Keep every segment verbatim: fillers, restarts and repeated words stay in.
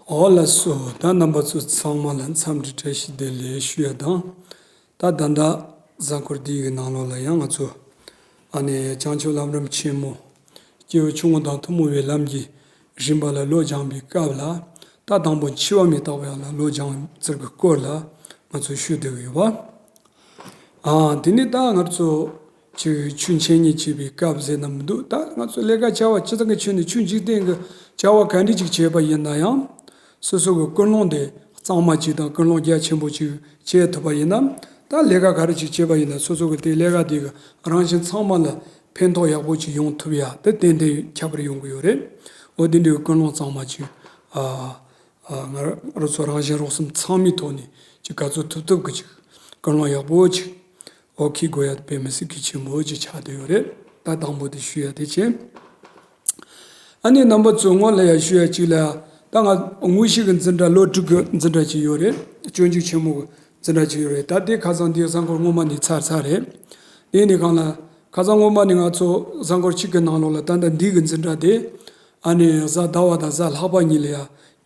འོ་ལགས་སོ། ད་རྣམ་པ་ཚོ་ཚང་མ་ལ་འཚམས་འདྲི་བཀྲ་ཤིས་བདེ་ལེགས་ཞུ་ཡ་དང་། ད་ད་ལྟ་གཟའ་འཁོར་འདི་ཡི་ནང་ལོགས་ལ་ཡང་ང་ཚོ་ཨ་ནི་བྱང་ཆུབ་ལམ་རིམ་ཆེན་མོ་སྐྱེས་བུ་ཆུང་ངུ་དང་ཐུན་མོང་བའི་ལམ་གྱི་རིམ་པ་ལ་བློ་སྦྱངས་པའི་སྐབས་ལ། ད་དང་པོ་འཆི་བ་མི་རྟག་པ་ལ་བློ་སྦྱངས་ཚུལ་གྱི་སྐོར་ལ་ང་ཚོ་ཞུ་བསྡད་ཀྱི་ཡོད་པ། ཨ། དེ་ནི་ད་ང་ཚོ་ཅིག་ཆོས་འཆད་ཉན་བྱེད་པའི་སྐབས་ཟེར་ན་མི་འདུག་ད་ང་ཚོ་ལས་ཀ་བྱ་བ་སྤྱི་བཏང་གི་ཆོས་ནི་ཆོས་འཇིག་རྟེན་གྱི་བྱ་བ་ག་འདྲ་ཅིག་བྱས་པ་ཡིན་ན་ཡང་། སོ་སོ་གི་ཀུན་སློང་དེ་གཙང་མ་ཅིག་དང་ཀུན་སློང་རྒྱ་ཆེན་པོ་ཅིག་བྱེད་ཐུབ་པ་ཡིན་ན། ད་ལས་ཀ་ག་རེ་ཅིག་བྱས་པ་ཡིན་ན་སོ་སོ་གི་དེ་ལས་ཀ་དེ་གི་རང་བཞིན་ཚང་མ་ལ་ཕན་ཐོགས་ཡག་པོ་ཅིག་ཡོང་ཐུབ་ཡ་དེ་ཏན་ཏན་ཁྱད་པར་ཡོང་གི་ཡོད་རེད། འོ་དེ་འདྲའི་ཀུན་སློང་གཙང་མ་ཅིག་ཨ། ཨ། ང་རང་ཚོ་རང་བཞིན་རོགས་སེམས་ཚང་མའི་ཐོག་ནས་ཅིག་ག་ཚོད་ཐུབ་ཐུབ་ཀྱི་ཅིག་ཀུན་སློང་ཡག་པོ་ཅིག་འོ་འཁྱེར་དགོས་ཡ་དཔེ་མི་སྲིད་གལ་ཆེན་པོ་ཅིག་ཆགས་བསྡད་ཡོད་རེད། ད་དང་པོ་དེ་ཞུ་ཡ་དེ་བྱས། ཨ་ནི་རྣམ་པ་ཚོ་སྔོན་ལ་ཡ་ཞུ་ཡ་ཅིག་ལ། ད་ང་དངོས་གཞི་གི་འཛིན་གྲྭ་ལོ་དྲུག་གི་འཛིན་གྲྭ་ཅིག་ཡོད་རེད། སྤྱོད་འཇུག་ཆེན་མོ་གི་འཛིན་གྲྭ་ཅིག་ཡོད་རེད། ད་དེ་ཁ་སང་འདི་གཟའ་འཁོར་སྔོན་མ་ནས་ཚར་ཚར་རེད། དེ་ནི་གང་ལ་ཁ་སང་སྔོན་མ་ནས་ང་ཚོ་གཟའ་འཁོར་གཅིག་གི་ནང་ལོགས་ལ་ད་ལྟ་འདི་གི་འཛིན་གྲྭ་དེ། ཨ་ནི་གཟའ་ཟླ་བ་དང་གཟའ་ལྷག་པ་གཉིས་ལ་ཡ་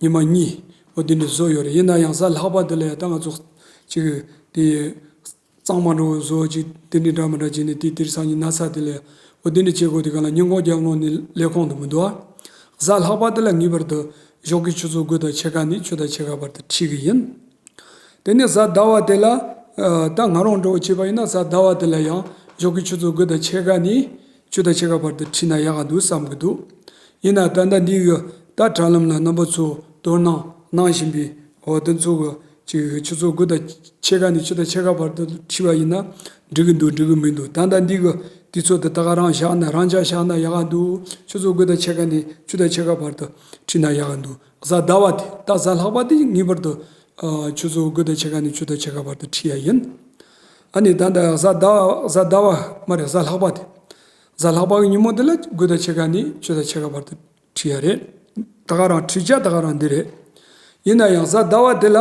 ཉི་མ་གཉིས་འོ་དེ་འདྲ་བཟོ་ཡོད་རེད། ཡིན་ན་ཡང་གཟའ་ལྷག་པ་དེ་ལ་ཡ་ད་ང་ཚོ་ཅིག་དེ་གཙང་མ་འགྲོ་བཟོ་ཅིག་དེ་འདྲ་འདྲ་མི་འདྲ་བྱས་ནས་དེ་དེར་སང་ཉིན་ན་ཚ་དེ་ལ་ཡ་འོ་དེ་འདྲ་བྱེད་དགོས། དེ་ག་ལ་ཉིན་གུང་རྒྱབ་ལོགས་ནས་ལས་ཁུངས་དུ་མི་འདུག་ཨ། གཟའ་ལྷག་པ་དེ་ལ་ངེས་པར་དུ་ཞོགས་ཀའི་ཆུ་ཚོད་དགུ་དང་ཕྱེད་ཀ་ནས་བཅུ་དང་ཕྱེད་ཀ་བར་དུ་ཁྲིད་གི་ཡིན། དེ་ནས་གཟའ་ཟླ་བ་དེ་ལ། ཨ། ད་ང་རང་འདྲ་བོ་བྱས་པ་ཡིན་ན་གཟའ་ཟླ་བ་དེ་ལ་ཡང་ཞོགས་ཀའི་ཆུ་ཚོད་དགུ་དང་ཕྱེད་ཀ་ནས་བཅུ་དང་ཕྱེད་ཀ་བར་དུ་ཁྲིད་ན་ཡག་ག་འདུག་བསམ་གི་འདུག་ཡིན་ན་ད་ལྟ་འདི་གི་ད་དྲ་ལམ་ལ་རྣམ་པ་ཚོ་དོ་སྣང་གནང་བཞིན་པའི་འོ་དེ་ཚོ་གི་ཅིག་ཆུ་ཚོད་དགུ་དང་ཕྱེད་ཀ་ནས་བཅུ་དང་ཕྱེད་ཀ་བར་དུ་ཁྲིད་པ་ཡིན་ན་འགྲིག་གི་འདུག་འགྲིག་གི་མི་འདུག་ད་ལྟ་འདི་གི་དུས་ཚོད་དེ་ད་ག་རང་བཞག་ན་རང་འཇགས་བཞག་ན་ཡག་ག་འདུག་ཆུ་ཚོད་དགུ་དང་ཕྱེད་ཀ་ནས་བཅུ་དང་ཕྱེད་ཀ་བར་དུ་ཁྲིད་ན་ཡག་ག་འདུག་གཟའ་ཟླ་བ་དེ་ད་གཟའ་ལྷག་པ་དེ་ངེས་པར་དུ། ཨ། ཆུ་ཚོད་དགུ་དང་ཕྱེད་ཀ་ནས་བཅུ་དང་ཕྱེད་ཀ་བར་དུ་ཁྲིད་ཡ་ཡིན། ཨ་ནི་ད་ལྟ་གཟའ་ཟླ་བ་གཟའ་ཟླ་བ་མ་རེད། གཟའ་ལྷག་པ་དེ། གཟའ་ལྷག་པ་གི་ཉིན་མོ་དེ་ལ་དགུ་དང་ཕྱེད་ཀ་ནས་བཅུ་དང་ཕྱེད་ཀ་བར་དུ་ཁྲིད་ཡ་རེད། ད་ག་རང་ཁྲིད་བྱ་ད་ག་རང་འདི་རེད། ཡིན་ན་ཡང་གཟའ་ཟླ་བ་དེ་ལ་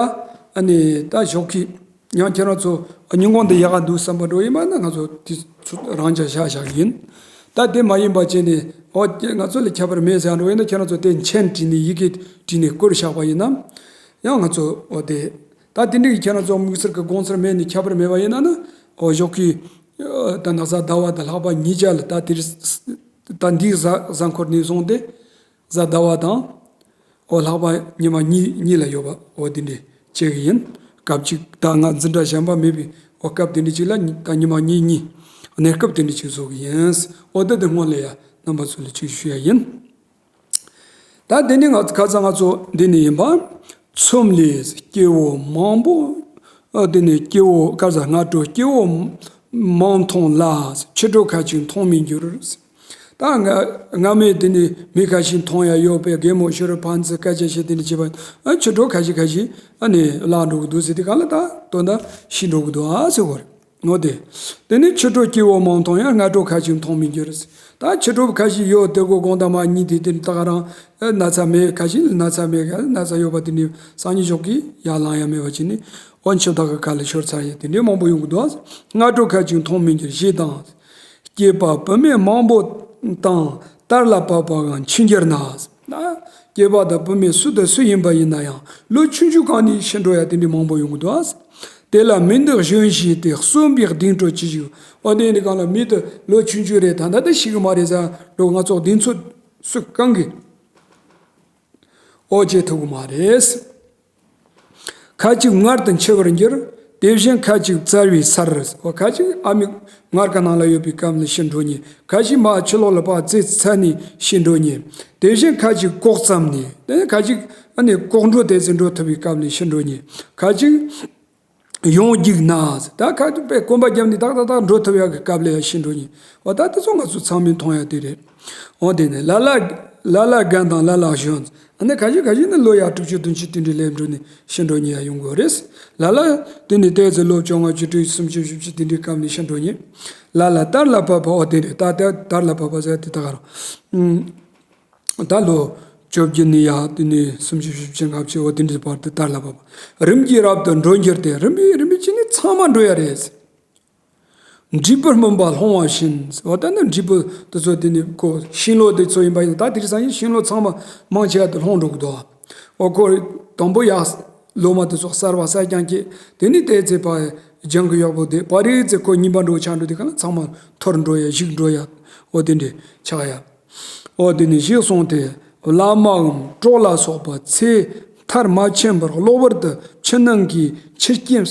ཨ་ནི་ད་ཞོགས་ཀས་ཡང་ཁྱེད་རང་ཚོ་ཉིན་གུང་འདི་ཡག་ག་འདུག་བསམ་པ་འགྲོ་ཡིན་པ་ན་ང་ཚོ་དེ་ཚོ་རང་འཇགས་བཞག་བཞག་ཡིན། ད་དེ་མ་ཡིན་པ་བྱས་ནས་འོ་ང་ཚོ་ལ་ཁྱད་པར་མེད་ཟེར་འགྲོ་ཡིན་ན་ཁྱེད་རང་ཚོ་དེ་མཆན་བྲིས་ནས་ཡི་གེ་བྲིས་ནས་བསྐུར་བཞག་པ་ཡིན་ན། ཡང་ང་ཚོ་འོ་དེ། ད་དེ་འདྲའི་ཁྱེད་རང་ཚོ་དམིགས་བསལ་གྱི་དགོངས་ཚུལ་མེད་ནས་ཁྱད་པར་མེད་པ་ཡིན་ན་ནི། འོ་ཞོགས་ཀས། ད་ན་གཟའ་ཟླ་བ་དང་ལྷག་པ་ཉིས་ཆ་ལ་ད་དེར། ད་འདིའི་གཟའ་གཟའ་འཁོར་ནས་བཟུང་སྟེ། གཟའ་ཟླ་བ་དང་། འོ་ལྷག་པ་ཉི་མ་གཉིས་གཉིས་ལ་ཡོད་པ་འོ་དེ་འདྲའི་བྱེད་ཀྱི་ཡིན། སྐབས་གཅིག་ད་ང་འཛིན་གྲྭ་གཞན་པ་མེད་པའི་འོ་སྐབས་དེ་འདྲའི་གཅིག་ལ་ད་ཉི་མ་གཉིས་གཉིས། གནས་སྐབས་དེ་འདྲའི་གཅིག་བཟོ་གི་ཡིན། འོ་ད་དེ་སྔོན་ལ་ཡ་རྣམ་པ་ཚོ་ལ་གཅིག་ཞུ་ཡ་ཡིན། ད་དེ་ནི་ང་ཁ་སང་ང་ཚོ་འདི་ནས་ཡིན་པ། ཚོམས་ལས་སྐྱེ་བོ་མང་པོ། ཨ། དེ་ནི་སྐྱེ་བོ་ག་ས་སྔ་དྲོ་སྐྱེ་བོ་མང་མཐོང་ལ། ཕྱི་དྲོ་ཁ་ཅིག་མཐོང་མི་འགྱུར། ད་སྔ་སྔ་མོ་དེ་ནི་མི་ཁ་ཤས་མཐོང་ཡ་ཡོད་པའི་རྒན་མོ་ཤོར་ཕན་ཚུན་སྐད་ཆ་བཤད་དེ་ནི་བྱེད་པ། ཨ། ཕྱི་དྲོ་ཁ་ཤས་ཁ་ཤས་ཨ་ནི་བརླག་འགྲོ་གི་འདུག་ཟེར་དེ་ག་ལ་ད་དོན་དག་ཤི་འགྲོ་གི་འདུག་ཨ་ཟེར་བ་རེད། འོ་དེ། དེ་ནི་ཕྱི་དྲོ་སྐྱེ་བོ་མང་མཐོང་ཡང་སྔ་དྲོ་ཁ་ཅིག་མཐོང་མི་འགྱུར། ད་ཕྱི་དྲོ་ཁ་ཅིག་ཡོད་དེ་གོ་དགོང་དག་མ་གཉིད་དེ་དེ་ད་ག་རང་ན་ཚ་མེད། ཁ་ཅིག་ན་ཚ་མེད་ག་ན་ཚ་ཡོད་པ་དེ་ནི་སང་ཉིན་ཞོགས་ཀས་ཡར་ལངས་ཡ་མེད་པ་ཅིག་ནི་འོ་འཆི་བདག་གི་ཁ་ལ་ཤོར་ཚར་ཡ་དེ་འདྲའི་མང་པོ་ཡོང་གི་འདུག་སྔ་དྲོ་ཁ་ཅིག་མཐོང་མི་འགྱུར་ཞེས་དང་། སྐྱེས་པ་བུད་མེད་མང་པོ་དང་དར་ལ་བབས་པའང་འཆི་འགྱུར་ན། ན། སྐྱེས་པ་དང་བུད་མེད་སུ་དང་སུ་ཡིན་པ་ཡིན་ན་ཡང་ལོ་ཆུང་ཆུང་སྒང་ནས་ཤི་འགྲོ་ཡ་དེ་འདྲའི་མང་པོ་ཡོང་གི་འདུག་ཨ། དེ་ལ་མི་འདི་གཞོན་ཞིག་སྟེ་གསོན་པའི་གདེང་དྲོད་ཅི་ཞིག་འོ་དེ་འདི་གང་ལ་མི་དེ་ལོ་ཆུང་ཆུང་རེད། ད་ལྟ་དེ་ཤི་གི་མ་རེད་ཟེར་འགྲོ་ང་ཚོ་གདེང་ཚོད་སུ་གང་གི་འོ་བྱེད་ཐུབ་གི་མ་རེད། ཁ་ཅིག་མངལ་དུ་འཆི་བར་འགྱུར། དེ་བཞིན་ཁ་ཅིག་བཙལ་བའི་སར། འོ་ཁ་ཅིག་ཨ་མའི་མངལ་གྱི་ནང་ལ་ཡོད་པའི་སྐབས་ལ་ཤི་འགྲོ་ཉེ། ཁ་ཅིག་མ་ཕྱི་ལོགས་ལ་ཕར་རྩེད་ཚར་ནས་ཤི་འགྲོ་ཉེ། དེ་བཞིན་ཁ་ཅིག་ལྐོག་ཙམ་ནས། དེ་ནས་ཁ་ཅིག་ཨ་ནི་ལྐོག་འགྲོ་དེ་ཚོ་འགྲོ་ཐུབ་པའི་སྐབས་ལ་ཤི་འགྲོ་ཉེ། ཁ་ཅིག་ཡོངས་རྒྱུག་ན། ད་ཁ་ཅིག་དཔེ་གོམ་པ་བརྒྱབ་ནས་ཏག་ཏག་ཏག་འགྲོ་ཐུབ་ཡག་གི་སྐབས་ལ་ཡང་ཤི་འགྲོ་ཉེ། འོ་ད་དེ་ཚོ་ང་ཚོ་ཚང་མས་མཐོང་ཡག་དེ་རེད། འོ་དེ་ནས་ལ་ལ་ལ་ལ་རྒན་དང་ལ་ལ་གཞོན། ཨ་ནི་ཁ་ཤས་ཁ་ཤས་ནི་ལོ་ཡ་དྲུག་ཅུ་བདུན་ཅུ་དེ་འདྲའི་སླེབས་འགྲོ་ནས་ཤི་འགྲོ་ཉེ་ཡ་ཡོང་གི་རེད། ལ་ལ་དེ་ནི་ཏོག་ཙམ་ལོ་བཅོ་ལྔ་བཅུ་དྲུག་སུམ་ཅུ་བཞི་བཅུ་དེ་འདྲའི་སྐབས་ནས་ཤི་འགྲོ་ཉེ། ལ་ལ་དར་ལ་བབས་པ། འོ་དེ་རེད། ད་ལྟ་དར་ལ་བབས་པ་ཟེར་དེ་ད་ག་རང་། ཨུམ། ད་ལོ་བཅོ་བརྒྱད་ནས་ཡ་དེ་ནས་སུམ་ཅུ་བཞི་བཅུ་ལྔ་བཅུ་འོ་དེ་འདྲའི་བར་དུ་དར་ལ་བབས་པ། རིམ་གྱིས་རབ་ཏུ་འགྲོ་འགྱུར་ཏེ། རིམ་པས་རིམ་པས་ཅི་ནས་ཚང་མ་འགྲོ་ཡ་རེད། འབྲས་བུ་སྨིན་པ་ལྷུང་བ་བཞིན། འོ་ད་ནི་འབྲས་བུ་དེ་ཚོ་དེ་ནི་ཁོ་ཤིང་ལོ་དེ་ཚོ་ཡིན་པ་ཡིན་ན། ད་དེ་རིང་སང་ཉིན་ཤིང་ལོ་ཚང་མ་མང་ཆེ་བ་དེ་ལྷུང་འགྲོ་གི་འདུག་འོ་ཁོ་དང་པོ་ཡ་ལོ་མ་དེ་ཚོ་གསར་བ་གསར་རྐྱང་སྐྱེས། དེ་ནས་དེ་ཚེ་ཕ་ལྗང་གུ་ཡག་པོ་དེ་ཕ་རི་ཚེ་ཁོ་གཉིས་པ་འགྲོ་ཆ་འགྲོ་དེ་ག་ལ་ཚང་མ་འཐོར་འགྲོ་ཡ་བཤིག་འགྲོ་ཡ། འོ་དེ་འདྲས་ཆགས་ཡ། འོ་དེ་ནས་ཞེས་གསུངས་ཏེ། བླ་མའམ་གྲོགས་ལ་སོགས་པ་ཚེ་མཐར་མ་ཕྱིན་པར་གློ་བུར་དུ་ཕྱི་ནང་གི་ཆུ་རྐྱེན་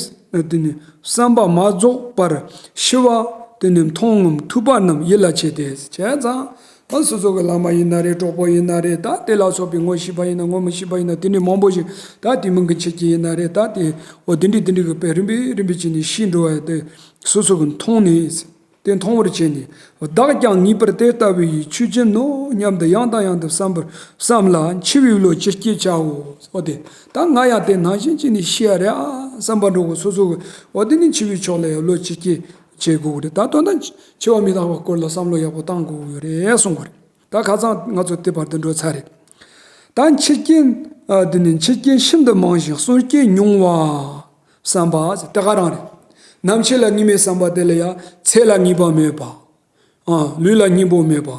དེ་ནི་བསམ་པ་མ་རྫོགས་པར་ཤི་བ་དེ་ནི་མཐོང་ངམ་ཐོས་པ་རྣམས་ཡིད་ལ་བྱེད་དེ། བྱས་ཙང་། ཨ་སོ་སོ་གི་བླ་མ་ཡིན་ན་རེད། གྲོགས་པོ་ཡིན་ན་རེད། ད་དེ་ལ་སོགས་པའི་ངོ་ཤེས་པ་ཡིན་ན་ངོ་མི་ཤེས་པ་ཡིན་ན་དེ་འདྲའི་མང་པོ་ཞིག་ད་དེ་མིན་གྱི་ཆུ་རྐྱེན་ཡིན་ན་རེད། ད་དེ་འོ་དེ་འདྲའི་དེ་འདྲའི་གི་དཔེ་རིམ་པས་རིམ་པས་བྱས་ནས་ཤི་འགྲོ་བ་དེ་སོ་སོ་གི་མཐོང་ནས། དེ་མཐོང་བར་བྱས་ནས་བདག་ཀྱང་ངེས་པར་དེ་ལྟ་བུ་ཡི་ཆོས་ཅན་ནོ་སྙམ་དུ་ཡང་དང་ཡང་དུ་བསམ་པར་བསམ་ལ་འཆི་བའི་བློ་ཅི་སྐྱེ་བྱའོ། འོ་དེ་ད་ང་ཡང་དེ་ནང་བཞིན་བྱས་ནས་ཤི་ཡ་རེད་ཨ་བསམ་པ་འགྲོ་གི་སོ་སོ་གི་འོ་དེ་ནི་འཆི་བའི་ཕྱོགས་ལ་ཡང་བློ་ཅི་སྐྱེ་བྱེད་དགོས་གི་རེད། ད་དོན་དག་འཆི་བ་མི་རྟག་པའི་སྐོར་ལ་བསམ་བློ་ཡག་པོ་བཏང་དགོས་གི་རེད་གསུང་གི་རེད། ད་ཁ་སང་ང་ཚོ་དེ་བར་དུ་འགྲོ་ཚར་རེད། ད་འཆི་རྐྱེན་ཨ་དེ་ནི་འཆི་རྐྱེན་ཤིན་ཏུ་མང་ཞིང་གསོན་རྐྱེན་ཉུང་བ། བསམ་པ་དེ་ག་རང་རེད། ནམ་འཆི་ལ་ངེས་མེད་བསམ་པ་དེ་ལ་ཡང་ཚེ་ལ་ངེས་པ་མེད་པ། ཨ་ལུས་ལ་སྙིང་པོ་མེད་པ།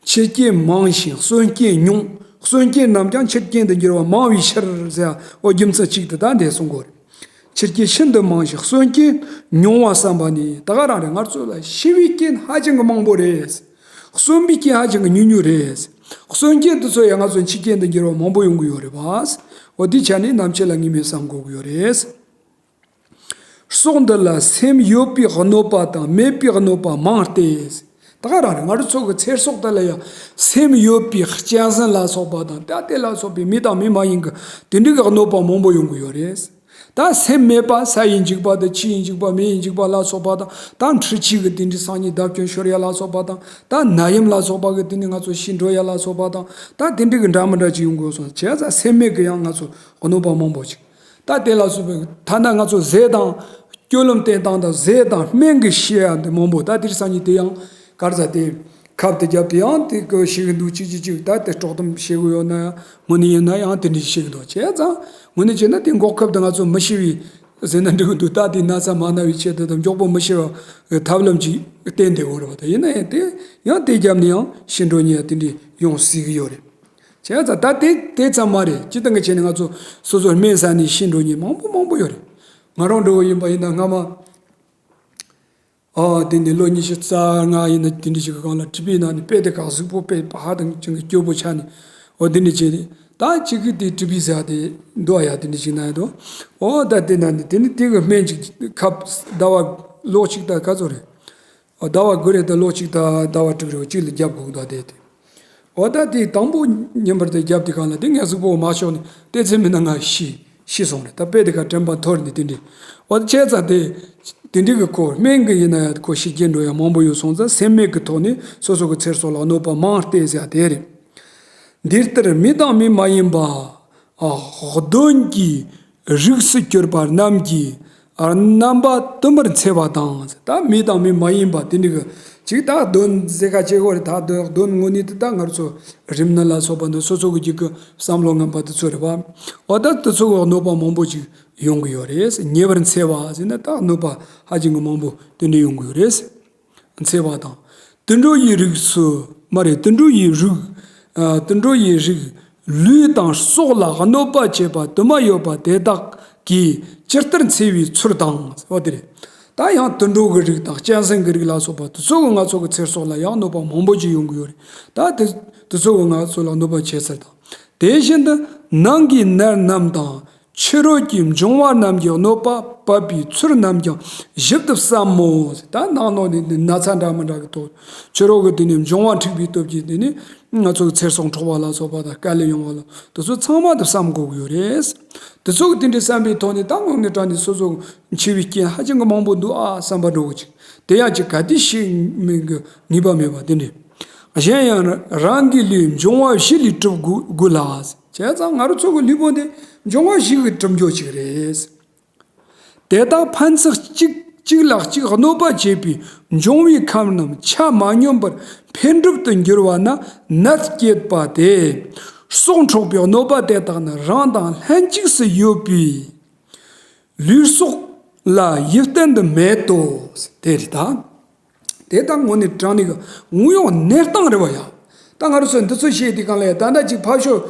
འཆི་རྐྱེན་མང་ཞིང་གསོན་རྐྱེན་ཉུང་། གསོན་རྐྱེན་རྣམས་ཀྱང་འཆི་རྐྱེན་དུ་འགྱུར་བ་མང་བའི་ཕྱིར་ཟེར། འོ་རྒྱུ་མཚན་གཅིག་དེ་ད་འདས་སོང་གོ་རེད། འཆི་རྐྱེན་ཤིན་ཏུ་མང་ཞིང་གསོན་རྐྱེན་ཉུང་བ་བསམ་པ་ནི་ད་ག་རང་རེད། ང་ཚོ་ལ་ཤི་བའི་རྐྱེན་ཧ་ཅང་གི་མང་པོ་རེད། གསོན་པའི་རྐྱེན་ཧ་ཅང་གི་ཉུང་ཉུང་རེད། གསོན་རྐྱེན་དེ་ཚོ་ཡང་ང་ཚོ་འཆི་རྐྱེན་དུ་འགྱུར་བ་མང་པོ་ཡོང་གི་ཡོད་རེད་པ། འོ་དེ་ཆ་ནས་ནམ་འཆི་ལ་ངེས་མེད་བསམ་དགོས་ཀྱི་ཡོད་རེད། སྲོག་འདི་ལ་སེམས་ཡོད་པའི་གནོད་པ་དང་མེད་པའི་གནོད་པ་མང་སྟེ། ད་ག་རང་རེད། ང་རང་ཚོ་གི་ཚེ་སྲོག་དེ་ལ་ཡང་སེམས་ཡོད་པའི་གཅན་གཟན་ལ་སོགས་པ་དང་ད་དེ་ལ་སོགས་པའི་མི་དང་མི་མ་ཡིན་གྱི་དེ་འདྲའི་གི་གནོད་པ་མང་པོ་ཡོང་གི་ཡོད་རེད། ད་སེམས་མེད་པ་ས་ཡི་འཇིགས་པ་དང་ཆུ་ཡི་འཇིགས་པ་མེ་ཡི་འཇིགས་པ་ལ་སོགས་པ་དང་ད་འཕྲུལ་ཆས་ཀྱི་དེ་འདྲའི་སང་ཉིན་བརྡབ་སྐྱོན་ཤོར་ཡ་ལ་སོགས་པ་དང་ད་ནད་ཡམས་ལ་སོགས་པ་གི་དེ་ནི་ང་ཚོ་ཤི་འགྲོ་ཡ་ལ་སོགས་པ་དང་ད་དེ་འདྲའི་གི་འདྲ་མི་འདྲ་ཅིག་ཡོང་དགོས་སོང་། བྱས་ཙང་སེམས་མེད་གི་ཡང་ང་ཚོ་གནོད་པ་མང་པོ་ཅིག་ད་དེ་ལ་སོགས་པའི་ཐ་ན་ང་ཚོ་ཟས་དང་སྐྱོ་ལམ་བསྟེན་སྟངས་དང་ཟས་དང་སྨན་གྱི་ཤེས་ཡ་འདི་མང་པོ་ད་དེར་སང་ཉིན་དེ་ཡང་གར་ཟ་དེ་ཁབ་དེ་རྒྱབ་དེ་ཡང་དེ་གི་ཤེས་གི་འདུག་གཅིག་གཅིག་གཅིག་ད་དེ་དཀྲོག་གཏམ་བྱེད་གི་ཡོད་ན་ཡང་དངོས་གནས་ཡིན་ན་ཡང་དེ་འདྲ་ཤེས་གི་འདུག་བྱས་ཙང་དངོས་གནས་བྱས་ན་དེ་འགོག་ཁབ་དེ་ང་ཚོ་མི་ཤི་བའི་ཟེར་ན་འགྲིག་གི་འདུག་ད་དེ་ན་ཚ་མ་ན་བའི་ཆེད་དུ་དང་མགྱོགས་པོ་མི་ཤི་བའི་ཐབས་ལམ་ཅིག་བསྟེན་བསྡད་ཡོད་རེད་བ། ད་ཡིན་ན་ཡང་དེ་ཡང་དེ་རྒྱབ་ནས་ཡང་ཤི་འགྲོ་ཉེན་དེ་འདྲ་ཡོང་སྲིད་གི་ཡོད་རེད། བྱས་ཙང་ད་དེ་དེ་ཙམ་མ་རེད། སྤྱིར་བཏང་གི་བྱས་ནས་ང་ཚོ་སོ་སོར་སྨན་ཟ་ནས་ཤི་འགྲོ་མཁན་མང་པོ་མང་པོ་ཡོད་རེད། ང་རང་འདྲ་བོ་ཡིན་པ་ཡིན་ན་སྔ་མ། ཨ་དེ་ནས་ལོ་ཉི་ཤུ་རྩ་ལྔ་ཡིན་ན་དེ་འདྲ་ཞིག་གི་སྒང་ལ་ཊི་བི་ན་ནི་དཔེ་དེ་ག་གཟུགས་པོ་དཔེ་ཧ་ཅང་གི་སྐྱོ་པོ་ཆགས་ནས། འོ་དེ་འདྲ་བྱས་ནས་ད་གཅིག་གིས་དེ་ཊི་བི་ཟ་དེ་འདུག་ཡ་དེ་འདྲ་ཞིག་ན་ཡ་དོ། འོ་ད་དེ་ན་ནི་དེ་ནི་དེ་གི་སྨན་ཅིག་ཁབ་ཟླ་བ་ལོ་གཅིག་ད་ག་ཚོད་རེད། ཟླ་བ་དགུ་རེ་དང་ལོ་གཅིག་དང་ཟླ་བ་དྲུག་རེ་གཅིག་ལ་རྒྱབ་དགོས་འདུག་དེ་དེ། འོ་ད་དེ་དང་པོ་ཉིན་པར་དེ་རྒྱབ་དེ་གང་ལ་དེ་ངའི་གཟུགས་པོ་མ་ཤོག་ནས་དེ་ཚེ་མིན་ན་ང་ཤི་ཤི་སོང་རེད། ད་དཔེ་དེ་ག་དྲན་པ་འཐོར་ནས་དེ་འདྲི། འོ་ད་བྱས་ཙང་དེ་དེ་འདྲི་གི་ཁོ་སྨན་གི་ཡིན་ན་ཡང་ཁོ་ཤི་རྒྱུ་འགྲོ་ཡ་མང་པོ་ཡོད་སོང་ཙང་སེམས་མེད་གི་ཐོག་ནས་སོ་སོ་གི་ཚེ་སྲོག་ལ་གནོད་པ་མང་སྟེ་ཟེར་ཡ་དེ་རེད། འདི་ལྟར་མི་དང་མི་མ་ཡིན་པ། ཨ་གདོན་གྱི་རིགས་སུ་གྱུར་པ་རྣམས་ཀྱི་རྣམ་པ་དུ་མར་འཚེ་བ་དང་། ད་མི་དང་མི་མ་ཡིན་པ་དེ་འདྲ་གི་ཅིག་ད་གདོན་ཟེར་ཁ་ཆེ་གོ་རེད། ད་གདོན་གདོན་དངོས་གནས་དེ་ད་ང་ཚོ་རིམས་ནད་ལ་སོགས་པ་འདི་སོ་སོ་གི་རྒྱུད་ཀྱི་བསམ་བློ་ངན་པ་དེ་ཚོ་རེད་བ། འོ་ད་དེ་ཚོ་གི་གནོད་པ་མང་པོ་ཅིག་ཡོང་གི་ཡོད་རེད། ཉེ་བར་འཚེ་བ་ཟེར་ན་ད་གནོད་པ་ཧ་ཅང་གི་མང་པོ་དེ་འདྲ་ཡོང་གི་ཡོད་རེད། འཚེ་བ་དང་། དུད་འགྲོ་ཡི་རིགས་སུ་མ་རེད། དུད་འགྲོ་ཡི་རིགས། ཨ་དུད་འགྲོ་ཡི་རིགས་ལུས་དང་སྲོག་ལ་གནོད་པ་བྱེད་པ་དུ་མ་ཡོད་པ་དེ་དག་གིས་ཇི་ལྟར་འཚེ་བའི་ཚུལ་དང་། འོ་དེ་རེད། ད་ཡང་དུད་འགྲོ་གི་རིགས་དང་གཅན་གཟན་གྱི་རིགས་ལ་སོགས་པ་དེ་ཚོ་གི་ང་ཚོ་གི་ཚེ་སྲོག་ལ་ཡང་གནོད་པ་མང་པོ་ཅིག་ཡོང་གི་ཡོད་རེད། ད་དེ་དེ་ཚོ་གི་ང་ཚོ་ལ་གནོད་པ་བྱེད་ཚུལ་དང་། དེ་བཞིན་དུ་ནང་གི་ནད་རྣམས་དང་། ཕྱི་རོལ་གྱི་འབྱུང་བ་རྣམས་ཀྱི་གནོད་པ་བབས་པའི་ཚུལ་རྣམས་ཀྱང་ཞིབ་ཏུ་བསམ་མོ། ད་ནང་ནང་ནས་ནི་ན་ཚ་འདྲ་མི་འདྲ་གི་ཐོག་ཕྱི་རོལ་གྱི་དེ་ནས་འབྱུང་བ་འཁྲིགས་པའི་སྟོབས་ཀྱིས་དེ་ནས་ང་ཚོ་གི་ཚེ་སྲོག་འཕྲོག་པ་ལ་སོགས་པ་དང་དཀའ་ལས་ཡོང་བ་ལ་དེ་ཚོ་ཚང་མ་དེ་བསམ་དགོས་ཀྱི་ཡོད་རེད། དེ་ཚོ་གི་དེ་འདྲའི་བསམ་པའི་ཐོག་ནས་ད་དངོས་གནས་དྲང་གནས་སོ་སོ་འཆི་བའི་རྐྱེན་ཧ་ཅང་གི་མང་པོ་འདུག་ཨ་བསམ་པ་འགྲོ་གི་ཅིག་དེ་ཡང་ཅིག་ག་དུས་ཤི་མིན་གི་ངེས་པ་མེད་པ་དེ་འདྲ། གཞན་ཡང་རང་གི་ལུས་འབྱུང་བ་བཞི་ལས་གྲུབ་དགོས་ལ། བྱས་ཙང་ང་རང་ཚོ་གི་ལུས་པོ་འདི་འབྱུང་བ་བཞི་གི་གྲུབ་འབྱོར་ཅིག་རེད། དེ་དག་ཕན་ཚུན་གཅིག་གཅིག་ལ་གཅིག་གནོད་པ་བྱེད་པའི་འབྱུང་བའི་ཁམས་རྣམས་ཆ་མ་སྙོམས་པར་འཕེལ་འགྲིབ་ཏུ་འགྱུར་བ་ན་ནད་བསྐྱེད་པ་སྟེ། སྲོག་འཕྲོག་པའི་གནོད་པ་དེ་དག་ནི་རང་དང་ལྷན་ཅིག་སུ་ཡོད་པའི་ལུས་སྲོག་ལ་ཡིད་བརྟན་དུ་མེད་དོ། དེ་རེད་ད། དེ་ད་དངོས་གནས་དྲང་གནས་ཀྱི་དངོས་ཡོད་གནས་སྟངས་རེད་བ་ཡ། ད་ང་རང་ཚོས་འདི་ཚོ་བཤད་དུས་གང་ལ་ཡ་ད་ལྟ་ཅིག་ཕར་ཞོག་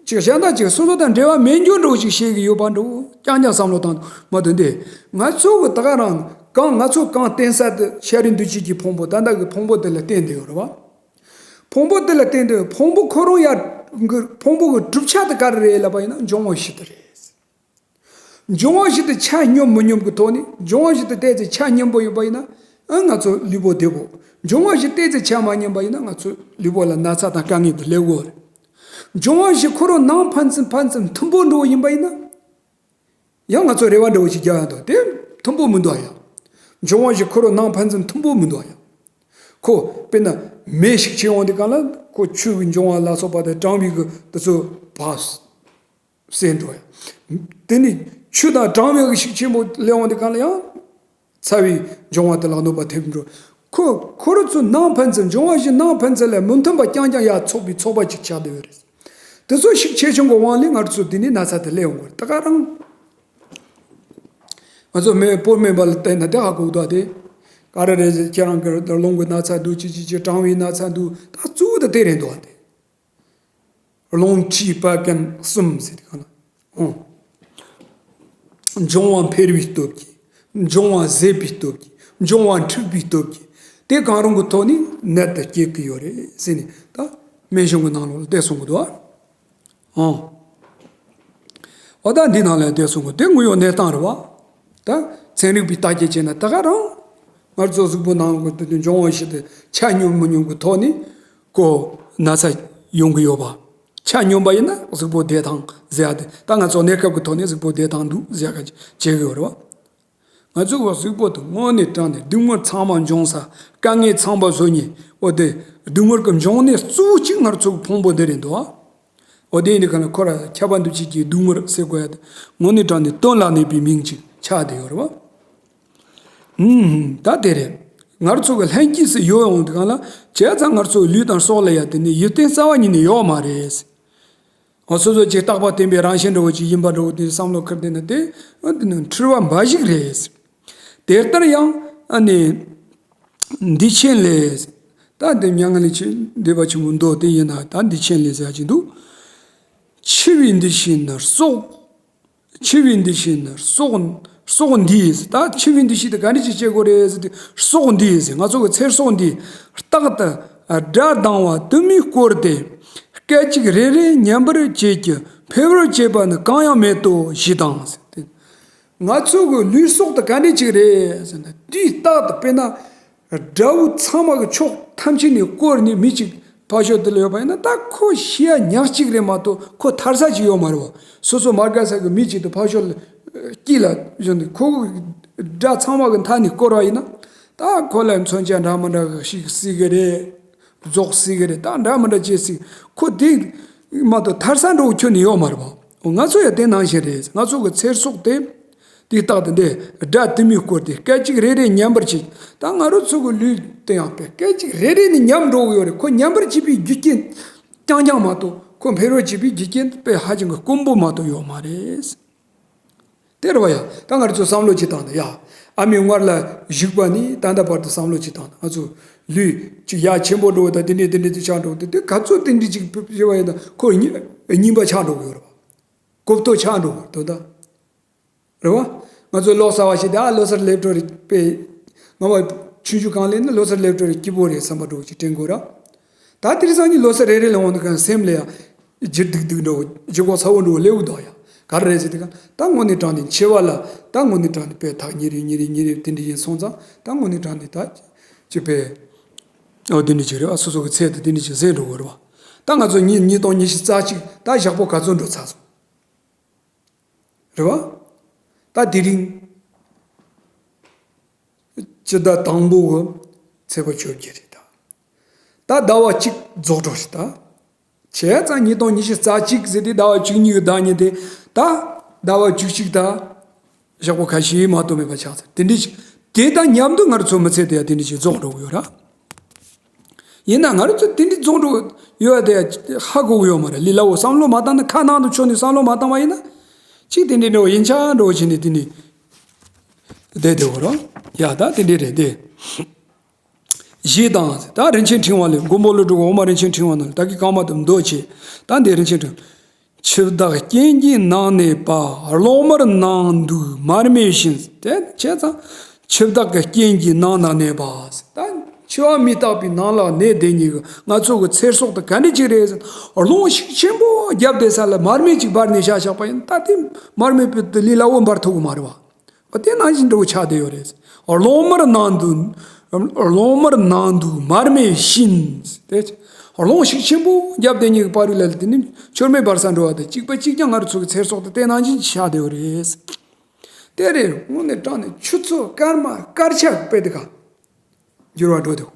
ཅིག་གཞན་དག་ཅིག་སོ་སོ་དང་འབྲེལ་བ་མེད་འགྱུར་འགྲོ་ཞིག་བཤད་ཀྱི་ཡོད་པ་འགྲོ། རྐྱང་རྐྱང་བསམ་བློ་བཏང་མ་ཐུབ་འདི། ང་ཚོ་གི་ད་ག་རང་གང་ང་ཚོ་གང་བསྟེན་ས་དེ་ཤ་རུས་འདུ་བྱེད་ཀྱི་ཕུང་པོ་ད་ལྟ་གི་ཕུང་པོ་དེ་ལ་བརྟེན་ཏེ་ཡོད་རེད་བ། ཕུང་པོ་དེ་ལ་བརྟེན་ཏེ་ཕུང་པོ་ཁོ་རང་ཡ་གི་ཕུང་པོ་གི་གྲུབ་ཆ་དེ་ག་རེ་རེད་ལབ་པ་ཡིན་ན་འབྱུང་བ་བཞི་དེ་རེད། འབྱུང་བ་བཞི་དེ་ཆ་སྙོམས་མི་སྙོམས་ཀྱི་ཐོག་ནས་འབྱུང་བ་བཞི་དེ་ཏོག་ཙམ་ཆ་སྙོམས་པོ་ཡིན་པ་ཡིན་ན་ཨ་ང་ཚོ་ལུས་པོ་བདེ་པོ། འབྱུང་བ་བཞི་ཏོག་ཙམ་ཆ་མ་སྙོམས་པ་ཡིན་ན་ང་ཚོ་ལུས་པོ་ལ་ན་ཚ་དང་དཀའ་ངལ་དེ་སླེབས་ཀྱི་ཡོད་རེད། འབྱུང་བ་བཞི་ཁོ་རང་ནང་ཕན་ཚུན་ཕན་ཚུན་མཐུན་པོ་འགྲོ་བ་ཡིན་པ་ཡིན་ན། ཡང་ང་ཚོ་རེ་བ་འདྲ་བོ་ཞིག་རྒྱག་ཡ་འདུག་དེ་མཐུན་པོ་མི་འདུག་ཡ། འབྱུང་བ་བཞི་ཁོ་རང་ནང་ཕན་ཚུན་མཐུན་པོ་མི་འདུག་ཡ། ཁོ་དཔེར་ན་མེ་ཤུགས་ཆེ་འོང་དུས་སྒང་ལ་ཁོ་ཆུ་གི་འབྱུང་བ་ལ་སོགས་པ་དང་གྲང་བའི་གི་དེ་ཚོ་ཕར་བསལ་འགྲོ་ཡ། དེ་ནི་ཆུ་དང་གྲང་བའི་གི་ཤུགས་ཆེན་པོ་སླེབས་འོང་དུས་སྒང་ལ་ཡང་ཚ་བའི་འབྱུང་བ་དེ་ལ་གནོད་པ་ཐེབས་འགྲོ། ཁོ་ཁོ་རང་ཚོ་ནང་ཕན་ཚུན་འབྱུང་བ་བཞི་ནང་ཕན་ཚུན་ལས་མི་མཐུན་པ་རྐྱང་རྐྱང་ཡར་ཚོགས་པའི་ཚོགས་པ་ཅིག་ཆགས་བསྡད་ཡོད་རེད། དེ་ཚོ་ཤུགས་ཆེ་ཆུང་གི་དབང་ལས་ང་ཚོ་འདི་ནས་ན་ཚ་དེ་སླེབས་ཡོང་གི་རེད་ད་ག་རང་། ང་ཚོ་མི་བོད་སྨན་པ་ལ་བལྟས་ན་དེ་ཧ་གོ་གི་འདུག་སྟེ། ག་རེ་རེད་ཟེར་ཁྱེད་རང་གི་རླུང་གི་ན་ཚ་འདུག་ཅི་ཅི་ཅི་གྲང་བའི་ན་ཚ་འདུག་ད་གཙོ་བོ་དེ་དེ་རེད་འདུག་སྟེ། རླུང་མཁྲིས་པ་ཀན་གསུམ་ཟེར་དེ་ག་ན། འོང་། འབྱུང་བ་འཕེལ་བའི་སྟོབས་ཀྱིས། འབྱུང་བ་ཟད་པའི་སྟོབས་ཀྱིས། འབྱུང་བ་འཁྲུགས་པའི་སྟོབས་ཀྱིས། དེ་གང་རུང་གི་ཐོག་ནས་ནད་དེ་སྐྱེ་གི་ཡོད་རེད་ཟེར་ནས་ད་སྨན་གཞུང་གི་ནང་ལོགས་ལ་དེ་གསུང་གི་འདུག་ཨ། ཨང་། འོ་ད་འདི་ནང་ལ་དེ་གསུང་གི་དེ་དངོས་ཡོད་གནས་སྟངས་རེད་བ། ད་ཚན་རིག་པའི་ལྟ་རྒྱ་བྱས་ན་ད་ག་རང་། ང་ཚོ་གཟུགས་པོ་ནང་གི་དེ་འབྱུང་བ་བཞི་དེ་ཆ་སྙོམས་མི་སྙོམས་ཀྱི་ཐོག་ནས་ཁོ་ན་ཚ་ཡོང་གི་ཡོད་པ། ཆ་སྙོམས་པ་ཡིན་ན་གཟུགས་པོ་བདེ་ཐང་ཟེར་ཡ་དེ་ད་ང་ཚོ་གནས་སྐབས་ཀྱི་ཐོག་ནས་གཟུགས་པོ་བདེ་ཐང་འདུག་ཟེར་ཡ་ག་བྱེད་གི་ཡོད་རེད་བ། ང་ཚོ་གི་གཟུགས་པོ་དེ་དངོས་གནས་དྲང་ནས་སྡུག་བསྔལ་ཚང་མ་འབྱུང་ས་དཀའ་ངལ་ཚང་མ་བཟོ་མཁན་འོ་དེ་སྡུག་བསྔལ་གྱི་འབྱུང་གནས་གཙོ་བོ་གཅིག་ང་ཚོ་གི་ཕུང་པོ་འདི་རེད་འདུག་ཨ། འོ་དེ་ཡིན་དུས་ག་ན་ཁོ་ར་ཁྱབ་པ་འདུ་བྱེད་ཀྱི་སྡུག་བསྔལ་ཟེར་དགོས་ཡ་དེ་དངོས་གནས་དྲང་ནས་དོན་ལ་གནས་པའི་མིང་གཅིག་ཆགས་བསྡད་ཡོད་རེད་བ། ཨུམ། ད་དེ་རེད། ང་རང་ཚོ་གི་ལྷན་སྐྱེས་སུ་ཡོད་ཡོང་དུས་ག་ལ་བྱས་ཙང་ང་རང་ཚོ་གི་ལུས་དང་སྲོག་ལ་ཡ་དེ་ནི་ཡོན་ཏན་རྩ་བ་ཉིད་ནས་ཡོད་མ་རེད། འོ་སོ་སོ་ཅིག་རྟག་པ་བརྟན་པའི་རང་བཞིན་འདྲ་བོ་ཅིག་ཡིན་པ་འདྲ་བོ་དེ་བསམ་བློ་འཁུར་བསྡད་ན་དེ་འོ་དེ་ནི་འཁྲུལ་བ་འབའ་ཞིག་རེད། དེ་ལྟར་ཡང་ཨ་ནི། འདི་ཆེན་ལས། ད་འདི་མྱ་ངན་ལས་ཆེ་འདས་པ་ཆེན་པོ་མདོ་དེ་ཡིན་ན་ད་འདི་ཆེན་ལས་ཟེར་གྱི་འདུག་འཆི་བའི་འདུ་ཤེས་ནི་སྲོག་འཆི་བའི་འདུ་ཤེས་ནི་སྲོག་སྲོག་འདིས་ད་འཆི་བའི་འདུ་ཤེས་དེ་ག་འདྲ་ཅིག་བྱེད་དགོས་རེད་ཟེར་ཏེ་སྲོག་འདིས་ཟེར་ང་ཚོ་གི་ཚེ་སྲོག་འདིས་རྟག་ཏུ་དགྲ་སྡང་བ་དུ་མས་བསྐོར་ཏེ་སྐད་ཅིག་རེ་རེ་ཉམས་པར་བྱེད་ཀྱི་འཕེལ་བར་བྱེད་པ་ནི་གང་ཡང་མེད་དོ་ཞེས་དང་ཟེར་ཏེ། ང་ཚོ་གི་ལུས་སྲོག་དེ་ག་འདྲ་ཅིག་རེད་ཟེར་ན་དུས་རྟག་ཏུ་དཔེར་ན་དགྲ་བོ་ཚང་མ་གི་ཕྱོགས་ཐམས་ཅད་ནས་བསྐོར་ནས་མི་གཅིག་ཕར་ཕྱོགས་དེ་ལ་ཡོད་པ་ཡིན་ན་ད་ཁོ་ཤི་ཡ་ཉག་གཅིག་རེད་མ་གཏོགས་ཁོ་ཐར་ས་ཅིག་ཡོད་མ་རེད་བ། སོ་སོ་མ་དགའ་ས་གི་མི་གཅིག་དེ་ཕར་ཕྱོགས་ལ་དཀྱིལ་ལ་བཞོན་ཏེ་ཁོ་གི་དགྲ་ཚང་མ་གི་མཐའ་ནས་བསྐོར་བ་ཡིན་ན་ད་ཁོ་ལ་མཚོན་ཆ་འདྲ་མི་འདྲ་གི་ཞིག་སྲིད་གི་རེད། རྫོགས་སྲིད་གི་རེད་ད་འདྲ་མི་འདྲ་ཅིག་སྲིད་ཁོ་དེ་མ་གཏོགས་ཐར་ས་འགྲོ་ཁྱོན་ནས་ཡོད་མ་རེད་བ། ང་ཚོ་ཡང་དེ་ནང་བཞིན་རེད། ང་ཚོ་གི་ཚེ་སྲོག་དེ། དེ་རྟག་ཏུ་འདི་དགྲ་དུ་མས་བསྐོར་ཏེ་སྐད་ཅིག་རེ་རེ་ཉམས་པར་བྱེད། ད་ང་རང་ཚོ་གི་ལུས་དེ་ཡང་དཔེ་སྐད་ཅིག་རེ་རེ་ནས་ཉམས་འགྲོ་གི་ཡོད་རེད། ཁོ་ཉམས་པར་བྱེད་པའི་རྒྱུ་རྐྱེན་རྐྱང་རྐྱང་མ་གཏོགས་ཁོ་འཕེལ་བར་བྱེད་པའི་རྒྱུ་རྐྱེན་དཔེ་ཧ་ཅང་གི་དཀོན་པོ་མ་གཏོགས་ཡོད་མ་རེད། དེ་རེད་བ་ཡ། ད་ང་རང་ཚོ་བསམ་བློ་ཅིག་བཏང་ན་ཡ། ཨ་མའི་མངལ་ལ་བཞུགས་པ་ནས་ད་ལྟ་བར་དུ་བསམ་བློ་ཅིག་བཏང་ན་ང་ཚོ་ལུས་ཅིག་ཡ་ཆེན་པོ་འགྲོ་བ་དང་དེ་འདྲས་དེ་འདྲས་དེ་ཆགས་འགྲོ་བ་དེ་དེ་ག་ཚོད་དེ་འདྲས་ཅིག་བྱེད་བ་ཡིན་ན་ཁོ་རྙིང་པ་ཆགས་འགྲོ་གི་ཡོད་རེད་བ། གོབ་ཏོ་ཆགས་འགྲོ་གི་ཡོད་རེད་ད། རེད་བ། ང་ཚོ་ལོ་གསར་བ་ཞིག་ད་ལོ་གསར་སླེབས་འགྲོ་རེད་པས། ང་བ་ཆུང་ཆུང་གང་ལས་ན་ལོ་གསར་སླེབས་འགྲོ་རེད་སྐྱིད་པོ་རེད་བསམ་པ་འགྲོ་ཅིག་དྲན་དགོས་ར། ད་དེ་རིང་སང་ཉིན་ལོ་གསར་རེ་རེ་ལ་འོང་དུས་གང་སེམས་ལ་ཡང་། ལྗིད་སྡུག་སྡུག་འགྲོ་ལྗིད་ཁོག་ཚ་བོ་འགྲོ་ལེའུ་འདུག་ཡ། ག་རེ་རེད་ཟེར་དུས་གང་ད་དངོས་གནས་དྲང་གནས་འཆི་བ་ལ་ད་དངོས་གནས་དྲང་གནས་དཔེ་ཐག་ཉེ་རེ་ཉེ་རེ་ཉེ་རེ་དེ་འདྲ་ཡིན་སོང་ཙང་ད་དངོས་གནས་དྲང་གནས་ད། ཅི་དཔེ། ཨོ་དེ་འདྲ་ཅིག་རེད་བ་སོ་སོ་གི་ཚེ་དེ་དེ་འདྲ་ཅིག་ཟད་འགྲོ་གི་རེད་བ། ད་ང་ཚོ་ཉིན་ཉིས་སྟོང་ཉི་ཤུ་རྩ་གཅིག་ད་ཞག་པོ་ག་ཚོད་འགྲོ་ཚར་སོང་། རེད་བ། ད་དེ་རིང་། སྤྱི་ཟླ་དང་པོ་གི་ཚེས་པ་བཅོ་བརྒྱད་རེད་ད། ད་ཟླ་བ་གཅིག་རྫོགས་འགྲོ་རེད་ད། བྱས་ཙང་ཉིས་སྟོང་ཉི་ཤུ་རྩ་གཅིག་ཟེར་ཏེ་ཟླ་བ་བཅུ་གཉིས་གི་ཟླ་ཉིན་དེ་ད་ཟླ་བ་བཅུ་གཅིག་ད། ཞག་པོ་ཁ་ཤས་མ་གཏོགས་མེད་པ་ཆགས་ཚར་དེ་འདྲ་ཞིག་དེ་དང་མཉམ་དུ་ང་རང་ཚོ་མི་ཚེ་དེ་ཡང་དེ་འདྲ་ཞིག་རྫོགས་འགྲོ་གི་ཡོད་ར། ཡིན་ན་ང་རང་ཚོ་དེ་འདྲ་རྫོགས་འགྲོ་ཡོད་དེ་ཧ་གོ་གི་ཡོད་མ་རེད། ལི་ལ་འོ་བསམ་བློ་མ་བཏང་ན་ཁ་ནང་དུ་ཆོད་ནས་བསམ་བློ་མ་བཏང་བ་ཡིན་ན། ཅིག་དེ་འདྲ་འདྲ་བོ་ཡིན་ཆ་འདྲ་བོ་བྱས་ནས་དེ་ནས་བསྡད་དེ་འོ་ར། ཡ་ད་དེ་འདྲ་རེད་དེ། ཞེས་དང་ད་རིན་ཆེན་ཕྲེང་བ་ལས་མགོན་པོ་ཀླུ་སྒྲུབ་འོག་མ་རིན་ཆེན་ཕྲེང་བ་ནང་ལ་ད་གི་རྐང་པ་དུ་མདོ་ཆེ། ད་འདི་རིན་ཆེན་ཕྲེང་། འཆི་བདག་རྐྱེན་གྱིས་ནང་གནས་པ། རླུང་མར་ནང་འདུས་མར་མེ་བཞིན། དེ་བྱས་ཙང་འཆི་བདག་གི་རྐྱེན་གྱིས་ནང་ན་གནས་པ། ད་འཆི་བ་མི་རྟག་པའི་ནང་ལ་གནས་བསྡད་མཁན་གྱི་ང་ཚོ་གི་ཚེ་སྲོག་དེ་ག་འདྲ་ཅིག་རེད་ཟེར་ན། རླུང་ཤུགས་ཆེན་པོ་བརྒྱབ་བསྡད་ས་ལ་མར་མེ་ཅིག་འབར་ནས་བཞག་བཞག་པ་ཡིན་ན། ད་དེ་མར་མེ་བུད་དེ་ལས་སླ་བོ་འབར་ཐུབ་ཀྱི་མ་རེད་བ། འོ་དེ་ནང་བཞིན་འདྲ་བོ་ཆགས་བསྡད་ཡོད་རེད། རླུང་མར་ནང་འདུས། རླུང་མར་ནང་འདུས་མར་མེ་བཞིན། དེ་རླུང་ཤུགས་ཆེན་པོ་བརྒྱབ་བསྡད་མཁན་གྱི་བར་ལ་དེ་ནི་ཆུར་མེ་འབར་ས་འདྲ་བ་དང་གཅིག་པ་གཅིག་རྐྱང་། ང་རང་ཚོ་གི་ཚེ་སྲོག་དེ་དེ་ནང་བཞིན་ཆགས་བསྡད་ཡོད་རེད། དེ་རེད། དངོས་གནས་དྲང་གནས་ཆུ་ཚོད་སྐར་མ་སྐར་ཆ་དཔེ་དེ་ག་འགྱུར་བ་འགྲོ་འདུག་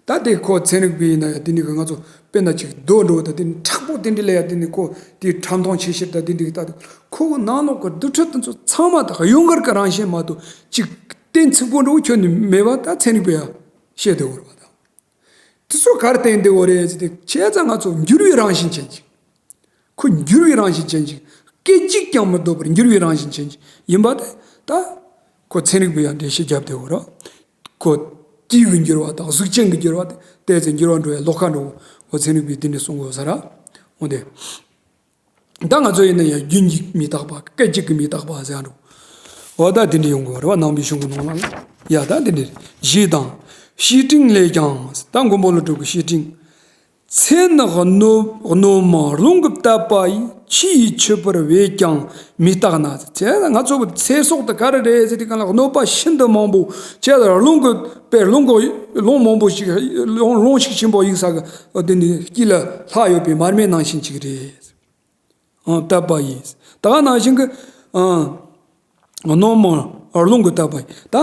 ད་དེ་ཁོ་ཚན་རིག་པ་ཡིན་ན་ཡང་དེ་འདྲ་གི་ང་ཚོ་དཔེར་ན་ཅིག་རྡོ་འདྲ་བོ་དང་དེ་འདྲ་མཁྲེགས་པོ་དེ་འདྲ་ལ་ཡང་དེ་འདྲ་ཁོ་དེའི་ཕྲ་མཐོང་ཆེ་ཤེལ་དང་དེ་འདྲ་གི་ལྟ་དུས། ཁོ་གི་ནང་ལོགས་ཀྱི་རྡུལ་ཕྲན་དེ་ཚོ་ཚང་མ་དག་གཡོ་འགུལ་གྱི་རང་བཞིན་མ་གཏོགས་ཅིག་གཏན་ཚིགས་པོ་འདྲ་བོ་ཁྱོན་ནས་མེད་པ་ད་ཚན་རིག་པས་ཡང་བཤད་བསྡད་ཡོད་རེད་པ། ད་དེ་ཚོ་ག་རེ་བསྟན་བསྡད་ཡོད་རེད་ཟེར་དུས། བྱས་ཙང་ང་ཚོ་འགྱུར་བའི་རང་བཞིན་ཅན་ཅིག་ཁོ་འགྱུར་བའི་རང་བཞིན་ཅན་ཅིག་སྐད་ཅིག་ཀྱང་མི་སྡོད་པར་འགྱུར་བའི་རང་བཞིན་ཅན་ཅིག་ཡིན་པ་དེ་ད་ཁོ་ཚན་རིག་པས་ཡང་འགྲེལ་བཤད་བརྒྱབ་བསྡད་ཡོད་རེད། ཁོ་དུས་ཀྱི་འགྱུར་བ་དང་གཟུགས་ཅན་གྱི་འགྱུར་བ་དེ་ཏོག་ཙམ་འགྱུར་བ་འགྲོ་བའི་ལོགས་ཀ་འདྲ་བོ། ཁོ་ཚན་རིག་པས་དེ་འདྲ་གསུང་གི་ཡོད་ས་རེད། འོ་དེ། ད་ང་ཚོ་ཡིན་ན་ཡང་རྒྱུན་གྱི་མི་རྟག་པ། སྐད་ཅིག་གི་མི་རྟག་པ་ཟེར་ཡ་འདྲ་བོ། འོ་ད་དེ་འདྲ་ཡོང་གི་ཡོད་རེད་པ། ནང་པའི་གཞུང་གི་ནང་ལ་ཡ་ད་དེ་འདྲ་རེད། ཞེས་དང་། བཤེས་སྤྲིང་ལས་ཀྱང་། ད་མགོན་པོ་ཀླུ་སྒྲུབ་ཀྱི་བཤེས་སྤྲིང་། ཚེ་ནི་རྣོ་རྣོ་མང་རླུང་གིས་བཏབ་པ་ཡིས། ཆུ་ཡིས་ཆུད་པར་བས་ཀྱང་མི་རྟག་ན། ཚེ་ང་ཚོ་གི་ཚེ་སྲོག་དེ་ག་རེ་རེད་ཟེར་དུས་སྒང་ལ་གནོད་པ་ཤིན་ཏུ་མང་པོ་བྱས་ལ། རླུང་གིས་དཔེ་རླུང་གིས་རླུང་མང་པོ་ཞིག་རླུང་རླུང་ཤུགས་ཆེན་པོ་ཡིག་ས་གི་འོ་དེ་ནི་དཀྱིལ་ལ་ལྷག་ཡོད་པའི་མར་མེ་ནང་བཞིན་ཅིག་རེད། ཨང་། བཏབ་པ་ཡིས། ད་ག་ནང་བཞིན་གྱི་ཨང་། རྣོ་མང་རླུང་གིས་བཏབ་པ་ཡིས། ད་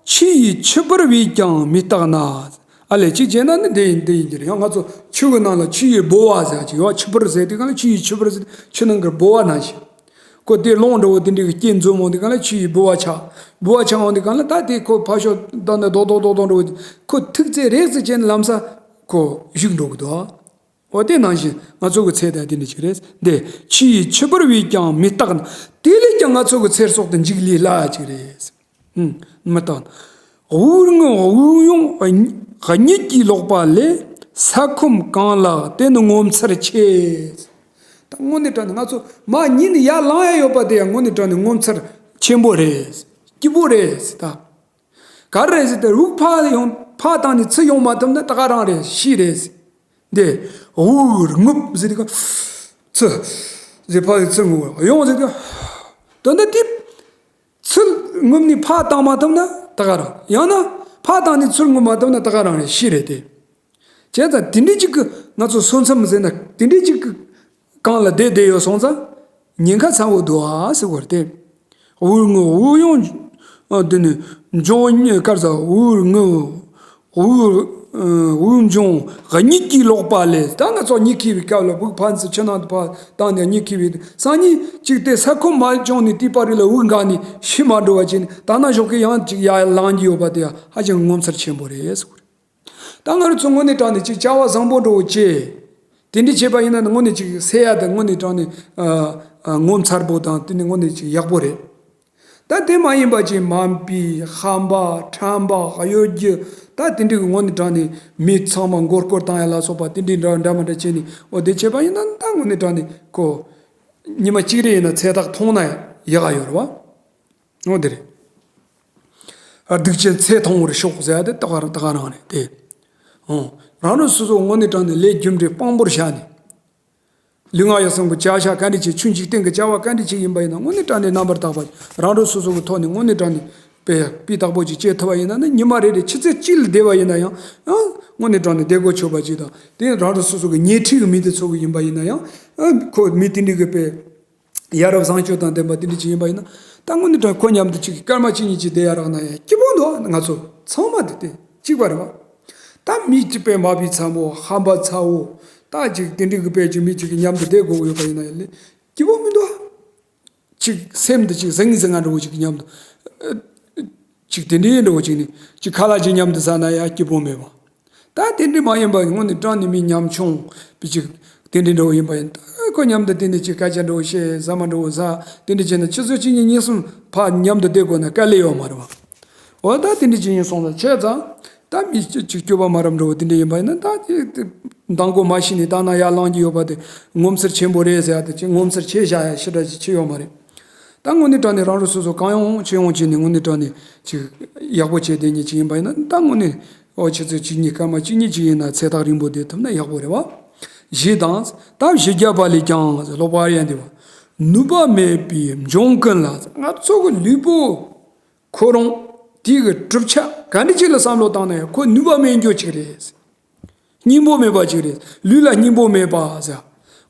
ཆུ་ཡིས་ཆུད་པར་བས་ཀྱང་མི་རྟག་ན། ཨ་ལས་གཅིག་བྱས་ན་ནི་འདི་ཡིན་འདི་ཡིན་གྱི་རེད། ཡང་ང་ཚོ་ཆུ་གི་ནང་ལ་ཆུ་ཡི་ལྦུ་བ་ཟེར་གྱི་ཡོད། ཆུད་པར་ཟེར་དུས་སྒང་ལ་ཆུ་ཡིས་ཆུད་པར་ཟེར་ཆུ་ནང་གི་ལྦུ་བ་ནང་བཞིན། ཁོ་དེ་རླུང་འདྲ་བོ་དེ་འདྲ་གི་རྐྱེན་འཛོམས་འོང་དུས་སྒང་ལ་ཆུ་ཡི་ལྦུ་བ་ཆགས། ལྦུ་བ་ཆགས་འོང་དུས་སྒང་ལ་ད་དེ་ཁོ་ཕར་ཞོག་ད་ནི་རྡོག་རྡོག་རྡོག་རྡོག་འདྲ་བོ་ཁོ་ཐུག་ཚད་རེག་ཚད་བྱས་ནས་ལམ་སང་ཁོ་གཞུག་འགྲོ་གི་འདུག་འོ་དེ་ནང་བཞིན་ང་ཚོ་གི་ཚེ་དང་དེ་འདྲ་ཅིག་རེད། འདི་ཆུ་ཡིས་ཆུད་པར་བས་ཀྱང་མི་རྟག་ན། དེ་ལས་ཀྱང་ང་ཚོ་གི་ཚེ་སྲོག་དེ་འཇིག་ལས་སླ་ཅིག་རེད། ཨུམ། མི་རྟག་ན། དབུགས་རྔུབ་དབུགས་དབྱུང་གཉིད་ཀྱིས་ལོག་པ་ལས། ས་ཁོམ་གང་ལགས་དེ་ནི་ངོ་མཚར་ཆེ། ད་དངོས་གནས་དྲང་གནས་ང་ཚོ་མར་གཉིད་ནས་ཡར་ལངས་ཡ་ཡོད་པ་དེ་ཡང་དངོས་གནས་དྲང་གནས་ངོ་མཚར་ཆེན་པོ་རེད། སྐྱིད་པོ་རེད་ད། ག་རེ་རེད་ཟེར་ཏེ། དབུགས་ཕར་ཡོང་ཕར་བཏང་ནས་ཚུར་ཡོང་མ་ཐུབ་ན་ད་ག་རང་རེད། ཤི་རེད། འདི་དབུགས་རྔུབ་ཟེར་དུས་ཚུར་ཟེར་ཕར་ཚུར་རྔུབ་ཡོང་ཟེར་དུས། ད་ནི་དེ་ཚུར་རྔུབ་ནས་ཕར་བཏང་མ་ཐུབ་ན་ད་ག་རང་། ཡང་ན་ཕར་བཏང་ནས་ཚུར་རྔུབ་མ་ཐུབ་ན་ད་ག་རང་རེད། ཤི་རེད་དེ། བྱས་ཙང་དེ་འདྲའི་ཅིག་གི་ང་ཚོ་སོ་མཚམས་ཟེར་ན་དེ་འདྲའི་ཅིག་གི་སྒང་ལ་བསྡད་བསྡད་ཡོད་སོང་ཙང་ཉེན་ཁ་ཚ་བོ་འདུག་ཨ་ཟེར་བ་རེད་དེ། དབུགས་རྔུབ་དབུགས་དབྱུང་། ཨ། དེ་ནི་འབྱུང་གཉིད་སྐར་ཟ་དབུགས་རྔུབ། དབུགས། ཨ། དབུགས་འབྱུང་གཉིད་ཀྱིས་ལོག་པ་ལས། ད་ང་ཚོ་གཉིད་ཁུག་པའི་སྐབས་ལ་དབུགས་ཕར་ཚུར་ཆུ་ནང་དུ་ཕར་བཏང་ནས་གཉིད་ཁུག་པའི་སང་ཉིན་ཅིག་དེ་ས་ཁོམ་མ་བྱུང་ནས་དེའི་བར་རིང་ལ་དབུགས་འགག་ནས་ཤི་མ་འགྲོ་བ་བྱས་ནས་ད་ནང་ཞོགས་ཀས་ཡང་ཅིག་ཡར་ལངས་ཀྱི་ཡོད་པ་དེ་ཡང་ཧ་ཅང་ངོ་མཚར་ཆེན་པོ་རེད་ཟེར་བ་རེད། ད་ང་རང་ཚོ་དངོས་གནས་དྲང་གནས་ཅིག་བྱ་བ་བཟང་པོ་འདྲ་བོ་བྱས། དེ་འདྲ་བྱས་པ་ཡིན་ན་ནི་དངོས་གནས་ཅིག་སེལ་ཡ་དེ་དངོས་གནས་དྲང་གནས་ཨ་ཨ་ངོ་མཚར་པོ་དང་དེ་ནི་དངོས་གནས་ཅིག་ཡག་པོ་རེད། ད་དེ་མ་ཡིན་པ་ཅིག་དམའ་འབེབས་ཧམ་པ་ཁྲམ་པ་གཡོ་སྒྱུ་ད་དེ་འདྲ་གི་དངོས་གནས་དྲང་གནས་མི་ཚང་མ་མགོ་སྐོར་བཏང་ཡ་ལ་སོགས་པ་དེ་འདྲ་འདྲ་འདྲ་མི་འདྲ་བྱས་ནས་འོ་དེ་བྱས་པ་ཡིན་ན་ད་དངོས་གནས་དྲང་གནས་ཁོ་ཉི་མ་གཅིག་རེ་ཡིན་ན་ཚེ་ཐག་ཐུང་ན་ཡག་ག་ཡོད་རེད་བ། འོ་དེ་རེད། སྡིག་ཅན་ཚེ་ཐུང་བར་ཤོག་ཟེར་ཡ་དེ་ད་ག་རང་ད་ག་རང་རེད་དེ། འོ། རང་རང་སོ་སོ་དངོས་གནས་དྲང་གནས་ལས་རྒྱུ་འབྲས་དཔང་པོར་བཞག་ནས། ལུས་ངག་ཡིད་གསུམ་གྱི་བྱ་བཞག་ག་འདྲ་ཅིག་ཆོས་འཇིག་རྟེན་གྱི་བྱ་བ་ག་འདྲ་ཅིག་ཡིན་པ་ཡིན་ན་དངོས་གནས་དྲང་གནས་རྣམ་པར་དག་པ་རང་རང་སོ་སོ་གི་ཐོག་ནས་དངོས་གནས་དྲང་གནས་དཔེ་སྤུས་དག་པོ་ཅིག་སྤྱད་ཐུབ་པ་ཡིན་ན་ནི་ཉི་མ་རེ་རེ་ཆུ་ཚོད་གཅིག་ལ་བསྡད་པ་ཡིན་ན་ཡང་ཨ་དངོས་གནས་དྲང་གནས་བདེ་སྐྱིད་ཆོག་པ་ཅིག་དང་དེ་རང་རང་སོ་སོ་གི་ཉེ་འཁྲིས་ཀྱི་མི་དེ་ཚོ་གི་ཡིན་པ་ཡིན་ན་ཡང་ཨ་ཁོ་མི་དེ་འདྲ་གི་དཔེ། ཡ་རབས་བཟང་སྤྱོད་དང་ལྡན་པ་དེ་འདྲ་ཅིག་ཡིན་པ་ཡིན་ན། ད་དངོས་གནས་དྲང་ཁོ་མཉམ་དུ་ཅིག་སྐར་མ་གཅིག་གཉིས་ཅིག་བསྡད་ཡ་རག་ན་ཡང་སྐྱིད་པོ་འདུག་ང་ཚོ་ཚང་མ་དེ་དེ་གཅིག་པ་རེད་བ། ད་མི་གཅིག་པའི་མ་བི་ཚ་མོ་ཧམ་པ་ཚ་བོ། ད་ཅིག་དེ་འདྲའི་གི་དཔེ་ཅིག་མི་གཅིག་གི་མཉམ་དུ་བསྡད་དགོས་ཡོད་པ་ཡིན་ན་ཡང་ལས་སྐྱིད་པོ་མི་འདུག་ཅིག་སེམས་དེ་ཅིག་ཟང་ངེ་ཟིང་ངེ་འདྲ་བོ་ཅིག་གི་མཉམ་དུ། ཅིག་དེ་འདྲའི་འདྲ་བོ་ཅིག་ནི་ཅིག་ཁ་ལག་ཅིག་མཉམ་དུ་ཟ་ན་ཡང་སྐྱིད་པོ་མེད་པ། ད་དེ་འདྲ་མ་ཡིན་པ་དངོས་གནས་དྲང་གནས་མི་ཉམ་ཆུང་བི་ཅིག་དེ་འདྲ་འདྲ་བོ་ཡིན་པ་ཡིན། ད་ཁོ་མཉམ་དུ་དེ་འདྲ་ཅིག་སྐད་ཆ་འདྲ་བོ་བཤད་ཟ་མ་འདྲ་བོ་ཟ་དེ་འདྲ་བྱས་ན་ཆུ་ཚོད་གཅིག་གཉིས་གཉིས་གསུམ་ཕར་མཉམ་དུ་བསྡད་དགོས་ན་དཀའ་ལས་ཡོད་མ་རེད་བ། འོ་ད་དེ་འདྲ་ཅིག་ཡིན་སོང་ཙང་བྱས་ཙང་ད་ ད་མི་གཅིག་གཅིག་སྐྱོབ་པ་མ་རབས་འགྲོ་བ་དེ་འདྲ་ཡིན་པ་ཡིན་ན། ད་དེ་དེ་མདང་དགོང་མ་ཤི་ནས་ད་ན་ཡར་ལངས་ཀྱི་ཡོད་པ་དེ་ངོ་མཚར་ཆེན་པོ་རེད་ཟེར་ཡ་དེ་ཅིག་ངོ་མཚར་ཆེ་བཞག་ཡ་ཞེ་དྲག་ཅིག་ཆེ་ཡོད་མ་རེད། ད་དངོས་གནས་དྲང་གནས་རང་རང་སོ་སོ་གང་ཡོང་ཅི་ཡོང་བྱས་ནས་དངོས་གནས་དྲང་གནས་ཅིག་ཡག་པོ་བྱས་བསྡད་མཁན་ཅིག་ཡིན་པ་ཡིན་ན། ད་དངོས་གནས་ཨོ་ཆུ་ཚོད་གཅིག་གཉིས་སྐར་མ་གཅིག་གཉིས་ཅིག་ཡིན་ན་ཚེ་ཐག་རིང་པོ་བསྡད་ཐུབ་ན་ཡག་པོ་རེད་བ། ཞེས་དང་། ད་བཞི་བརྒྱ་པ་ལས་ཀྱང་ཟེར། ལྷག་པར་ཡང་འདི་བ། ནུས་པ་མེད་པའི་འབྱུང་ཀུན་ལ། ང་ཚོ་གི་ལུས་པོ་ཁོ་རང་དེ་གི་གྲུབ་ཆ་ག་འདྲ་ཅིག་ལ་བསམ་བློ་བཏང་ན་ཡང་ཁོ་ནུས་པ་མེད་རྒྱུ་ཅིག་རེད། སྙིང་པོ་མེད་པ་ཅིག་རེད། ལུས་ལ་སྙིང་པོ་མེད་པ་ཟེར།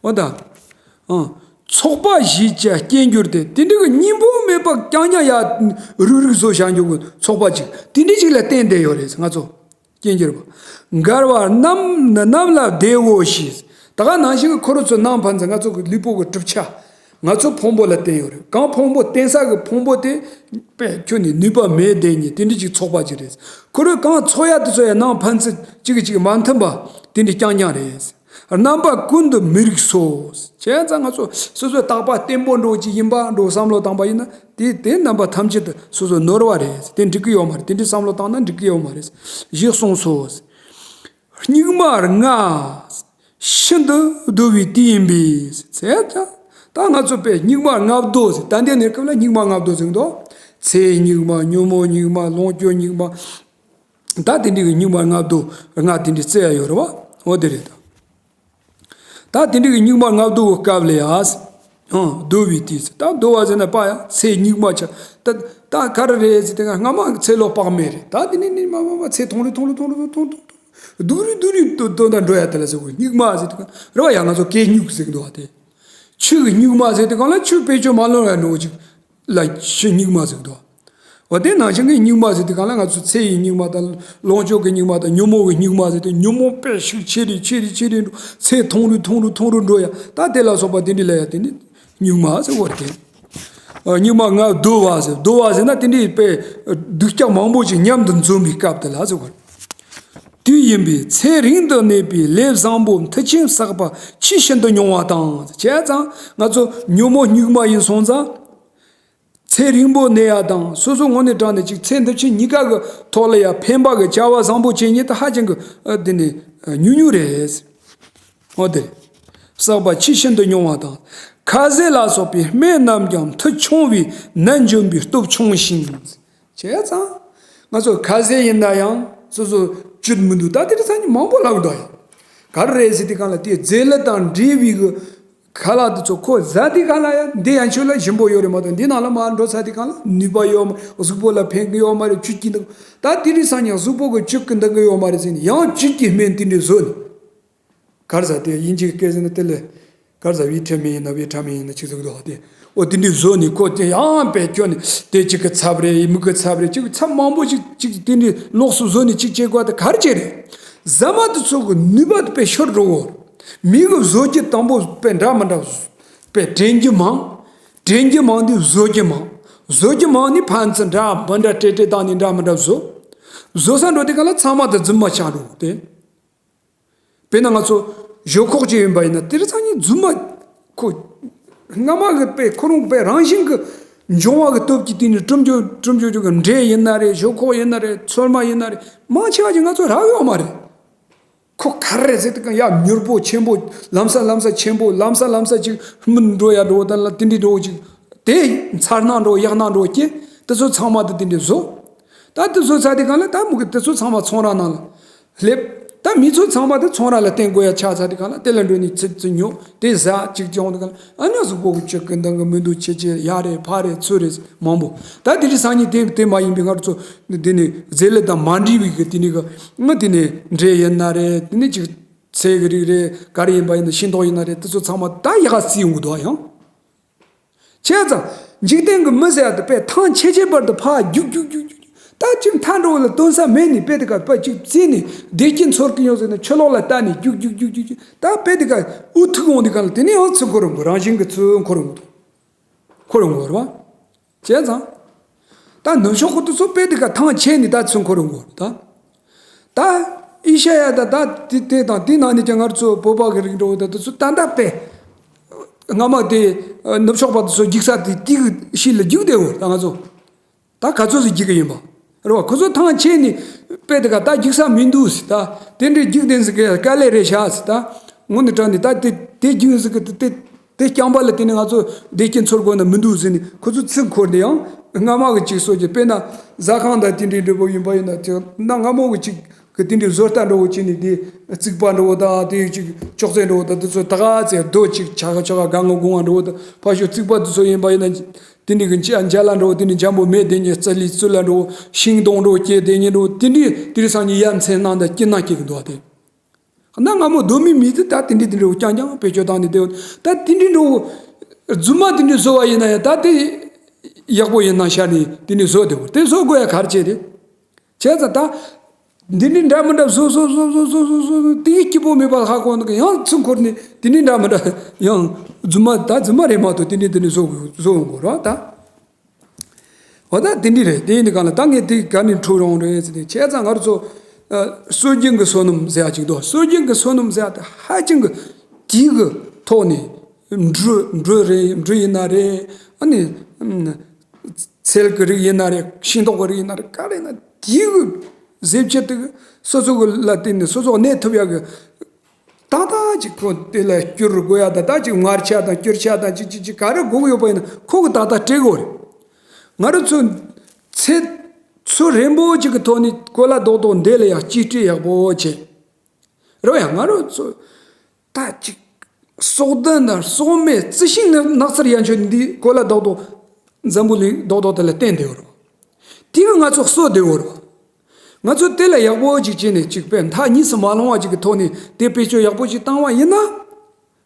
འོ་ད། ཨང་། ཚོགས་པ་བཞིས་ཀྱང་སྐྱེ་འགྱུར་ཏེ། དེ་འདྲ་གི་སྙིང་པོ་མེད་པ་རྐྱང་རྐྱང་ཡ་རུག་རུག་བཟོ་བཞག་འགྱུར་གི་ཚོགས་པ་ཅིག་དེ་འདྲ་ཅིག་ལ་བརྟེན་བསྡད་ཡོད་རེད་ང་ཚོ། སྐྱེ་འགྱུར་བ། མགར་བ་རྣམས་ནི་གནམ་ལ་བདེའོ་ཞེས། ད་ག་ནང་བཞིན་གྱི་ཁོ་རང་ཚོ་ནང་ཕན་ཚུན་ང་ཚོ་གི་ལུས་པོ་གི་གྲུབ་ཆ། ང་ཚོ་ཕུང་པོ་ལ་བརྟེན་ཡོད་རེད། གང་ཕུང་པོ་བརྟེན་ས་གི་ཕུང་པོ་དེ་དཔེ་ཁྱོན་ནས་ནུས་པ་མེད་བསྡད་མཁན་དེ་འདྲ་ཅིག་ཚོགས་པ་ཅིག་རེད། ཁོ་རང་གང་ཚོགས་ཡ་དེ་ཚོ་ཡ་ནང་ཕན་ཚུན་གཅིག་གིས་གཅིག་མ་མཐུན་པ་དེ་འདྲ་རྐྱང་རྐྱང་རེད། རྣམ་པ་ཀུན་ཏུ་མི་རིགས་སོ། བྱས་ཙང་ང་ཚོ་སོ་སོའི་རྟག་པ་བརྟན་པོ་འདྲ་ཅིག་ཡིན་པ་འདྲ་བསམ་བློ་བཏང་པ་ཡིན་ན། དེ་དེ་རྣམ་པ་ཐམས་ཅད་དུ་སོ་སོ་ནོར་བ་རེད། དེ་འགྲིག་གི་ཡོད་མ་རེད། དེ་འདྲའི་བསམ་བློ་བཏང་ན་འགྲིག་གི་ཡོད་མ་རེད། ཞེས་གསུངས་སོ། སྙིགས་མ་ལྔ་ཤིན་ཏུ་བདོ་བའི་དུས་ཡིན་པས། བྱས་ཙང་ད་ང་ཚོ་དཔེ་སྙིགས་མ་ལྔ་བདོ་ཟེར། ད་ལྟའི་གནས་སྐབས་ལ་སྙིགས་མ་ལྔ་བདོ་ཟེར་གི་འདུག་ཚེ་སྙིགས་མ། ཉོན་མོངས་སྙིགས་མ། ལོངས་སྤྱོད་སྙིགས་མ། ད་དེ་འདྲའི་གི་སྙིགས་མ་ལྔ་བདོ་ལྔ་དེ་འདྲའི་བརྩི་ཡ་ཡོད་རེད་བ། འོ་དེ་རེད་ད། ད་དེ་འདྲའི་གི་སྙིགས་མ་ལྔ་བདོ་གི་སྐབས་ལ་ཡ། ཨང་། བདོ་བའི་དུས་སུ། ད་བདོ་བ་ཟེར་ན་པ་ཡ་ཚེ་སྙིགས་མ་ཆ། ད་ད་ག་རེ་རེད་ཟེར་དུས་སྔ་མ་ཚེ་ལོ་དཔག་མེད་རེད། ད་དེ་ནས་ནས་མ་མ་མ་ཚེ་ཐུང་རུ་ཐུང་རུ་ཐུང་རུ་ཐུང་རུ་ཐུང་རུ་སྡུག་རུ་སྡུག་རུ་དོ་དོ་ད་འགྲོ་ཡ་དེ་ལ་ཟེར་གོ། སྙིགས་མ་ཟེར་དུས་རེད་བ་ཡ། ང་ཚོ་གད་སྙིགས་ཟེར་གི་འདུག་བ། དེ་ཆུ་གི་སྙིགས་མ་ཟེར་དུས་སྒང་ལ་ཆུ་དཔེ་ཆུ་མ་ལོན་ཡ་འགྲོ་གི་ཅིག་ལ་ཆུ་སྙིགས་མ་ཟེར་གི་འདུག་བ། འོ་དེ་ནང་བཞིན་གྱི་སྙིགས་མ་ཟེར་དུས་སྒང་ལ་ང་ཚོ་ཚེ་ཡི་སྙིགས་མ་དང་ལོངས་སྤྱོད་ཀྱི་སྙིགས་མ་དང་ཉོན་མོངས་ཀྱི་སྙིགས་མ་ཟེར་དུས། ཉོན་མོངས་དཔེ་ཤུགས་ཆེ་རེ་ཆེ་རེ་ཆེ་རེ་འགྲོ། ཚེ་ཐུང་རུ་ཐུང་རུ་ཐུང་རུ་འགྲོ་ཡ། ད་དེ་ལ་སོགས་པ་དེ་འདྲ་ལ་ཡ་དེ་ནི་སྙིགས་མ་ཟེར་བ་རེད། ཨ། སྙིགས་མ་ལྔ་བདོ་བ་ཟེར། བདོ་བ་ཟེར་ན་དེ་འདྲའི་དཔེ་སྡུག་ཅག་མང་པོ་ཞིག་མཉམ་དུ་འཛོམས་པའི་སྐབས་དེ་ལ་ཟེར་བ་རེད། དུས་ཡིན་པས་ཚེ་རིང་དུ་གནས་པའི་ལས་བཟང་པོ་མཐུ་ཆེན་བསགས་པ་ཆེས་ཤིན་ཏུ་ཉུང་བ་དང་། བྱས་ཙང་ང་ཚོ་ཉོན་མོངས་སྙིགས་མ་ཡིན་སོང་ཙང་། ཚེ་རིང་པོ་གནས་ཡ་དང་སོ་སོ་དངོས་གནས་དྲང་གནས་ཅིག་ཚེ་འདི་ཕྱི་གཉིས་ཀ་གི་ཐོག་ལ་ཡ་ཕན་པ་གི་བྱ་བ་བཟང་པོ་བྱེད་མཁན་དེ་ཧ་ཅང་གི་ཨ་དེ་ནི་ཉུང་ཉུང་རེད། འོ་དེ་བསགས་པ་ཆེས་ཤིན་ཏུ་ཉུང་བ་དང་། ཁ་ཟས་ལ་སོགས་པའི་སྨན་རྣམས་ཀྱང་མཐུ་ཆུང་བས་ནད་འབྱུང་བའི་སྟོབས་ཆུང་ཞིང་། བྱས་ཙང་ང་ཚོ་ཁ་ཟས་ཡིན་ན་ཡང་སོ་སོ་བཅུད་མི་འདུག་ད་དེ་རིང་སང་ཉིན་མང་པོ་ལབ་འདུག་ཡ། ག་རེ་རེད་ཟེར་དུས་སྒང་ལ་དེ་རྫས་ལུད་དང་འབྲེལ་བའི་གི་ཁ་ལག་དེ་ཚོ་ཁོ་ཟ་དུས་སྒང་ལ་ཡ་འདི་ཡན་ཆོད་ལ་ཞིམ་པོ་ཡོད་རེད་མ་གཏོགས། འདི་ནང་ལ་མར་འགྲོ་ཚར་དུས་སྒང་ལ་ནུས་པ་ཡོད་མ། གཟུགས་པོ་ལ་ཕན་གི་ཡོད་མ་རེད། བཅུད་ཀྱི་འདུག་ད་དེ་རིང་སང་ཉིན་གཟུགས་པོ་གི་བཅུད་ཀྱི་འདུག་གི་ཡོད་མ་རེད་ཟེར་ནས་ཡང་བཅུད་ཀྱི་སྨན་དེ་འདྲ་བཟོས་ནས། ག་རེ་ཟ་དེ་དབྱིན་ཇིའི་སྐད་ཟེར་ན་དེ་ལས། ག་རེ་ཟ་བི་ཊ་མིན་ཡིན་ན་བི་ཊ་མིན་ཡིན་ན་ཅིག་ཟེར་གི་འདུག་དེ། འོ་དེ་འདྲ་བཟོས་ནས་ཁོ་དེ་ཡང་དཔེ་སྐྱོན་ནས་དེ་གཅིག་གི་ཚབ་རེད། མིག་གི་ཚབ་རེད། གཅིག་གི་ཚབ་མང་པོ་ཅིག་ཅིག་དེ་འདྲ་ལོགས་སུ་བཟོས་ནས་ཅིག་བྱེད་དགོས་དེ་ག་རེ་བྱས་རེད། ཟ་མ་དེ་ཚོ་གི་ནུས་པ་དེ་དཔེ་ཤོར་འགྲོ་གོ། མི་གི་བཟོ་རྒྱུ་དང་པོ་དཔེ་འདྲ་མི་འདྲ་བཟོ། དཔེ་དྲན་རྒྱུ་མང་། དྲན་རྒྱུ་མང་དུས་བཟོ་རྒྱུ་མང་། བཟོ་རྒྱུ་མང་ནས་ཕན་ཚུན་འདྲ་མི་འདྲ་སྤྲེལ་སྤྲེལ་བཏང་ནས་འདྲ་མི་འདྲ་བཟོ། བཟོ་ས་འགྲོ་དུས་སྒང་ལ་ཚང་མ་དེ་རྫུན་མ་ཆགས་འགྲོ་གོ་དེ། དཔེར་ན་ང་ཚོ་ཞོག་ཁོག་ཅིག་ཡིན་པ་ཡིན་ན་དེ་རིང་སང་ཉིན་རྫུན་མ་ཁོ། སྔ་མ་གི་དཔེ་ཁོ་རང་དཔེ་རང་བཞིན་གྱི་འབྱུང་བ་གི་སྟོབས་ཀྱིས་དེ་ནི་གྲུབ་འགྱོ་གྲུབ་འགྱོ་རྒྱུ་གི་འབྲས་ཡིན་ན་རེད། ཞོག་ཁོག་ཡིན་ན་རེད། ཚོད་མ་ཡིན་ན་རེད། མང་ཆེ་བ་ཅིག་ང་ཚོ་རག་ཡོད་མ་རེད། ཁོ་ག་རེ་རེད་ཟེར་དུས་སྒང་ཡ་མྱུར་པོ་ཆེན་པོ་ལམ་སང་ལམ་སང་ཆེན་པོ་ལམ་སང་ལམ་སང་ཅིག་སྨིན་འགྲོ་ཡ་འགྲོ་དང་ལ་དེ་འདྲའི་འགྲོ་ཅིག་དེ་མཚར་སྣང་འགྲོ་ཡག་སྣང་འགྲོ་སྐྱེ། དེ་ཚོ་ཚང་མ་དེ་དེ་འདྲའི་བཟོ། ད་དེ་ཚོ་ཚར་དུས་སྒང་ལ་ད་མུ་གེ་དེ་ཚོ་ཚང་མ་ཚོང་ར་ནང་ལ། སླེབས། ད་མི་ཚོ་ཚང་མ་དེ་ཚོང་ར་ལ་བརྟེན་དགོས་ཡ་ཆགས་ཚར་དུས་སྒང་ལ་དེ་ལ་འགྲོ་ནས་ཚིག་ཚིག་ཉོ་དེ་ཟ་ཅིག་ཅིག་འོང་དུས་སྒང་ལ་ཨ་ནི་གཟུགས་པོ་གི་བཅུད་ཀྱི་འདང་གི་མི་འདུག་ཅེས་ཅེས་ཡ་རེད་ཕ་རེད་ཚུར་རེད་མང་པོ། ད་དེ་རིང་སང་ཉིན་དེ་དེ་མ་ཡིན་པའི་ང་ཚོ་དེ་ནི་རྫས་ལུད་དང་མ་འདྲེས་པའི་གི་དེ་ནི་གི་ང་དེ་ནི་འབྲས་ཡིན་ན་རེད། དེ་ནི་ཅིག་ཚལ་གི་རིགས་རེད། ག་རེ་ཡིན་པ་ཡིན་ན་ཤིང་ཏོག་ཡིན་ན་རེད། དེ་ཚོ་ཚང་མ་ད་ཡག་ག་བརྩིས་ཡོང་གི་འདུག་ཨ་ཡང་། བྱས་ཙང་འཇིག་རྟེན་གྱི་མི་ཟེར་ཡ་དེ་དཔེ་ཐང་ཆད་ཆད་བར་དུ་ཕར་རྒྱུག་རྒྱུག་རྒྱུག་རྒྱུག་ད་ཅིག་མཐའ་འགྲོ་བ་ལ་སྟོན་ས་མེད་ནས་དཔེ་དེ་ཀ་དཔེ་ཅིག་བརྩིས་ནས་བདེ་སྐྱིད་འཚོལ་གི་ཡོད་ཟེར་ནས་ཕྱི་ལོགས་ལ་ལྟ་ནས་རྒྱུག་རྒྱུག་རྒྱུག་རྒྱུག་རྒྱུག་ད་དཔེ་དེ་ཀ་འུ་ཐུག་འོང་དུས་སྒང་ལ་དེ་ནས་ཡང་ཚུར་འཁོར་འགྲོ། རང་བཞིན་གྱི་ཚུར་འཁོར་འགྲོ། འཁོར་འགྲོ་རེད་བ། བྱས་ཙང་། ད་ནུབ་ཕྱོགས་ཁོ་ཚོ་དཔེ་དེ་ཀ་ཐང་ཆད་ནས་ད་ཚུར་འཁོར་འགྲོ་རེད་ད། ད་ཨེ་ཤ་ཡ་ད་ད་དེ་དེ་དང་དེ་ནང་ནས་ཀྱང་ང་ཚོ་བོད་པ་གི་རིགས་འགྲོ་ད་དེ་ཚོ་ད་ད་དཔེ། སྔ་མ་དེ་ནུབ་ཕྱོགས་པ་དེ་ཚོ་རྒྱུག་ས་དེ་དེ་གི་ཤི་ལ་རྒྱུག་བསྡད་འོ་ད་ང་ཚོ། ད་ག་ཚོད་ཟིག་རྒྱུག་གི་ཡིན་པ། རེད་བ། ཁོ་ཚོ་ཐང་ཆད་ནས་ དཔེ་དེ་ག་ད་རྒྱུག་ས་མི་འདུག་ཟེར། ད་དེ་འདྲའི་རྒྱུག་དེ་ཟིག་གི་དཀའ་ལས་རེད་ཤག་ཟེར། ད་དངོས་གནས་དྲང་ནས་ད་དེ་དེ་རྒྱུག་ཟིག་གི་དེ་དེ་རྐྱང་པ་ལ་དེ་ནས་ང་ཚོ་བདེ་སྐྱིད་འཚོལ་དགོས་ན་མི་འདུག་ཟེར་ནས་ཁོ་ཚོ་ཚིག་འཁོར་ནས་ཡང་སྔ་མ་གི་ཅིག་གསོ་རྒྱུ། དཔེར་ན་ཟ་ཁང་དང་དེ་འདྲའི་འདྲ་པོ་ཡིན་པ་ཡིན་ན། དེ་ན་སྔ་མོ་གི་ཅིག་གི་དེ་འདྲའི་བཟོ་ལྟ་འདྲ་པོ་བྱས་ནས། དེ་རྩིག་པ་འདྲ་པོ་དང་དེ་ཅིག་ཅོག་ཙེ་འདྲ་པོ་དང་དེ་ཚོ་ད་ག་ཚད་རྡོ་ཅིག་ཆ་ག་ཆ་ག་གང་ག་གོང་བ་འདྲ་པོ་དང་ཕར་ཞོག་རྩིག་པ་དེ་ཚོ་ཡིན་པ་ཡིན་ན། དེ་འདྲའི་གི་འཇའ་འཇའ་ལ་འདྲ་པོ། དེ་འདྲའི་འཇམ་པོ་མེ་དེ་ཉིད་རྩི་ལི་རྩི་ལ་འདྲ་པོ། ཤིང་སྡོང་འདྲ་པོ་སྐྱེས་དེ་ཉིད་འདྲ་པོ། དེ་འདྲའི་དེ་རིང་སང་ཉིན་ཡ་མཚན་སྣང་དང་སྐྱིད་སྣང་སྐྱེ་གི་འདུག་པ། དེ་གནའ་སྔ་མོ་གདོད་མའི་མི་དེ་ད་དེ་འདྲའི་དེ་འདྲའི་རྐྱང་རྐྱང་བེད་སྤྱོད་བཏང་ནས་བསྡད་ཡོད། ད་དེ་འདྲའི་འདྲ་པོ་རྫུན་མ་དེ་འདྲའི་བཟོ་བ་ཡིན་ན་ཡང་ད་དེ་ཡག་པོ་ཡིན་ན་ཤར་ནས་དེ་འདྲའི་བཟོ་བསྡད་པ། དེ་བཟོ་དགོས་ཡ་ག་རེ་བྱས་རེད། བྱས་ཙང་ད་འདི་འདྲའི་འདྲ་མི་འདྲ་བཟོ་བཟོ་བཟོ་བཟོ་བཟོ་བཟོ་བཟོ་དེའི་སྐྱིད་པོ་མེད་པ་ཧ་གོ་འདུག། ཡང་ཚུར་འཁོར་ནས་དེ་འདྲའི་འདྲ་མི་འདྲ་ཡང་རྫུན་མ། ད་རྫུན་མ་རེད་མ་གཏོགས་དེ་འདྲའི་དེ་འདྲའི་བཟོ་དགོས་བཟོ་ཡོང་དགོས་རེད་པ། ད་འོ་ད་དེ་འདྲའི་རེད། དེ་ཡིན་དུས་གང་ལ་ད་ངས་དེ་ག་ནས་འཁྲུག་རུང་རེད་ཟེར་ཏེ། བྱས་ཙང་ང་རང་ཚོ་ཨ་སྲོལ་རྒྱུན་གྱི་བསོད་ནམས་ཟེར་ཡ་ཅིག་འདུག། སྲོལ་རྒྱུན་གྱི་བསོད་ནམས་ཟེར་ཡ་དེ་ཧ་ཅང་གི་དེའི་གི་ཐོག་ནས་འབྲུ་འབྲུ་རེད། འབྲུ་ཡིན་ན་རེད། ཨ་ནི་ཚལ་གྱི་རིགས་ཡིན་ན་རེད། ཤིང་ཏོག་གི་རིགས་ཡིན་ན་རེད། ག་རེ་ཡིན་ན་དེའི་གི་ཟས་བཅུད་དེ་གི་སོ་སོ་གི་ལ་བརྟེན་ནས་སོ་སོ་གནས་ཐུབ་ཡ་གི་ཏག་ཏག་ཅིག་ཁོ་དེ་ལ་སྐྱུར་དགོས་ཡ་དང་། ད་ཅིག་མངར་ཆ་དང་སྐྱུར་ཆ་དང་ཅིག་ཅིག་ཅིག་ག་རེ་དགོས་ཀྱི་ཡོད་པ་ཡིན་ན་ཁོ་གི་ཏག་ཏག་སྤྲད་དགོས་རེད། ང་རང་ཚོ་ཚེ་ཚོ་རིང་པོ་ཅིག་གི་ཐོག་ནས་གོ་ལ་རྡོག་རྡོག་འདི་ལ་ཡང་གཅེས་སྤྲས་ཡག་པོ་བྱས། རེད་པ། ཡ་ང་རང་ཚོ་ད་ཅིག་སྲོག་ལྡན་དང་སྲོག་མེད་རྩི་ཤིང་ནི་ནགས་ཚལ་ཡན་ཆོད་འདི་གོ་ལ་རྡོག་རྡོག་འཛམ་བུ་གླིང་རྡོག་རྡོག་དེ་ལ་བརྟེན་བསྡད་ཡོད་རེད་པ། དེ་གི་ང་ཚོ་གསོ་བསྡད་ཡོད་རེད་པ། ང་ཚོ་དེ་ལ་ཡག་པོ་ཅིག་བྱས་ནས་ཅིག་དཔེ་མཐའ་གཉིས་སུ་མ་ལྷུང་བ་ཅིག་གི་ཐོག་ནས་དེ་བེད་སྤྱོད་ཡག་པོ་ཅིག་བཏང་བ་ཡིན་ན།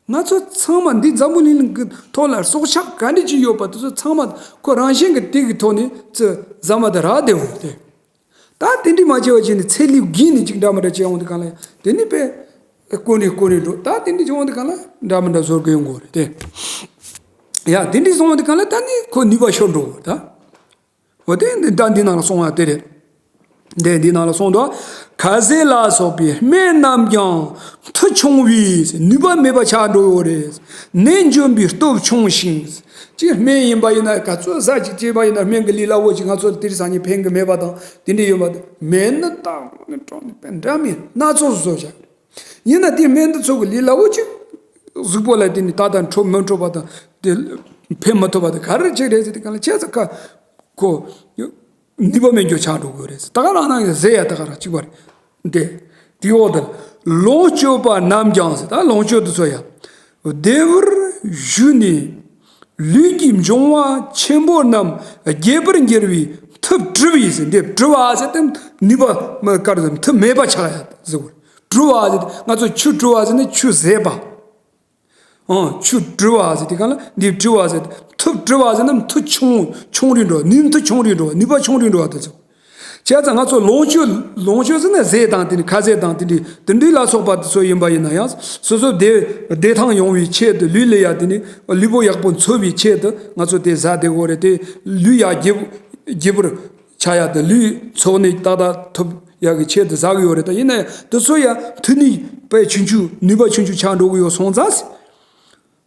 ང་ཚོ་ཚང་མ་འདི་འཛམ་བུ་གླིང་གི་ཐོག་ལ་སྲོག་ཆགས་ག་འདྲ་ཅིག་ཡོད་པ་དེ་ཚོ་ཚང་མ་ཁོ་རང་བཞིན་གྱི་དེ་གི་ཐོག་ནས་ཙི་ཟ་མ་དེ་རག་བསྡད་ཡོད་རེད་དེ། ད་དེ་འདྲ་མ་བྱས་པ་བྱས་ནས་ཚེ་ལས་བརྒལ་ནས་ཅིག་འདྲ་མི་འདྲ་བྱས་ཡོང་དུས་གང་ལ་ཡང་དེ་ནི་དཔེ་དཀོན་རིགས་དཀོན་རིགས་འགྲོ། ད་དེ་འདྲ་བྱས་ཡོང་དུས་གང་ལ་འདྲ་མི་འདྲ་བཟོ་དགོས་ཡོང་གི་རེད་དེ། ཡ་དེ་འདྲ་སོང་དུས་གང་ལ་ད་ནི་ཁོ་ནུས་པ་ཤོར་འགྲོ་གི་རེད་ད། འོ་དེ་འདི་ད་འདི་ནང་ལ་གསུངས་པ་དེ་རེད། འདི་འདི་ནང་ལ་གསུངས་འདུག། ཁ་ཟས་ལ་སོགས་པའི་སྨན་རྣམས་ཀྱང་མཐུ་ཆུང་བས་ནུས་པ་མེད་པ་ཆགས་འགྲོ་ཡོད་རེད། ནད་འཇོམས་པའི་སྟོབས་ཆུང་ཞིང་། ཅིག་སྨན་ཡིན་པ་ཡིན་ན་ག་ཚོད་ཟ་ཅིག་བྱས་པ་ཡིན་ན་སྨན་གྱི་ལས་སླ་བོ་ཅིག་ང་ཚོ་དེ་རིང་སང་ཉིན་ཕན་གྱི་མེད་པ་དང་དེ་འདྲ་ཡོད་པ་དང་། སྨན་ནི་ད་དངོས་གནས་དྲང་གནས་དཔེ་འདྲ་མིན་སྣ་ཚོགས་བཟོ་བཞག། ཡིན་ན་དེ་སྨན་འདི་ཚོ་གི་ལས་སླ་བོ་ཅིག་གཟུགས་པོ་ལ་དེ་ནི་ད་ལྟ་འཕྲོད་མི་འཕྲོད་པ་དང་དེ་ཕན་མི་ཐོགས་པ་དང་ག་རེ་ཅིག་རེད་ཟེར་དུས་གང་ལ་བྱས་ཙང་ཁ་ཁོ་ནུས་པ་མེད་རྒྱུ་ཆགས་འགྲོ་དགོས་རེད་ཟེར། ད་ག་རང་རང་གི་ཟས་ཡ་ད་ག་རང་གཅིག་པ་རེད་དེ། དེའི་འོག་ཏུ་ལོངས་སྤྱོད་པ་རྣམས་ཀྱང་ཟེར། ད་ལོངས་སྤྱོད་དེ་ཚོ་ཡང་བདེ་བར་ཞུས་ནས་ལུས་ཀྱི་འབྱུང་བ་ཆེན་པོ་རྣམས་རྒྱས་པར་འགྱུར་བའི་མཐུ་བྲི་བས་ཟེར། འདི་བྲི་བ་ཟེར་དེ་ནུས་པ་མ་དཀར་ཟེར། མཐུ་མེད་པ་ཆགས་ཡ་ཟེར་བ། བྲི་བ་ཟེར་ང་ཚོ་ཆུ་བྲི་བ་ཟེར་ན་ཆུ་ཟད་པ། ཨང་། ཆུ་བྲི་བ་ཟེར་དེ་གང་ལ་འདི་བྲི་བ་ཟེར། མཐུ་བྲི་བ་ཟེར་ན་མཐུ་ཆུང་ཆུང་རུ་འགྲོ། ནུས་མཐུ་ཆུང་རུ་འགྲོ། ནུས་པ་ཆུང་རུ་འགྲོ་བ་དེ་ཚོ། བྱས་ཙང་ང་ཚོ་ལོངས་སྤྱོད་ལོངས་སྤྱོད་ཟེར་ན་ཟས་དང་དེ་འདྲ་ཁ་ཟས་དང་དེ་འདྲ་དེ་འདྲ་ལ་སོགས་པ་དེ་ཚོ་ཡིན་པ་ཡིན་ན་ཡང་སོ་སོ་བདེ་བདེ་ཐང་ཡོང་བའི་ཆེད་དུ་ལུས་ལ་ཡ་དེ་ནི་ལུས་པོ་ཡག་པོ་འཚོ་བའི་ཆེད་དུ་ང་ཚོ་དེ་ཟ་བདེ་བོ་རེད་དེ། ལུས་ཡ་རྒྱས་རྒྱས་པར་ཆགས་ཡ་དེ་ལུས་འཚོ་གནས་ཏག་ཏག་ཐུབ་ཡག་གི་ཆེད་དུ་ཟ་གི་ཡོད་རེད། ད་ཡིན་ན་ཡང་དེ་ཚོ་ཡང་མཐུ་ནུས་དཔེ་ཆུང་ཆུང་ནུས་པ་ཆུང་ཆུང་ཆགས་འགྲོ་གི་ཡོད་སོང་ཙང་།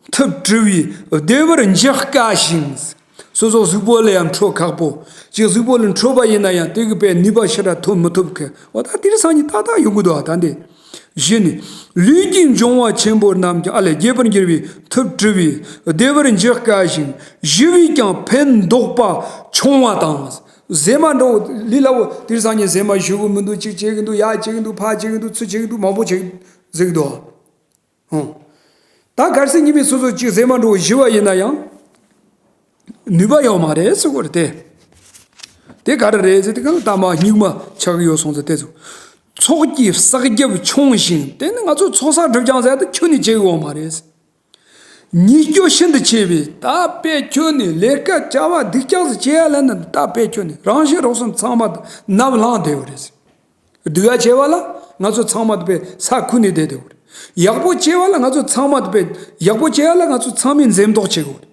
མཐུ་བྲི་བས་བདེ་བར་འཇུག་དཀའ་ཞིང་། སོ་སོ་གཟུགས་པོ་ལ་ཡང་འཕྲོད་ཁག་པོ། ཅིག་གཟུགས་པོ་ལ་འཕྲོད་པ་ཡིན་ན་ཡང་དེ་གི་དཔེ་ནུས་པ་ཞེ་དྲག་ཐོབ་མི་ཐུབ་མཁན། འོ་ད་དེ་རིང་སང་ཉིན་ཏག་ཏག་ཡོང་གི་འདུག་ཨ། ད་འདི་བཞི་ནི། ལུས་ཀྱི་འབྱུང་བ་ཆེན་པོ་རྣམས་ཀྱང་ཨ་ལས་རྒྱས་པར་འགྱུར་བའི་མཐུ་བྲི་བས་བདེ་བར་འཇུག་དཀའ་ཞིང་། ཞི་བས་ཀྱང་ཕན་འདོགས་པ་ཆུང་བ་དང་། ཟས་མ་འགྲོ་ལུས་སླ་བོ་དེ་རིང་སང་ཉིན་ཟས་མ་ཞུ་གི་མི་འདུག། ཅིག་བྱེད་ཀྱི་འདུག། ཡ་བྱེད་ཀྱི་འདུག། ཕ་བྱེད་ཀྱི་འདུག། ཚུ་བྱེད་ཀྱི་འདུག། མང་པོ་བྱེད་ཟེར་གྱི་འདུག། ཨོ། ད་གལ་སྲིད་ཉི་མའི་སོ་སོ་གཅིག་ཟས་མ་འགྲོ་བཞི་བ་ཡིན་ན་ཡང་ནུས་པ་ཡོད་མ་རེད་ཟེར་གྱི་རེད་དེ། དེ་ག་རེ་རེད་ཟེར་དུས་གང་ལ་ད་མ་སྙིགས་མ་ཆགས་ཀྱི་ཡོད་སོང་ཟེར་དེ་ཚོ། ཚོགས་ཀྱི་བསགས་རྒྱབ་ཆུང་ཞིང་། དེ་ནི་ང་ཚོ་ཚོགས་བསགས་སྒྲིབ་སྦྱང་ཟེར་དེ་ཁྱོན་ནས་བྱེད་ཀྱི་ཡོད་མ་རེད། ཉེས་སྐྱོན་ཤིན་ཏུ་ཆེ་བས། ད་དཔེ་ཁྱོན་ནས་ལས་ཀ་བྱ་བ་སྡུག་ཅག་ཟིག་བྱེད་ཡ་ལ་ནི་ད་དཔེ་ཁྱོན་ནས་རང་གཞན་རོགས་གསུམ་ཚང་མ་ནམ་ལངས་བསྡད་ཡོད་རེད། སྡུག་ཡ་བྱས་པ་ལ་ང་ཚོ་ཚང་མ་དེ་པའི་ས་ཁུག་ནས་བསྡད་དེ་བར། ཡག་པོ་བྱས་པ་ལ་ང་ཚོ་ཚང་མ་དེ་པའི་ཡག་པོ་བྱས་པ་ལ་ང་ཚོ་ཚང་མས་འཛེམ་དོགས་བྱེད་དགོས།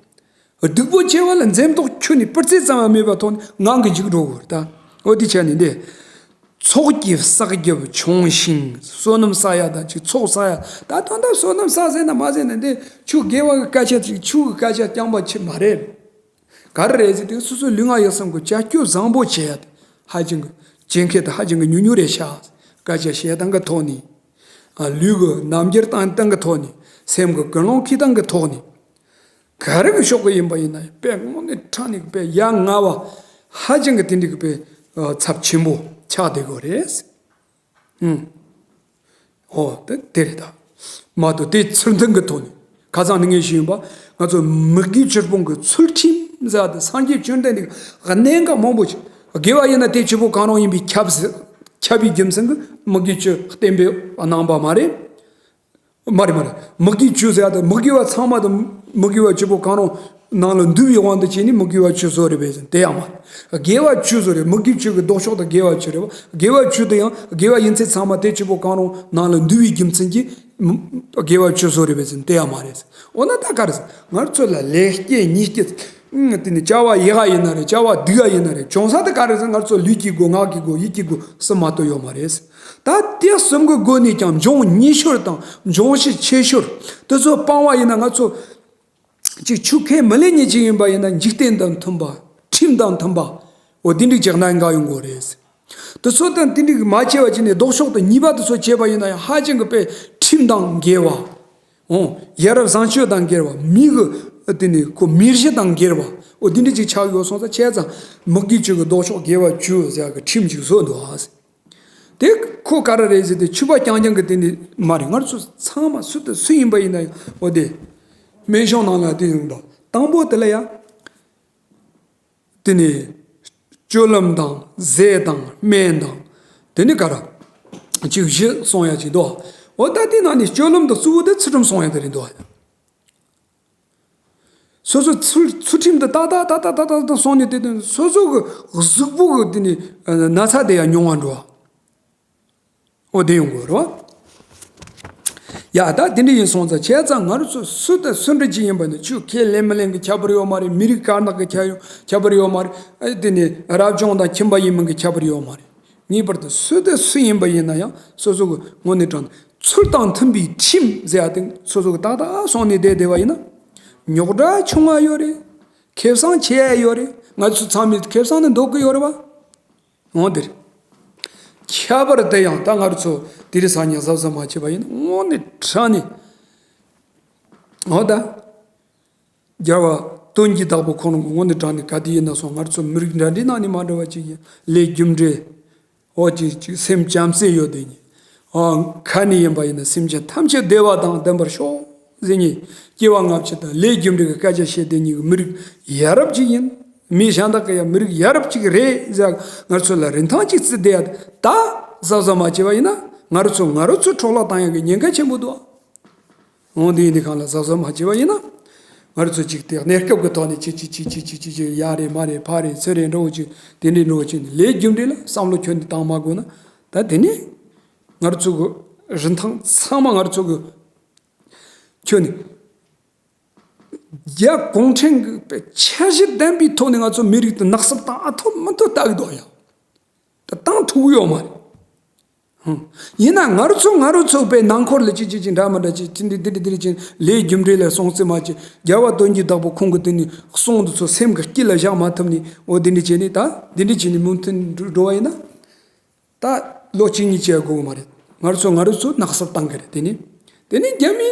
སྡུག་པོ་བྱས་པ་ལ་འཛེམ་དོགས་ཁྱོན་ནས་སྤུ་རྩེ་ཙམ་ཡང་མེད་པ་ཐོག་ནས་ངང་གིས་འཇུག་འགྲོ་དགོས་ད། འོ་དེ་བྱས་ནས་འདི། ཚོགས་ཀྱི་བསགས་རྒྱབ་ཆུང་ཞིང་། བསོད་ནམས་བསགས་ཡ་དང་ཅིག་ཚོགས་བསགས་ཡ། ད་དོན་དག་བསོད་ནམས་བསགས་ཟེར་ན་མ་ཟེར་ན་འདི་ཆོས་དགེ་བ་གི་སྐད་ཆ་ཅིག་ཆོས་ཀྱི་སྐད་ཆ་རྐྱང་པ་ཅིག་མ་རེད། ག་རེ་རེད་ཟེར་དུས་སོ་སོའི་ལུས་ངག་ཡིད་གསུམ་གྱི་བྱ་སྤྱོད་བཟང་པོ་བྱེད་ཡ་དེ་ཧ་ཅང་གི་ སྐྱེ་མཁན་དེ་ཧ་ཅང་གི་ཉུང་ཉུང་རེད་ཤག་སྐད་ཆ་བཤད་སྟངས་ཀྱི་ཐོག་ནས། ཨ། ལུས་ཀྱི་རྣམ་འགྱུར་བསྟན་སྟངས་ཀྱི་ཐོག་ནས། སེམས་ཀྱི་ཀུན་སློང་འཁྱེར་སྟངས་ཀྱི་ཐོག་ནས། ག་རེ་གི་ཕྱོགས་ཀྱི་ཡིན་པ་ཡིན་ན་དཔེ་དངོས་གནས་དྲང་གནས་ཀྱི་དཔེ་ཡ་ང་བ་ཧ་ཅང་གི་དེ་འདྲའི་གི་དཔེ་ཚབས་ཆེན་པོ་ཆགས་བསྡད་ཡོད་རེད། ཨུམ། ཨོ་དེ་དེ་རེད་ད། མ་གཏོགས་དེ་ཚུལ་མཐུན་གྱི་ཐོག་ནས་ཁ་སང་ནས་ངས་ཞུས་ཡིན་པ། ང་ཚོ་མི་དགེ་བཅུ་སྤོང་གི་ཚུལ་ཁྲིམས་ཟེར་བ་དེ་སངས་རྒྱས་བཅོམ་ལྡན་འདས་ཀྱིས་གནད་འགག་མང་པོ་ཞིག་དགེ་བ་ཡིན་ན་དེ་བཅུ་པོ་གང་རུང་ཡིན་པའི་ཁྱབ་ཟེར། ཁྱབ་པའི་རྒྱུ་མཚན་གྱིས་མི་དགེ་བཅུ་བསྟན་པའི་གནང་བ་མ་རེད། མ་རེད་མ་རེད། མི་དགེ་བཅུ་ཟེར་ཡ་དེ་མི་དགེ་བ་ཚང་མ་དང་མི་དགེ་བ་བཅུ་པོ་གང་རུང་ནང་ལ་འདུ་བའི་དབང་དུ་བྱས་ནས་མི་དགེ་བ་བཅུ་བཟོ་རེད་པས་ཟེར་དེ་ཡང་མ་རེད། དགེ་བ་བཅུ་བཟོ་རེད། མི་དགེ་བཅུ་གི་ལྡོག་ཕྱོགས་དེ་དགེ་བ་བཅུ་རེད་པ། དགེ་བ་བཅུ་དེ་ཡང་དགེ་བ་ཡིན་ཚད་ཚང་མ་དེ་བཅུ་པོ་གང་རུང་ནང་ལ་འདུ་བའི་རྒྱུ་མཚན་གྱིས་དགེ་བ་བཅུ་བཟོ་རེད་པས་ཟེར་དེ་ཡང་མ་རེད། འོ་ན་ད་ག་རེ་ཟེར། ང་ཚོ་ལ་ལེགས་སྐྱེས་ཉེས་སྐྱེས། ཨང་། དེ་ནི་བྱ་བ་ཡག་ག་ཡིན་ན་རེད། བྱ་བ་སྡུག་ག་ཡིན་ན་རེད། བྱུང་ས་དེ་ག་རེ་ཟེར། ང་ཚོ་ལུས་ཀྱི་སྒོ་ངག་གི་སྒོ་ཡིད་ཀྱི་སྒོ་གསུམ་མ་གཏོགས་ཡོད་མ་རེད། ད་དེ་གསུམ་གི་སྒོ་ནས་ཀྱང་འབྱུང་ཉེ་ཤོས་དང་འབྱུང་ཕྱི་ཆེ་ཤོས་དེ་ཚོ་སྤང་བ་ཡིན་ན། ང་ཚོ་ཅིག་ཆོས་ཁས་མི་ལེན་མཁན་ཅིག་ཡིན་པ་ཡིན་ན་འཇིག་རྟེན་དང་མཐུན་པ། ཁྲིམས་དང་མཐུན་པ། འོ་དེ་འདྲའི་ཅིག་གནད་འགག་ཡོང་གི་རེད། དེ་ཚོ་དང་དེ་འདྲའི་མ་བྱས་པ་བྱས་ནས་ལྡོག་ཕྱོགས་དང་ཉེས་པ་དེ་ཚོ་བྱས་པ་ཡིན་ན་ཡང་ཧ་ཅང་གི་དཔེ་ཁྲིམས་དང་འགལ་བ། འོ། ཡ་རབས་བཟང་སྤྱོད་དང་འགལ་བ། མི་གི་དེ་ནི་ཁོ་མི་གཞི་དང་འགལ་བ། འོ་དེ་འདྲ་ཅིག་ཆགས་ཡོད་སོང་ཙང་བྱས་ཙང་མི་དགེ་བཅུ་གི་ལྡོག་ཕྱོགས་དགེ་བ་བཅུ་ཟེར་གི་ཁྲིམས་ཅིག་བཟོས་འདུག་ཨ། དེ་ཁོ་ག་རེ་རེད་ཟེར་ཏེ་ཆོས་པ་རྐྱང་རྐྱང་གི་དེ་ནི་མ་རེད། ང་ཚོ་ཚང་མ་སུ་དང་སུ་ཡིན་པ་ཡིན་ན་ཡང་འོ་དེ་སྨན་གཞུང་ནང་ལ་དེ་ཡོང་འདུག་དང་པོ་དེ་ལ་ཡང་། དེ་ནས་སྤྱོད་ལམ་དང་ཟས་དང་སྨན་དང་། དེ་ནས་ག་རེ་ཅིག་བཞི་གསུང་ཡ་ཅིག་འདུག་འོ་ད་དེ་ནང་ནས་སྤྱོད་ལམ་དང་གཙོ་བོ་དེ་ཚུལ་ཁྲིམས་གསུང་ཡ་དེ་རེད་འདུག་སོ་སོ་ཚུལ་ཚུལ་ཁྲིམས་དེ་ཏག་ཏག་ཏག་ཏག་ཏག་ཏག་ཏག་གསུང་ནས་དེ་དེ་སོ་སོ་གི་གཟུགས་པོ་གི་དེ་ནས་ན་ཚ་དེ་ཡང་ཉུང་བ་འགྲོ་བ། འོ་དེ་ཡོང་དགོས་རེད་བ། ཡ་ད་དེ་འདྲ་ཡིན་སོང་ཙང་བྱས་ཙང་ང་རང་ཚོ་སུ་དང་སུ་འདྲ་ཅིག་ཡིན་པ་ནི་ཆོས་ཁས་ལེན་མི་ལེན་གྱི་ཁྱད་པར་ཡོད་མ་རེད། མི་རིགས་དཀར་ནག་གི་ཁྱད་ཡོད་ཁྱད་པར་ཡོད་མ་རེད། ཨ་དེ་ནི་རབ་བྱུང་དང་ཁྱིམ་པ་ཡིན་མིན་གྱི་ཁྱད་པར་ཡོད་མ་རེད། ངེས་པར་དུ་སུ་དང་སུ་ཡིན་པ་ཡིན་ན་ཡང་སོ་སོ་གི་ངོས་ནས་དྲངས་ཚུལ་དང་མཐུན་པའི་ཁྲིམས་ཟེར་ཡ་དེ་སོ་སོ་གི་ཏག་ཏག་སོང་ནས་བསྡད་བསྡད་པ་ཡིན་ན། རྙོག་དྲ་བྱུང་བ་ཡོད་རེད། ཁེ་བཟང་ཆེ་ཡ་ཡོད་རེད། ང་ཚོ་ཚང་མས་ཁེ་བཟང་ནི་འདོད་ཀྱི་ཡོད་རེད་བ། འོང་དེར། ཁྱད་པར་དེ་ཡང་ད་ང་ཚོ་དེ་རིང་སང་ཉིན་གཟབ་གཟབ་མ་བྱས་པ་ཡིན་ན་དངོས་གནས་དྲང་གནས། འོ་ད། རྒྱལ་བ་དོན་གྱི་བདག་པོ་ཁོང་རང་གི་དངོས་གནས་དྲང་གནས་ག་དུས་ཡིན་ན་སོང་ང་ཚོ་མི་རིགས་འདྲ་འདྲའི་ནང་ནས་མ་འདྲ་བ་ཅིག་ཡིན། ལས་རྒྱུ་འབྲས། འོ་ཅིག་ཅིག་སེམས་བྱམས་བརྩེ་ཡོད་དེ་ཉིད། ཨ་ཁ་ནས་ཡིན་པ་ཡིན་ན་སེམས་ཅན་ཐམས་ཅད་བདེ་བ་དང་ལྡན་པར་ཤོག་ཟེར་ནས་སྐྱེ་བ་སྔ་ཕྱི་དང་ལས་རྒྱུ་འབྲས་ཀྱི་སྐད་ཆ་བཤད་དེ་ཉིད་ཀྱི་མི་རིགས་ཡ་རབས་ཅིག་ཡིན། མི་གཞན་དག་གི་ཡང་མི་རིགས་ཡ་རབས་ཅིག་རེད་ཟེར་ང་ཚོ་ལ་རིན་ཐང་ཅིག་བརྩི་བསྡད་ཡ་ད་གཟབ་གཟབ་མ་བྱས་པ་ཡིན་ན་ང་རང་ཚོ་ང་རང་ཚོ་འཕྲོ་བརླག་བཏང་ཡ་གི་ཉེན་ཁ་ཆེན་པོ་འདུག་འོང་དེ་ཡིན་དུས་གང་ལ་གཟབ་གཟབ་མ་བྱས་པ་ཡིན་ན། ང་རང་ཚོ་གཅིག་དེ་གནས་སྐབས་ཀྱི་ཐོག་ནས་ཅི་ཅི་ཅི་ཅི་ཡ་རེད་མ་རེད་ཕ་རེད་ཚུར་རེད་འགྲོ་ཅིག་དེ་འདྲའི་འགྲོ་ཅིག་ལས་རྒྱུ་འབྲས་ལ་བསམ་བློ་ཁྱོན་ནས་བཏང་མ་དགོས་ན་ད་དེ་ནས་ང་རང་ཚོ་གི་རིན་ཐང་ཚང་མ་ང་རང་ཚོ་གི་ཁྱོན་ནས་རྒྱ་གུང་ཁྲན་གྱི་འཆར་གཞི་ལྡན་པའི་ཐོག་ནས་ང་ཚོ་མི་རིགས་དེ་ནག་སུབ་བཏང་ཨ་ཐུབ་མི་ཐུབ་ལྟ་གི་འདུག་ཡ། ད་བཏང་ཐུབ་ཡོད་མ་རེད། ཧུམ། ཡིན་ན་ང་རང་ཚོ་ང་རང་ཚོ་པའི་ནང་འཁོར་ལ་ཅི་ཅི་ཅི་འདྲ་མི་འདྲ་ཅི་ཅི་འདི་འདི་འདི་འདི་ཅི་ལས་རྒྱུ་འབྲས་ལ་སོང་ཙི་མ་ཅི་རྒྱལ་བ་དོན་གྱི་བདག་པོ་ཁོང་གི་དེ་ནི་གསུང་འདི་ཚོ་སེམས་ཀྱི་དཀྱིལ་ལ་བཞག་མ་ཐུབ་ནི་འོ་འདི་འདྲ་བྱས་ནི་ད་འདི་འདྲ་བྱས་ནི་མུ་མཐུད་འགྲོ་བ་ཡིན་ན་ད་ལོ་གཅིག་གཉིས་བྱས་དགོས་མ་རེད། ང་རང་ཚོ་ང་རང་ཚོ་ནག་སུབ་བཏང་གི་རེད། དེ་ནི་དེ་ནི་རྒྱ་མི།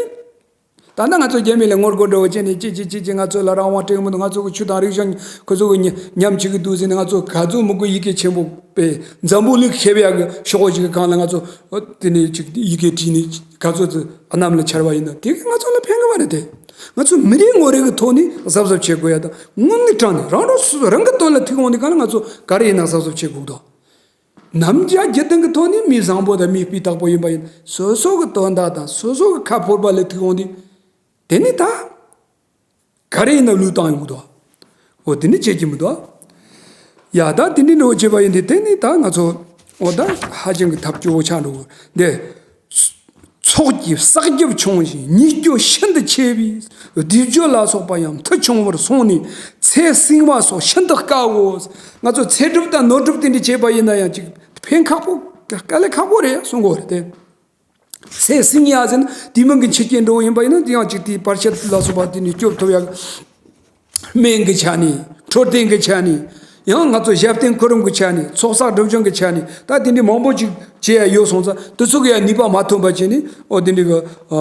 ད་ལྟ་ང་ཚོ་རྒྱ་མི་ལ་ངོ་རྒོལ་འདྲ་བོ་བྱས་ནས་ཅི་ཅི་ཅི་ཅི་ང་ཚོ་ལ་རང་དབང་སྤྲད་མི་འདུག་ང་ཚོ་གི་ཆོས་དང་རིག་གཞུང་ཁོ་ཚོ་གི་ཉམས་བྱེད་ཀྱི་འདུག་ཟེར་ནས་ང་ཚོ་ག་ཚོད་མི་དགོས་ཡི་གེ་ཆེན་པོ་པའི་འཛམ་བུ་གླིང་ཁེབས་ཡག་གི་ཤོག་གུ་ཅིག་གི་སྒང་ལ་ང་ཚོ་དེ་ནས་ཅིག་ཡི་གེ་བྲིས་ནས་ག་ཚོད་ཙི་གནམ་ལ་འཕྱར་བ་ཡིན་ན་དེ་གི་ང་ཚོ་ལ་ཕན་གི་མ་རེད་དེ། ང་ཚོ་མི་རེ་ངོ་རེ་གི་ཐོག་ནས་གཟབ་གཟབ་བྱེད་དགོས་ཡ་དང་དངོས་གནས་དྲང་ནས་རང་རང་སོ་སོ་རང་གི་དོན་ལ་ཐུག་འོང་དུས་གང་ལ་ང་ཚོ་ག་རེ་ཡིན་ན་གཟབ་གཟབ་བྱེད་དགོས་དོ། ནམ་རྒྱ་རྒྱུ་ལྡན་གྱི་ཐོག་ནས་མི་བཟང་པོ་དང་མི་སྤུས་དག་པོ་ཡིན་པ་ཡིན་སོ་སོ་གི་དོན་དག་དང་སོ་སོ་གི་ཁ་ཕོར་པ་ལས་ཐུག་འོང་དུས། དེ་ནི་ད། ག་རེ་ཡིན་ན་ལུས་བཏང་ཡོང་གི་འདུག་འོ་དེ་ནི་བྱེད་ཀྱི་མི་འདུག་ཡ་ད་དེ་འདྲའི་འགྲོ་བྱེད་པ་ཡིན་དུས་དེ་ནི་ད་ང་ཚོ་འོ་ད་ཧ་ཅང་གི་ཐབས་སྐྱོ་བོ་ཆགས་འགྲོ་གི་འདི། ཚོགས་ཀྱི་བསགས་རྒྱབ་ཆུང་ཞིང་ཉེས་སྐྱོན་ཤིན་ཏུ་ཆེ་བས་སྡིག་སྦྱོར་ལ་སོགས་པ་ཡང་མཐུ་ཆུང་བར་སོང་ནས་ཚེ་བསྲིང་བ་སོགས་ཤིན་ཏུ་དཀའོ། ང་ཚོ་ཚེ་སྒྲུབ་དང་ནོར་སྒྲུབ་དེ་འདྲ་བྱས་པ་ཡིན་ན་ཡང་ཅིག་ཕན་ཁག་པོ་དཀའ་ལས་ཁག་པོ་རེད་གསུང་གི་ཡོད་རེད་དེ། ཚེ་བསྲིང་ཡ་ཟེར་ན་དེ་མིན་གྱི་འཆི་རྐྱེན་འགྲོ་བ་ཡིན་པ་ཡིན་ན་དེ་ཡང་ཅིག་དེའི་བར་ཆད་ལ་སོགས་པ་དེ་ནས་སྐྱོབ་ཐུབ་ཡ། སྨན་གྱི་ཆ་ནས་འཕྲོད་བསྟེན་གྱི་ཆ་ནས་ ཡང་ང་ཚོ་ཞབས་བརྟན་ཁོ་རང་གི་ཆ་ནས་ཚོགས་བསགས་སྒྲིབ་སྦྱང་གི་ཆ་ནས་ད་དེ་འདྲའི་མང་པོ་ཅིག་བྱེད་ཡ་ཡོད་སོང་ཙང་དེ་ཚོ་གི་ཡ་ནུས་པ་མ་ཐོན་པ་བྱས་ནས་ཨོ་དེ་འདྲའི་གི་ཨ་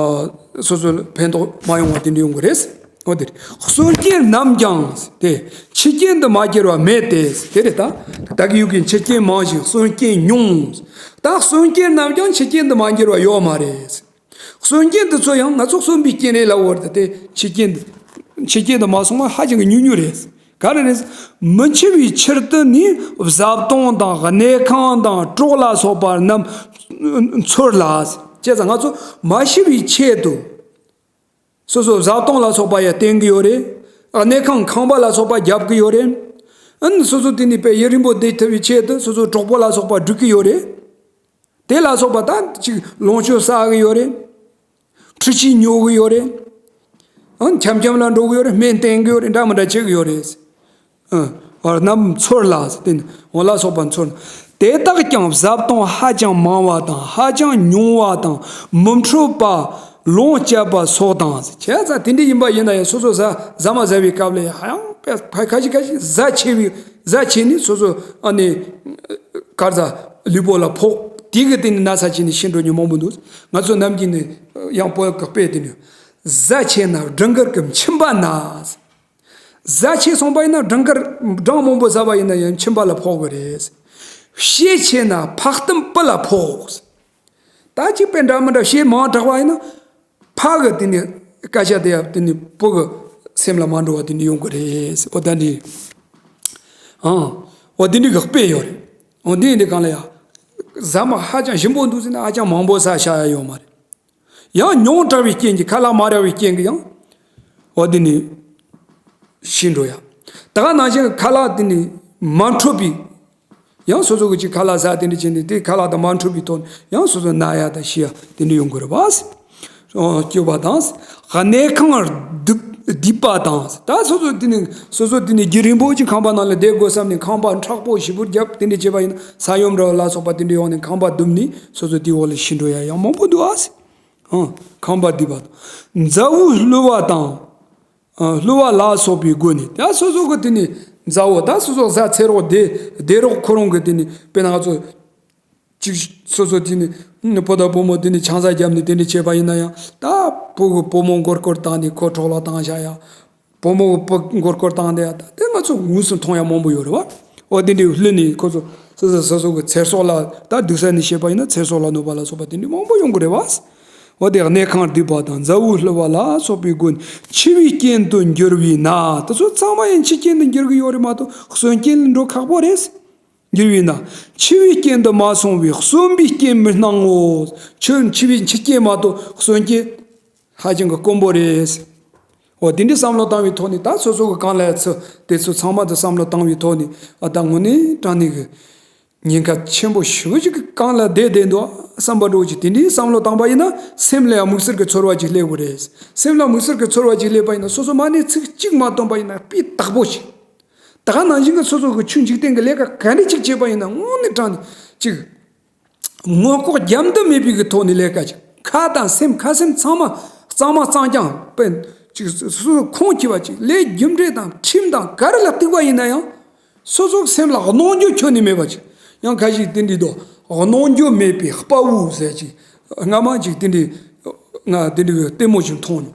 སོ་སོ་ལ་ཕན་ཐོགས་མ་ཡོང་བ་དེ་འདྲ་ཡོང་གི་རེད། ཨོ་དེ་རེད། གསོན་རྐྱེན་རྣམས་ཀྱང་དེ་འཆི་རྐྱེན་དུ་མ་གྱུར་པ་མེད་དེ། དེ་རེད། ད་ད་གི་ཡུལ་གྱི་འཆི་རྐྱེན་མང་ཞིང་གསོན་རྐྱེན་ཉུང་། ད་གསོན་རྐྱེན་རྣམས་ཀྱང་འཆི་རྐྱེན་དུ་མ་གྱུར་པ་ཡོད་མ་རེད། གསོན་རྐྱེན་དེ་ཚོ་ཡང་ང་ཚོ་གསོན་པའི་རྐྱེན་རེད་ལབ་ཡོད་རེད། དེ་འཆི་རྐྱེན་དེ་འཆི་རྐྱེན་དུ་མ་སོང་བ་ཧ་ཅང་གི་ཉུང་ཉུང་རེད། ག་རེ་རེད། མི་འཆི་བའི་ཕྱིར་དུ་ནི་བཟའ་བཏུང་དང་གནས་ཁང་དང་གྲོགས་ལ་སོགས་པ་རྣམས་འཚོལ་ལ། བྱས་ཙང་ང་ཚོ་མ་ཤི་བའི་ཆེད་དུ་སོ་སོ་བཟའ་བཏུང་ལ་སོགས་པ་ཡང་བསྟེན་གི་ཡོད་རེད། གནས་ཁང་ཁང་པ་ལ་སོགས་པ་རྒྱབ་གི་ཡོད་རེད། ཨ་ནི་སོ་སོ་དེ་ནི་དཔེ་ཡུན་རིང་པོ་བསྡད་ཐུབ་པའི་ཆེད་དུ་སོ་སོ་གྲོགས་པོ་ལ་སོགས་པ་སྒྲིག་གི་ཡོད་རེད། དེ་ལ་སོགས་པ་ད་ཅིག་ལོངས་སྤྱོད་བསགས་གི་ཡོད་རེད། འཕྲུལ་ཆས་ཉོ་གི་ཡོད་རེད། ཨང་འཆམ་འཆམ་ལ་འགྲོ་གི་ཡོད་རེད། སྨན་བསྟེན་གི་ཡོད་རེད། འདྲ་མི་འདྲ་བྱེད་གི་ཡོད་རེད། ཨང་བར་རྣམས་འཚོལ་ལ་ཟེར་དེ་ནི་འོ་ལ་སོགས་པ་འཚོལ། དེ་དག་ཀྱང་བཟའ་བཏུང་ཧ་ཅང་མང་བ་དང་ཧ་ཅང་ཉུང་བ་དང་མི་འཕྲོད་པ་ལོངས་སྤྱད་པ་སོགས་དང་ཟེར། བྱས་ཙང་དེ་འདྲ་ཡིན་པ་ཡིན་ན་ཡང་སོ་སོ་ཟ་ཟ་མ་ཟ་བའི་སྐབས་ལ་ཡང་ཧ་ཡང་ཁ་ཤས་ཁ་ཤས་ཟ་ཆེ་བའི་ཟ་ཆེ་ནི་སོ་སོ་ཨ་ནི། གར་ཟ་ལུས་པོ་ལ་ཕོག་དེ་གི་སྟེང་ནས་ན་ཚ་ཅན་ནི་ཤི་འགྲོ་མཁན་མང་པོ་འདུག་ང་ཚོ་ནམ་རྒྱུན་ནས་ཡང་པོ་གི་དཔེ་དེ་ནི། ཟ་ཆེ་ན་སྦྲང་དཀར་གྱི་མཆིན་པ་ན། ཟ་ཆེ་སོང་པ་ཡིན་ན་སྦྲང་དཀར་སྦྲང་མང་པོ་ཟ་བ་ཡིན་ན་ཡང་མཆིན་པ་ལ་ཕོག་གི་རེད། བཤད་ཆེ་ན་ཕག་གཏམ་སྤུ་ལ་ཕོག་ད་ཅིག་དཔེ་འདྲ་མི་འདྲ་བཤད་མང་དྲགས་པ་ཡིན་ན། ཕ་གི་དེ་ནི་སྐད་ཆ་དེ་ཡང་དེ་ནི་བུ་གི་སེམས་ལ་མ་འགྲོ་བ་དེ་ནི་ཡོང་གི་རེད། འོ་ད་འདི། ཨང་། འོ་དེ་འདི་གི་དཔེ་ཡོད་རེད། འོ་འདི་འདི་གང་ལ་ཡ། ཟ་མ་ཧ་ཅང་ཞིམ་པོ་འདུག་ཟེར་ན་ཧ་ཅང་མང་པོ་ཟ་བྱ་ཡ་ཡོད་མ་རེད། ཡང་ཉུང་དྲགས་པའི་རྐྱེན་གྱིས་ཁ་ལག་མ་རག་པའི་རྐྱེན་གྱིས་ཡང་། འོ་དེ་ནི། ཤི་འགྲོ་ཡ། ད་ག་ནང་བཞིན་ཁ་ལག་དེ་ནི་མ་འཕྲོད་པའི། ཡང་སོ་སོ་གི་ཅིག་ཁ་ལག་ཟ་དེ་འདྲ་བྱས་ནས་དེ་ཁ་ལག་དང་མ་འཕྲོད་པའི་ཐོག་ནས་ཡང་སོ་སོ་ན་ཡ་དང་ཤི་ཡ་དེ་འདྲ་ཡོང་གི་རེད་བ། སྐྱོ་བ་དང་། གནས་ཁང་རྡིབ་རྡིབ་པ་དང་། ད་སོ་སོ་དེ་ནི་སོ་སོ་དེ་ནི་རྒྱུན་རིང་པོ་ཅིག་ཁང་པ་ནང་ལ་བསྡད་དགོས་བསམ་ནས་ཁང་པ་མཁྲེགས་པོ་ཞིབ་པོ་བརྒྱབ་དེ་འདྲ་བྱས་པ་ཡིན་ན་ས་ཡོམ་འདྲ་བ་ལ་སོགས་པ་དེ་འདྲ་ཡོང་ནས་ཁང་པ་རྡིབ་ནས་སོ་སོ་དེའི་འོག་ལ་ཤི་འགྲོ་ཡ་ཡང་མང་པོ་འདུག་ཨ། ཁང་པ་རྡིབ་པ་དང་། མཛའ་བོས་བསླུ་བ་དང་། ཨ། བསླུ་བ་ལ་སོགས་པའི་སྒོ་ནས་ད་སོ་སོ་གི་དེ་ནས་མཛའ་བོ་ད་སོ་སོ་བཟའ་ཚེ་རོགས་བདེ་བདེ་རོགས་ཁོ་རང་གི་དེ་ནས་དཔེར་ན་ང་ཚོ་ཅིག་སོ་སོ་དེ་ནས་བུ་དང་བུ་མོ་དེ་ནས་ཆང་ས་བརྒྱབ་ནས་དེ་འདྲ་བྱས་པ་ཡིན་ན་ཡང་ད་བུ་གི་བུ་མོ་མགོ་སྐོར་བཏང་ནས་ཁོ་འཕྲོག་ལ་བཏང་བཞག་ཡ། བུ་མོ་གི་བུ་མགོ་སྐོར་བཏང་བསྡད་ཡ་ད་དེ་ང་ཚོ་དངོས་སུ་མཐོང་ཡ་མང་པོ་ཡོད་རེད་བ། འོ་དེ་འདྲའི་བསླུ་ནས་ཁོ་ཚོ་སོ་སོ་སོ་སོ་གི་ཚེ་སྲོག་ལ་ད་སྡུག་ས་ནས་བཤད་པ་ཡིན་ན་ཚེ་སྲོག་ལ་གནོད་པ་ལ་སོགས་པ་དེ་འདྲའི་མང་པོ་ཡོང་གི་རེད་བ། འོ་དེ་གནས་ཁང་རྡིབ་པ་དང་མཛའ་བོས་བསླུ་བ་ལ་སོགས་པའི་སྒོ་ནས་འཆི་བའི་རྐྱེན་དུ་འགྱུར་བས་ན། དེ་ཚོ་ཚང་མ་ཡང་འཆི་རྐྱེན་དུ་འགྱུར་གི་ཡོད་རེད་མ་གཏོགས་གསོན་རྐྱེན་ལ་འགྲོ་ཁག་པོ་རེད། འགྱུར་བས་ན། འཆི་བའི་རྐྱེན་དུ་མ་སོང་བས་གསོན་པའི་རྐྱེན་མི་སྣང་ངོ་། འཆི་འཆི་བའི་འཆི་རྐྱེན་མ་གཏོགས་གསོན་རྐྱེན་ཧ་ཅང་གི་དཀོན་པོ་རེད། འོ་དེ་འདྲའི་བསམ་བློ་བཏང་བའི་ཐོག་ནས་ད་སོ་སོ་གི་གང་ལ་ཚོ་དེ་ཚོ་ཚང་མ་དུ་བསམ་བློ་བཏང་བའི་ཐོག་ནས་ཨ་ད་དངོས་གནས་དྲང་གནས་གི་ཉེན་ཁ་ཆེན་པོ་ཞེ་པོ་ཅིག་གི་སྒང་ལ་བསྡད་བསྡད་འདུག་བསམ་པ་འདྲ་བོ་ཅིག་དེ་འདྲའི་བསམ་བློ་བཏང་པ་ཡིན་ན་སེམས་ལ་ཡང་དམིགས་བསལ་གྱི་ཚོར་བ་ཅིག་སླེབས་དགོས་རེད། སེམས་ལ་དམིགས་བསལ་གྱི་ཚོར་བ་ཅིག་སླེབས་པ་ཡིན་ན་སོ་སོ་མ་ཎི་ཚིག་གཅིག་མ་བཏོན་པ་ཡིན་ན་སྤུས་དག་པོ་ཞིག་ད་ག་ནང་བཞིན་གྱི་སོ་སོ་གི་ཆོས་འཇིག་རྟེན་གྱི་ལས་ཀ་ག་འདྲ་ཅིག་བྱས་པ་ཡིན་ན་དངོས་གནས་དྲང་གནས་ཅིག་མངོན་ལྐོག་རྒྱབ་མདུན་མེད་པའི་གི་ཐོག་ནས་ལས་ཀ་ཅིག་ཁ་དང་སེམས་ཁ་སེམས་ཚང་མ་གཙང་མ་གཙང་རྐྱང་དཔེ་ཅིག་སོ་སོ་ཁོང་ཁྱི་བ་ཅིག་ལས་རྒྱུ་འབྲས་དང་ཁྲིམས་དང་ག་རེ་ལ་གཏུག་པ་ཡིན་ན་ཡང་། སོ་སོའི་སེམས་ལ་གནོང་འགྱོད་ཁྱོན་ནས་མེད་པ་ཅིག་ཡང་ཁ་ཞིག་དེ་འདྲི་དོ། གནོང་འགྱོད་མེད་པའི་དཔའ་བོ་ཟེར་ཅིག་སྔ་མ་ཅིག་དེ་འདྲི། ང་དེ་འདྲི་གི་ལྟད་མོ་ཞིག་མཐོང་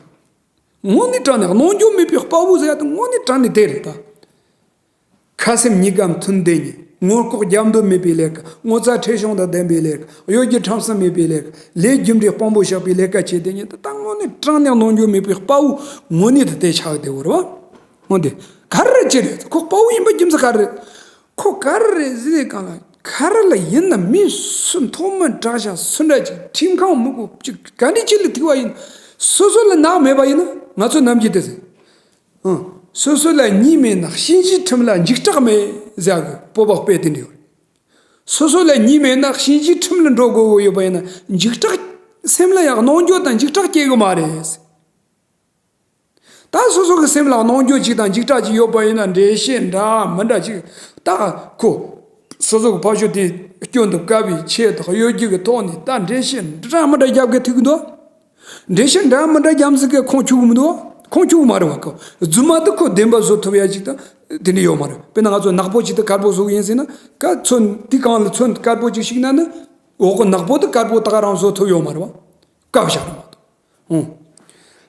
མྱོང་། དངོས་གནས་དྲང་གནས་གནོང་འགྱོད་མེད་པའི་དཔའ་བོ་ཟེར་ཡ་དེ་དངོས་གནས་དྲང་གནས་དེ་རེད་ད། ཁ་སེམས་གཉིས་ཀ་མཐུན་ལྡན་ཉིད། མངོན་ལྐོག་རྒྱབ་མདུན་མེད་པའི་ལས་ཀ། ངོ་ཚ་ཁྲེལ་གཞུང་དང་ལྡན་པའི་ལས་ཀ། གཡོ་སྒྱུ་ཁྲམ་གསུམ་མེད་པའི་ལས་ཀ། ལས་རྒྱུ་འབྲས་དཔང་པོ་བཞག་པའི་ལས་ཀ་བྱེད་དེ་ཉིད་དེ་ད་དངོས་གནས་དྲང་གནས་གནོང་འགྱོད་མེད་པའི་དཔའ་བོ་དངོས་གནས་དེ་དེ་ཆགས་བསྡད་ཡོད་རེད་བ། འོན་ཏེ། ག་རེ་བྱེད་རེད། ཁོ་དཔའ་བོ་ཡིན་པ་རྒྱུ་མཚན་ག་རེ་རེད། ཁོ་ག་རེ་རེད་ཟེར་གང་ལ་ག་རེ་ལ་ཡིན་ན་མི་སུ་མཐོ་དམན་དྲག་ཤ་སུ་འདྲ་ཅིག་ཁྲིམས་ཁང་མི་དགོས་ཅིག་ག་འདྲ་ཅིག་ལ་ཐུག་པ་ཡིན། སོ་སོ་ལ་ནག་མེད་པ་ཡིན་ན་ང་ཚོ་ནམ་རྒྱུན་དེ་ཟེར། ཨང་། སོ་སོ་ལ་གཉིས་མེད་ན་གཤིན་རྗེའི་ཁྲིམས་ལ་འཇིགས་སྐྲག་མེད་ཟེར་གི་སྤོབས་པ་དཔེ་དེ་འདྲ་ཡོད་རེད། སོ་སོ་ལ་གཉིས་མེད་ན་གཤིན་རྗེའི་ཁྲིམས་ལ་འགྲོ་དགོས་ཡོད་པ་ཡིན་ན་འཇིགས་སྐྲག་སེམས་ལ་ཡང་གནོང་འགྱོད་དང་འཇིགས་སྐྲག་སྐྱེ་གི་མ་རེད། ད་སོ་སོ་གི་སེམས་ལ་གནོང་འགྱོད་ཅིག་དང་འཇིགས་སྐྲག་ཅིག་ཡོད་པ་ཡིན་ན་འགྲེལ་བཤད་འདྲ་མི་འདྲ་ཅིག་ད་ཁོ་སོ་སོ་གི་ཕ་ཤོ་དེ་སྐྱོན་དུ་དཀའ་བའི་ཆེད་དུ་གཡོ་སྒྱུ་གི་ཐོག་ནས་ད་འགྲེལ་བཤད་འདྲ་མི་འདྲ་རྒྱབ་གི་ཐུག་གི་འདུག་འགྲེལ་བཤད་འདྲ་མི་འདྲ་རྒྱབ་ཟིག་གི་ཁོང་ཆུག་གི་མི་འདུག་ཁོང་ཆུག་གི་མ་རེད་བ། ཁོ་རྫུན་མ་དེ་ཁོ་བདེན་པ་བཟོ་ཐུབ་ཡ་ཅིག་དང་ དེ་འདྲ་ཡོད་མ་རེད། དཔེར་ན་ང་ཚོ་ནག་པོ་ཅིག་ཏུ་དཀར་པོ་བཟོ་གི་ཡིན་ཟེར་ན། ཀ་ཚོན་དེ་གང་ལ་ཚོན་དཀར་པོ་ཅིག་ཞིག་ན་ནི་འོག་གི་ནག་པོ་དེ་དཀར་པོ་ད་ག་རང་བཟོ་ཐུབ་ཡོད་མ་རེད་བ། བཀབ་བཞག་རེད་མ་གཏོགས།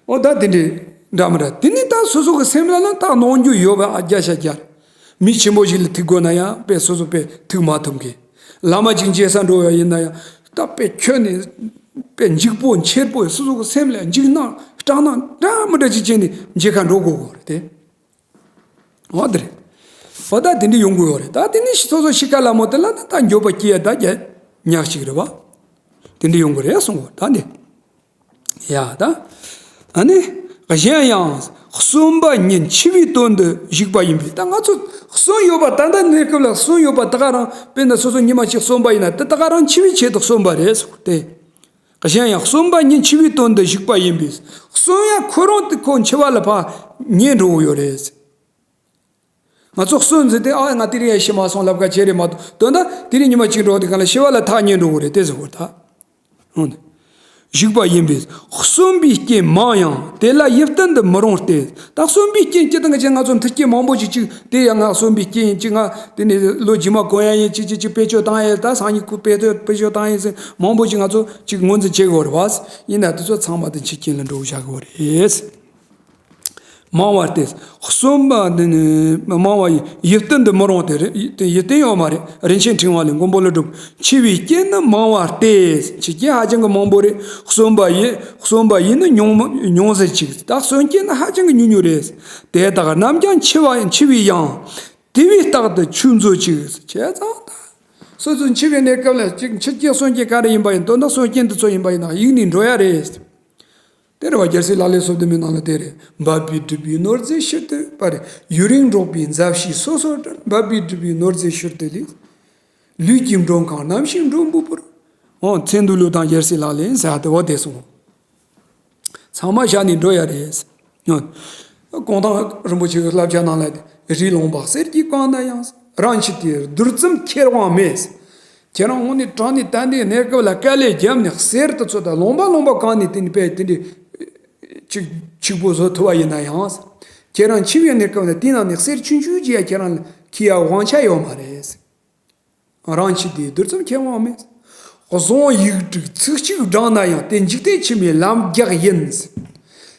ཨོ། ཨོ་ད་དེ་འདྲའི་འདྲ་མི་འདྲ། དེ་ནི་ད་སོ་སོ་གི་སེམས་ལ་ན་ད་གནང་རྒྱུ་ཡོད་པ་ཨ་བརྒྱ་ཆ་བརྒྱ་རེད། མི་ཆེན་པོ་ཞིག་ལ་ཐུག་དགོས་ན་ཡང་དཔེ་སོ་སོ་དཔེ་ཐུག་མ་ཐུབ་མཁན། བླ་མ་ཅིག་མཇལ་ས་འགྲོ་བ་ཡིན་ན་ཡང་ད་དཔེ་ཁྱོད་ནི་དཔེ་འཇིགས་པོ་མཁྱེན་པོ། སོ་སོ་གི་སེམས་ལ་འཇིགས་སྣང་སྐྲག་སྣང་འདྲ་མི་འདྲ་ཅིག་བྱས་ནས་མཇལ་ཁ་འགྲོ་དགོས་དགོས་རེད་དེ། འོ་དེ་རེད། འོ་ད་དེ་འདྲ་ཡོང་གི་ཡོད་རེད། ད་དེ་ནི་སོ་སོ་ཤི་ཁ་ལ་མོ་དེ་ལ་ད་ད་འགྱོད་པ་སྐྱེ་ཡ་ད་རྒྱ་ཉག་ཞིག་རེད་བ། དེ་འདྲ་ཡོང་གི་རེད་གསུང་གི་ད་འདི། ཡ་ད། ཨ་ནི། གཞན་ཡང་། གསོན་པ་ཉིད་འཆི་བའི་དོན་དུ་བཞུགས་པ་ཡིན་པས། ད་ང་ཚོ་གསོན་ཡོད་པ་ད་ལྟ་གནས་སྐབས་ལ་གསོན་ཡོད་པ་ད་ག་རང་། དཔེར་ན་སོ་སོ་ཉི་མ་གཅིག་གསོན་པ་ཡིན་ན་དེ་ད་ག་རང་འཆི་བའི་ཆེད་དུ་གསོན་པ་རེད་གསུངས་ཏེ། གཞན་ཡང་གསོན་པ་ཉིད་འཆི་བའི་དོན་དུ་བཞུགས་པ་ཡིན་པས། གསོན་ཡ་ཁོ་རང་དེ་ཁོ་འཆི་བ་ལ་ཕར་ཉལ་འགྲོ་གི་ཡོད་རེད། ང་ཚོ་གསོན་ཟེར་ཏེ་ཨ་ང་དེ་རིང་ཡང་ཤི་མ་སོང་ལབ་ཁ་བྱེད་རེད་མ་གཏོགས། དོན་དག་དེ་རིང་ཉི་མ་གཅིག་འགྲོ་དེ་གང་ལ་ཤི་བ་ལ་ཐག་ཉེ་འགྲོ་གི་རེད་དེ་ཟེར་བ་ད། འོང་དེ། བཞུགས་པ་ཡིན་པས་གསོན་པའི་རྐྱེན་མང་ཡང་དེ་ལ་ཡིད་བརྟན་དུ་མི་རུང་སྟེ། ད་གསོན་པའི་རྐྱེན་སྤྱི་དང་གི་ཆེད་ང་ཚོ་མཐུན་རྐྱེན་མང་པོ་ཅིག་ཅིག་དེ་ཡང་ང་གསོན་པའི་རྐྱེན་ཡིན་ཅིག་ང་དེ་ནས་ལོ་རྗེས་མ་གོན་ཡ་ཡིན་ཅིག་ཅིག་ཅིག་བེད་སྤྱོད་བཏང་ཡ་ད་སང་ཉིན་ཁུ་བེད་སྤྱོད་བེད་སྤྱོད་བཏང་ཡིན་ཟེར་མང་པོ་ཅིག་ང་ཚོ་ཅིག་ངོས་འཛིན་བྱེད་དགོས་རེད་བ། ཡིན་ན་དེ་ཚོ་ཚང་མ་དེ་འཆི་རྐྱེན་ལ་འགྲོ་བཞག་དགོས་རེད། མང་བ་སྟེ། གསོན་པ་ནི་མང་བ་ཡི་ཡིད་བརྟན་དུ་མི་རུང་སྟེ། རེ་ཡིད་བརྟན་ཡོད་མ་རེད། རིན་ཆེན་ཕྲེང་བ་ལས་མགོན་པོ་ཀླུ་སྒྲུབ། འཆི་བའི་རྐྱེན་ནི་མང་བ་སྟེ། འཆི་རྐྱེན་ཧ་ཅང་གི་མང་པོ་རེད། གསོན་པ་ཡི་གསོན་པ་ཡི་ནི་ཉུང་མ་ཉུང་ཟད་ཅིག་ད་གསོན་རྐྱེན་ནི་ཧ་ཅང་གི་ཉུང་ཉུང་རེད། དེ་དག་རྣམས་ཀྱང་འཆི་བ་འཆི་བའི་ཡང་དེ་བས་རྟག་ཏུ་ཆོས་མཛོད་ཅིག་བྱས་ཙང་ད། སོ་སོ་འཆི་བའི་གནས་སྐབས་ལ་ཅིག་འཆི་རྐྱེན་གསོན་རྐྱེན་ག་རེ་ཡིན་པ་ཡིན། དོན་དག་གསོན་རྐྱེན་དེ་ཚོ་ཡིན་པ་ཡིན་ན་གཡུག་ནས་འགྲོ་ཡ་རེད། དེ་རེད་བ། རྒྱལ་སྲས་ལག་ལེན་སོ་བདུན་མའི་ནང་ལ་དེ་རེད། འབབ་པས་བསྒྲིབས་པའི་ནོར་རྫས་ཕྱིར་དུ་པ་རེད། ཡུན་རིང་འགྲོགས་པའི་མཛའ་བཤེས་སོ་སོར་འབྲལ། འབབ་པས་བསྒྲིབས་པའི་ནོར་རྫས་ཕྱིར་དུ་ལེན། ལུས་ཀྱི་མགྲོན་ཁང་ནམ་ཞིག་འགྲོན་པའི་བར། འོ་མཚན་འདུལ་ལུགས་དང་རྒྱལ་སྲས་ལག་ལེན་ཟེར་བ་དེ་འོ་དེ་གསུངས། ཚང་མ་བཞག་ནས་འགྲོ་ཡ་རེད། གུང་ཐང་རིན་པོ་ཆེ་གི་བསླབ་བྱ་ནང་ལ། རི་ལུང་པ་གསེར་གྱིས་གང་ན་ཡང་། རང་འཆི་དུས་རྡུལ་ཙམ་ཁྱེར་དབང་མེད། ཁྱེད་རང་དངོས་གནས་དྲང་གནས་ད་ལྟའི་གནས་སྐབས་ལ་དཀའ་ལས་བརྒྱབ་ནས་གསེར་དེ་ཚོ་དང་ལུང་པ་ལུང་པ་གང་ནས་དེ་ནས་དཔེ་དེ་འདྲའི་ཅིག་ཕྱུག་པོ་བཟོ་ཐུབ་པ་ཡིན་ན་ཡང་། ཁྱེད་རང་འཆི་བའི་གནས་སྐབས་ལ་དེའི་ནང་ནས་གསེར་ཆུང་ཆུང་ཅིག་ཡང་ཁྱེད་རང་ལ་ཁྱེར་ཡ་དབང་ཆ་ཡོད་མ་རེད། རང་འཆི་དུས་རྡུལ་ཙམ་ཁྱེར་དབང་མེད། གཟུངས་ཡིག་དྲུག་ཚིག་གཅིག་བགྲངས་ན་ཡང་དེ་འཇིག་རྟེན་ཕྱི་མའི་ལམ་རྒྱགས་ཡིན།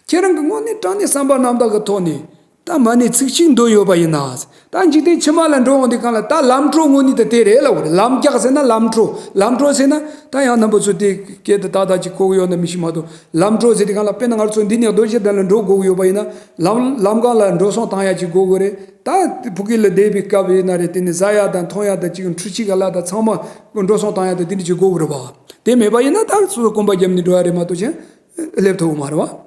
ཁྱེད་རང་གི་དངོས་གནས་དྲང་གནས་བསམ་པ་རྣམ་དག་གི་ཐོག་ནས་ད་མ་ཎི་ཚིག་གཅིག་འདོན་ཡོད་པ་ཡིན་ན། ད་འཇིག་རྟེན་ཕྱི་མ་ལ་འགྲོ་འོང་དུས་གང་ལ་ད་ལམ་འགྲོ་དངོས་གནས་དེ་དེ་རེད་ལབ་དགོས་རེད། ལམ་རྒྱགས་ཟེར་ན་ལམ་འགྲོ། ལམ་འགྲོ་ཟེར་ན་ད་ཡང་རྣམ་པ་ཚོ་དེ་སྐད་དུ་ཏག་ཏག་ཅིག་གོ་གི་ཡོད་ན་མི་ཤེས་མ་གཏོགས། ལམ་འགྲོ་ཟེར་དུས་གང་ལ་དཔེར་ན་ང་ཚོ་འདི་ནས་རྡོ་རྗེ་གདན་ལ་འགྲོ་དགོས་ཀྱི་ཡོད་པ་ཡིན་ན། ལམ་ལམ་སྒང་ལ་འགྲོ་སོང་བཏང་ཡ་ཅིག་དགོས་ཀྱི་རེད། ད་ཕ་གི་ལ་བསྡད་པའི་སྐབས་ཡིན་ན་རེད། དེ་ནས་ཟ་ཡ་དང་འཐུང་ཡ་དང་ཅིག་འཕྲུལ་ཆས་ག་ལ་དང་ཚང་མ་འགྲོ་སོང་བཏང་ཡ་དང་དེ་འདྲ་ཅིག་དགོས་ཀྱི་རེད་བ། དེ་མེད་པ་ཡིན་ན་ད་སོ་སོ་གོམ་པ་བརྒྱབ་ནས་འགྲོ་ཡ་རེད་མ་གཏོགས་གཞན་སླེབས་ཐུབ་ཀྱི་མ་རེད་བ།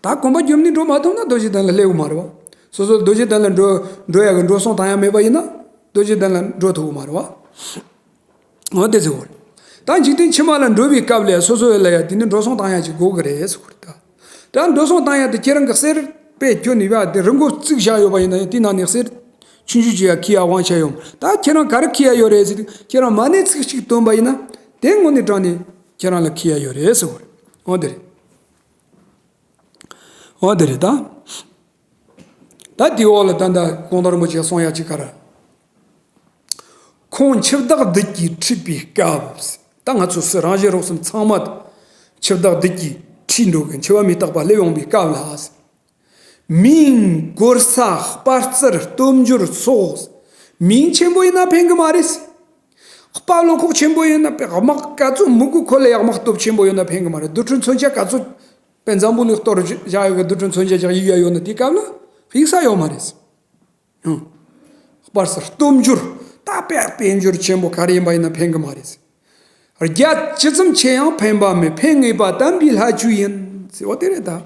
ད་གོམ་པ་བརྒྱབ་ནས་འགྲོ་མ་ཐུབ་ན་རྡོ་རྗེ་གདན་ལ་སླེབས་ཀྱི་མ་རེད་བ། སོ་སོ་རྡོ་རྗེ་གདན་ལ་འགྲོ་འགྲོ་ཡ་གི་འགྲོ་སོང་བཏང་ཡ་མེད་པ་ཡིན་ན་རྡོ་རྗེ་གདན་ལ་འགྲོ་ཐུབ་ཀྱི་མ་རེད་བ། འོ་དེ་ཟེར་བ་རེད། ད་འཇིག་རྟེན་ཕྱི་མ་ལ་འགྲོ་བའི་སྐབས་ལ་སོ་སོ་ལ་ཡ་དེ་ནི་འགྲོ་སོང་བཏང་ཡ་ཅིག་དགོས་ཀྱི་རེད་ཟེར་བ་རེད་ད། ད་འགྲོ་སོང་བཏང་ཡ་དེ་ཁྱེད་རང་གི་གསེར་པས་ཁྱོན་ནས་ཡ་དེ་རི་མགོ་བརྩིགས་བཞག་ཡོད་པ་ཡིན་ན་ཡང་དེ་ནང་ནས་གསེར་ཆུང་ཆུང་ཅིག་ཡ་ཁྱེར་ཡ་དབང་ཆ་ཡོད། ད་ཁྱེད་རང་ག་རེ་ཁྱེར་ཡ་ཡོད་རེད་ཟེར་དུས་ཁྱེད་རང་མ་ཎི་ཚིག་གཅིག་བཏོན་པ་ཡིན་ན་དེ་དངོས་གནས་དྲང་གནས་ཁྱེད་རང་ལ་ཁྱེར་ཡ་ཡོད་རེད་ཟེར་བ་རེད། འོ་དེ་རེད། འོ་དེ་རེད་ད། ད་དེའི་འོག་ལ་ད་ལྟ་གུང་ཐང་རིན་པོ་ཆེས་གསུང་ཡ་ཅིག་ག་རེ། ཁོང་འཆི་བདག་བདུད་ཀྱིས་ཁྲིད་པའི་སྐབས། ད་ང་ཚོ་སུ་རང་གཞན་རོགས་གསུམ་ཚང་མ་འཆི་བདག་བདུད་ཀྱིས་ཁྲིད་འགྲོ་གི། འཆི་བ་མི་རྟག་པ་སླེབས་ཡོང་བའི་སྐབས་ལ། མིང་། གོར་ས། དཔའ་རྩལ། སྟོབས་འབྱོར་སོགས། མིང་ཆེན་པོ་ཡིན་ན་ཕན་གི་མ་རེད། དཔའ་བློ་ཁོག་ཆེན་པོ་ཡིན་ན་དཔེ་དམག་ག་ཚོད་མི་དགོས། ཁོ་ལ་ཡང་དམག་སྟོབས་ཆེན་པོ་ཡོད་ན་ཕན་གི་མ་རེད། རྡུལ་ཕྲན་མཚོན་ཆ་ག་ཚོད་དཔེ་འཛམ་བུ་གླིང་གཏོར་བཞག་ཡོད་གི་རྡུལ་ཕྲན་མཚོན་ཆ་ཅིག་གཡུག་ཡ་ཡོད་ན་དེའི་སྐབས་ལ་གཡུག་ས་ཡོད་མ་རེད། ཧུམ། དཔའ་རྩལ། སྟོབས་འབྱོར། ད་དཔེ་དཔལ་འབྱོར་ཆེན་པོ་ག་རེ་ཡིན་པ་ཡིན་ན་ཕན་གི་མ་རེད། རྒྱ་ཇི་ཙམ་ཆེ་ཡང་ཕན་པ་མེད། ཕན་ངེས་པ་དམ་པའི་ལྷ་ཆོས་ཡིན་ཟེར་བ་དེ་རེད་ད།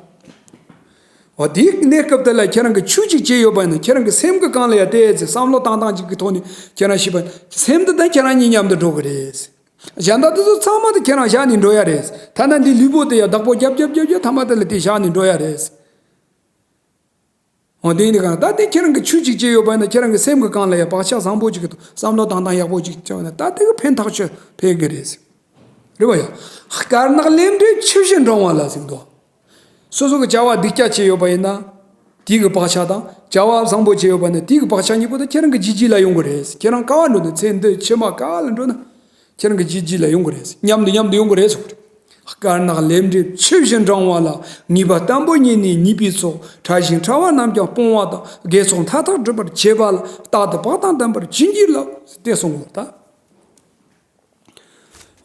འོ་དེའི་གནས་སྐབས་དེ་ལ་ཁྱེད་རང་གིས་ཆོས་ཅིག་བྱས་ཡོད་པ་ཡིན་ན། ཁྱེད་རང་གི་སེམས་ཀྱི་སྒང་ལ་ཡ་བལྟས་ཚེ་བསམ་བློ་བཏང་སྟངས་ཅིག་གི་ཐོག་ནས་ཁྱེད་རང་ཤེས་པ་ཡིན་ན་སེམས་འདི་དང་ཁྱེད་རང་གཉིས་མཉམ་དུ་འགྲོ་གི་རེད། གཞན་དག་དེ་ཚོ་ཚང་མ་དེ་ཁྱེད་རང་བཞག་ནས་འགྲོ་ཡ་རེད། ཐ་ན་འདི་ལུས་པོ་དེ་ཡ་བདག་པོ་རྒྱབ་རྒྱབ་རྒྱབ་རྒྱབ་ཐ་མ་དེ་ལ་དེ་བཞག་ནས་འགྲོ་ཡ་རེད། འོ་དེ་ཡིན་དུས་གང་ད་དེ་ཁྱེད་རང་གིས་ཆོས་ཅིག་བྱས་ཡོད་པ་ཡིན་ན། ཁྱེད་རང་གི་སེམས་ཀྱི་སྒང་ལ་ཡ་བག་ཆགས་བཟང་པོ་ཅིག་གི་བསམ་བློ་བཏང་སྟངས་ཡག་པོ་ཅིག་བྱས་པ་ཡིན་ན། ད་དེ་གི་ཕན་ཐག་ཆོད་ཕན་གི་རེད། རེད་བ་ཡ། དཀར་ནག་ལས་འབྲས་ཆུ་བཞི་འབྲང་བ་ལ་ཟེར་འདུག། སོ་སོ་གི་བྱ་བ་སྡུག་ཅག་བྱས་ཡོད་པ་ཡིན་ན། དེ་གི་བག་ཆགས་དང་ བྱ་བ་བཟང་པོ་བྱས་ཡོད་པ་ནི་དེའི་བག་ཆགས་གཉིས་པོ་དེ་ཁྱེད་རང་གི་རྗེས་རྗེས་ལ་ཡོང་གི་རེད། ཁྱེད་རང་ག་བ་འགྲོ་ན། ཚེ་འདི་ཕྱི་མ་ག་བ་ལ་འགྲོ་ན། ཁྱེད་རང་གི་རྗེས་རྗེས་ལ་ཡོང་གི་རེད། མཉམ་དུ་མཉམ་དུ་ཡོང་གི་རེད་ཟེར་གི་རེད། དཀར་ནག་ལས་འབྲས་ཆུ་བཞིན་འབྲང་བ་ལ། ངེས་པ་བརྟན་པོ་རྙེད་ནས་ཉེས་པའི་ཚོགས། ཕྲ་ཞིང་ཕྲ་བ་རྣམས་ཀྱང་སྤོང་བ་དང་། དགེ་ཚོགས་མཐའ་དག་སྒྲུབ་པར་བྱེད་པ་ལ། རྟག་ཏུ་བག་དང་ལྡན་པར་བྱིན་གྱིས་བརླབ། དེ་གསུངས་གོ་ད།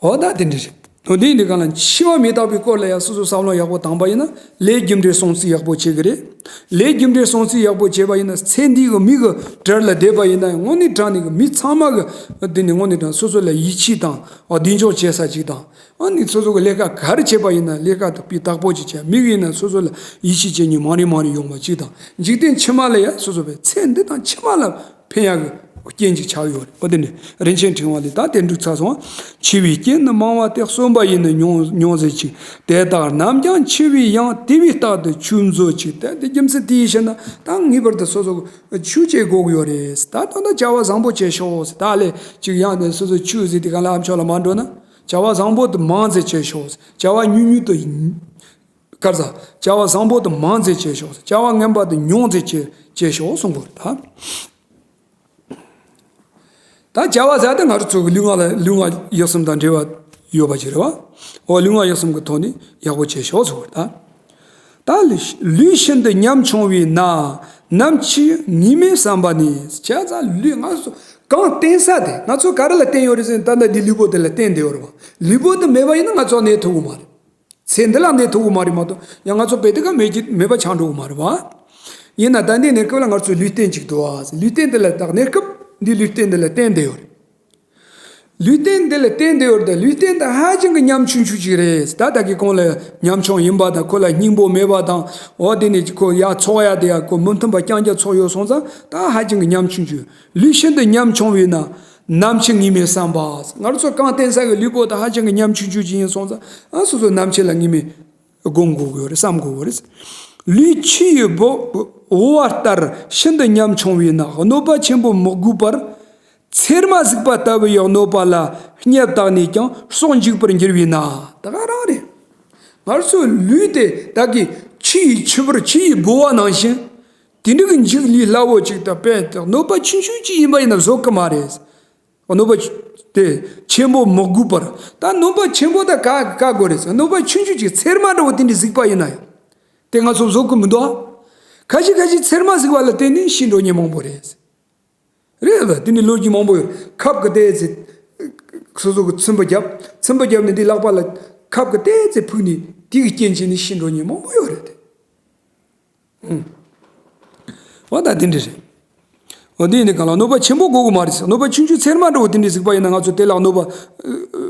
འོ་ད་དེ་འདྲ་རེད། འོ་དེ་འདི་གང་ལ་འཆི་བ་མི་རྟག་པའི་སྐོར་ལ་ཡང་སོ་སོ་བསམ་བློ་ཡག་པོ་བཏང་པ་ཡིན་ན། ལས་རྒྱུ་འབྲས་སོང་ཚུལ་ཡག་པོ་བྱེད་ཀྱི་རེད། ལས་རྒྱུ་འབྲས་སོང་ཚུལ་ཡག་པོ་བྱས་པ་ཡིན་ན། ཚེ་འདི་གི་མི་གི་གྲལ་ལ་བསྡད་པ་ཡིན་ན། དངོས་གནས་དྲང་གནས་གི་མི་ཚང་མ་གི་འདི་ནི་དངོས་གནས་དྲང་སོ་སོ་ལ་ཡིད་ཆེས་དང་། འོ་གདེང་འཇོག་བྱེད་ས་ཅིག་དང་། ཨ་ནི་སོ་སོ་གི་ལས་ཀ་ག་རེ་བྱས་པ་ཡིན་ན་ལས་ཀ་དེ་སྤུས་དག་པོ་ཅིག་བྱས། མི་གི་ཡིན་ན་སོ་སོ་ལ་ཡིད་ཆེས་བྱེད་མཁན་མང་རེ་མང་རེ་ཡོང་བ་ཅིག་དང་། འཇིག་རྟེན་ཕྱི་མ་ལ་ཡང་སོ་སོ་བའི་ཚེ་འདི་དང་ཕྱི་མ་ལ་ཕན་ཡག་གི་རྐྱེན་ཅིག་ཆགས་ཡོད་རེད། འོ་དེ་ནི་རིན་ཆེན་ཕྲེང་བ་ལས་ད་དེ་འགྲིག་ཚར་སོང་། འཆི་བའི་རྐྱེན་ནི་མང་བ་སྟེ། གསོན་པ་ཡིས་ནི་མྱོང་མྱོང་ཟེར་ཅིང་། དེ་དག་རྣམས་ཀྱང་འཆི་བའི་ཡང་། དེ་བས་རྟག་ཏུ་ཆོས་མཛོད་ཅིག་ད་དེ་རྒྱུ་མཚན་དེ་ཡིས་ཤེས་ན་ད་ངེས་པར་དུ་སོ་སོ་ཆོས་བྱེད་དགོས་ཀྱི་ཡོད་རེད། ད་ད་ད་བྱ་བ་བཟང་པོ་བྱེད་ཤོག་ད་ལས་ཅིག་ཡང་ནས་སོ་སོ་ཆོས་ཟེར་དེ་ག་ལ་ཨ་མཆོག་ལ་མ་འགྲོ་ན། བྱ་བ་བཟང་པོ་དེ་མང་ཙམ་བྱེད་ཤོག་བྱ་བ་ཉུང་ཉུང་དུ། ག་རེ་ཟ། བྱ་བ་བཟང་པོ་དེ་མང་ཙམ་བྱེད་ཤོག་བྱ་བ་ངན་པ་དེ་ཉུང་ཙམ་བྱེད་བྱེད་ཤོག་གསུང་གི་ཡོད་རེད་ད། ད་བྱ་བ་ཟེར་དེ་ང་རང་ཚོ་གི་ལུས་ངག་ལ་ལུས་ངག་ཡིད་གསུམ་དང་འབྲེལ་བ་ཡོད་པ་ཅིག་རེད་བ། འོ་ལུས་ངག་ཡིད་གསུམ་གྱི་ཐོག་ནས་ཡག་པོ་བྱེད་ཤོག་གསུང་གི་ཡོད་རེད་ད། ད་ལུས་ལུས་ཤིན་ཏུ་ཉམ་ཆུང་བས་ན། ནམ་འཆི་ངེས་མེད་བསམ་པ་ནི། བྱས་ཙང་ལུས་ང་ཚོ་གང་བརྟེན་ས་དེ་ང་ཚོ་ག་རེ་ལ་བརྟེན་ཡོད་རེད་ཟེར་ན། ད་ལྟ་འདི་ལུས་པོ་དེ་ལ་བརྟེན་བསྡད་ཡོད་རེད་བ། ལུས་པོ་དེ་མེད་པ་ཡིན་ན་ང་ཚོ་གནས་ཐུབ་ཀྱི་མ་རེད། ཚེ་འདི་ལ་གནས་ཐུབ་ཀྱི་མ་རེད་མ་གཏོགས། ཡང་ང་ཚོ་བོད་དེ་ག་མེད་ཀྱི་མེད་པ་ཆགས་འགྲོ་གི་མ་རེད་བ། ཡིན་ན་ད་འདི་གནས་སྐབས་ལ་ང་ཚོ་ལུས་རྟེན་ཅིག་འདུག་བ། ལུས་རྟེན་དེ་ལ་ད་གནས་སྐབས་འདི་ལུས་རྟེན་དེ་ལ་བརྟེན་བསྡད་ཡོད་རེད། ལུས་རྟེན་འདི་ལ་བརྟེན་བསྡད་ཡོད་རེད། ད་ལུས་རྟེན་འདི་ཧ་ཅང་གི་ཉམ་ཆུང་ཆུང་ཅིག་རེད། ད་ད་གི་གོང་ལ་ཉམ་ཆུང་ཡིན་པ་དང་། ཁོ་ལ་སྙིང་པོ་མེད་པ་དང་། འོ་དེ་ནས་ཁོ་ཡ་ཚོགས་ཡ་དེ་ཡ་ཁོ་མི་མཐུན་པ་རྐྱང་རྐྱང་ཚོགས་ཡོད་སོང་ཙང་ད་ཧ་ཅང་གི་ཉམ་ཆུང་ཆུང་། ལུས་ཤིན་ཏུ་ཉམ་ཆུང་བས་ན། ནམ་འཆི་ངེས་མེད་བསམ་པ། ང་རང་ཚོ་གང་བརྟེན་ས་གི་ལུས་པོ་དེ་ཧ་ཅང་གི་ཉམ་ཆུང་ཆུང་ཅིག་ཡིན་སོང་ཙང་། ཨ་སོ་སོ་ནམ་འཆི་ལ་ངེས་མེད་སྒོམ་དགོས་ཀྱི་ཡོད་རེད། བསམ་དགོས་ཀྱི་རེད། ལུས་ཆུ་ཡི་འབོ་འོ་བ་ལྟར་ཤིན་ཏུ་ཉམ་ཆུང་བས་ན། གནོད་པ་ཆེན་པོ་མི་དགོས་པར། ཚེར་མ་ཟུག་པ་ལྟ་བུ་ཡི་གནོད་པ་ལ་སྙད་བཏགས་ནས་ཀྱང་སྲོག་འཇིག་པར་འགྱུར་བས་ན། ད་ག་རང་རེད། ང་ཚོའི་ལུས་དེ་ད་གི་ཆུ་ཡི་ཆུ་བུར་ཆུ་ཡི་ལྦུ་བ་ནང་བཞིན། དེ་འདྲ་གི་འཇིག་ལས་སླ་བོ་ཅིག་ད་དཔེ་གནོད་པ་ཆུང་ཆུང་ཅིག་ཡིན་པ་ཡིན་ན་བཟོད་ཀྱི་མ་རེད། གནོད་པ་དེ་ཆེན་པོ་མི་དགོས་པར། ད་གནོད་པ་ཆེན་པོ་ད་ག་ག་དགོས་རེད། གནོད་པ་ཆུང་ཆུང་ཅིག་ཚེར་མ་འདྲ་བོ་དེ་འདྲ་ཟུག་པ་ཡིན་ན་ཡང་། དེ་ང་ཚོ་བཟོད་ཀྱི་མི་འདུག་ཨ། ཁ་ཤས་ཁ་ཤས་ཚེར་མ་ཟུག་པ་ལ་བརྟེན་ནས་ཤི་འགྲོ་མཁན་མང་པོ་རེད། རེད་ལ་དེ་འདྲའི་ལོ་རྒྱུས་མང་པོ་ཡོད། ཁབ་ཀྱི་ལྟེ་ཚེ། སོ་སོ་གི་ཚིམ་པ་བརྒྱབ། ཚིམ་པ་བརྒྱབ་ནས་དེ་ལག་པ་ལ་ཁབ་ཀྱི་ལྟེ་ཚེ་ཕུག་ནས་དེ་གི་རྐྱེན་བྱས་ནས་ཤི་འགྲོ་མཁན་མང་པོ་ཡོད་རེད་དེ། ཨུམ། འོ་ད་དེ་འདྲ་རེད། འོ་དེ་ཡིན་དུས་གང་ལ་གནོད་པ་ཆེན་པོ་དགོས་ཀྱི་མ་རེད་ཟེར། གནོད་པ་ཆུང་ཆུང་ཚེར་མ་འདྲ་བོ་དེ་འདྲ་ཟིག་པ་ཡིན་ན་ང་ཚོ་དེ་ལ་གནོད་པ་ཨ་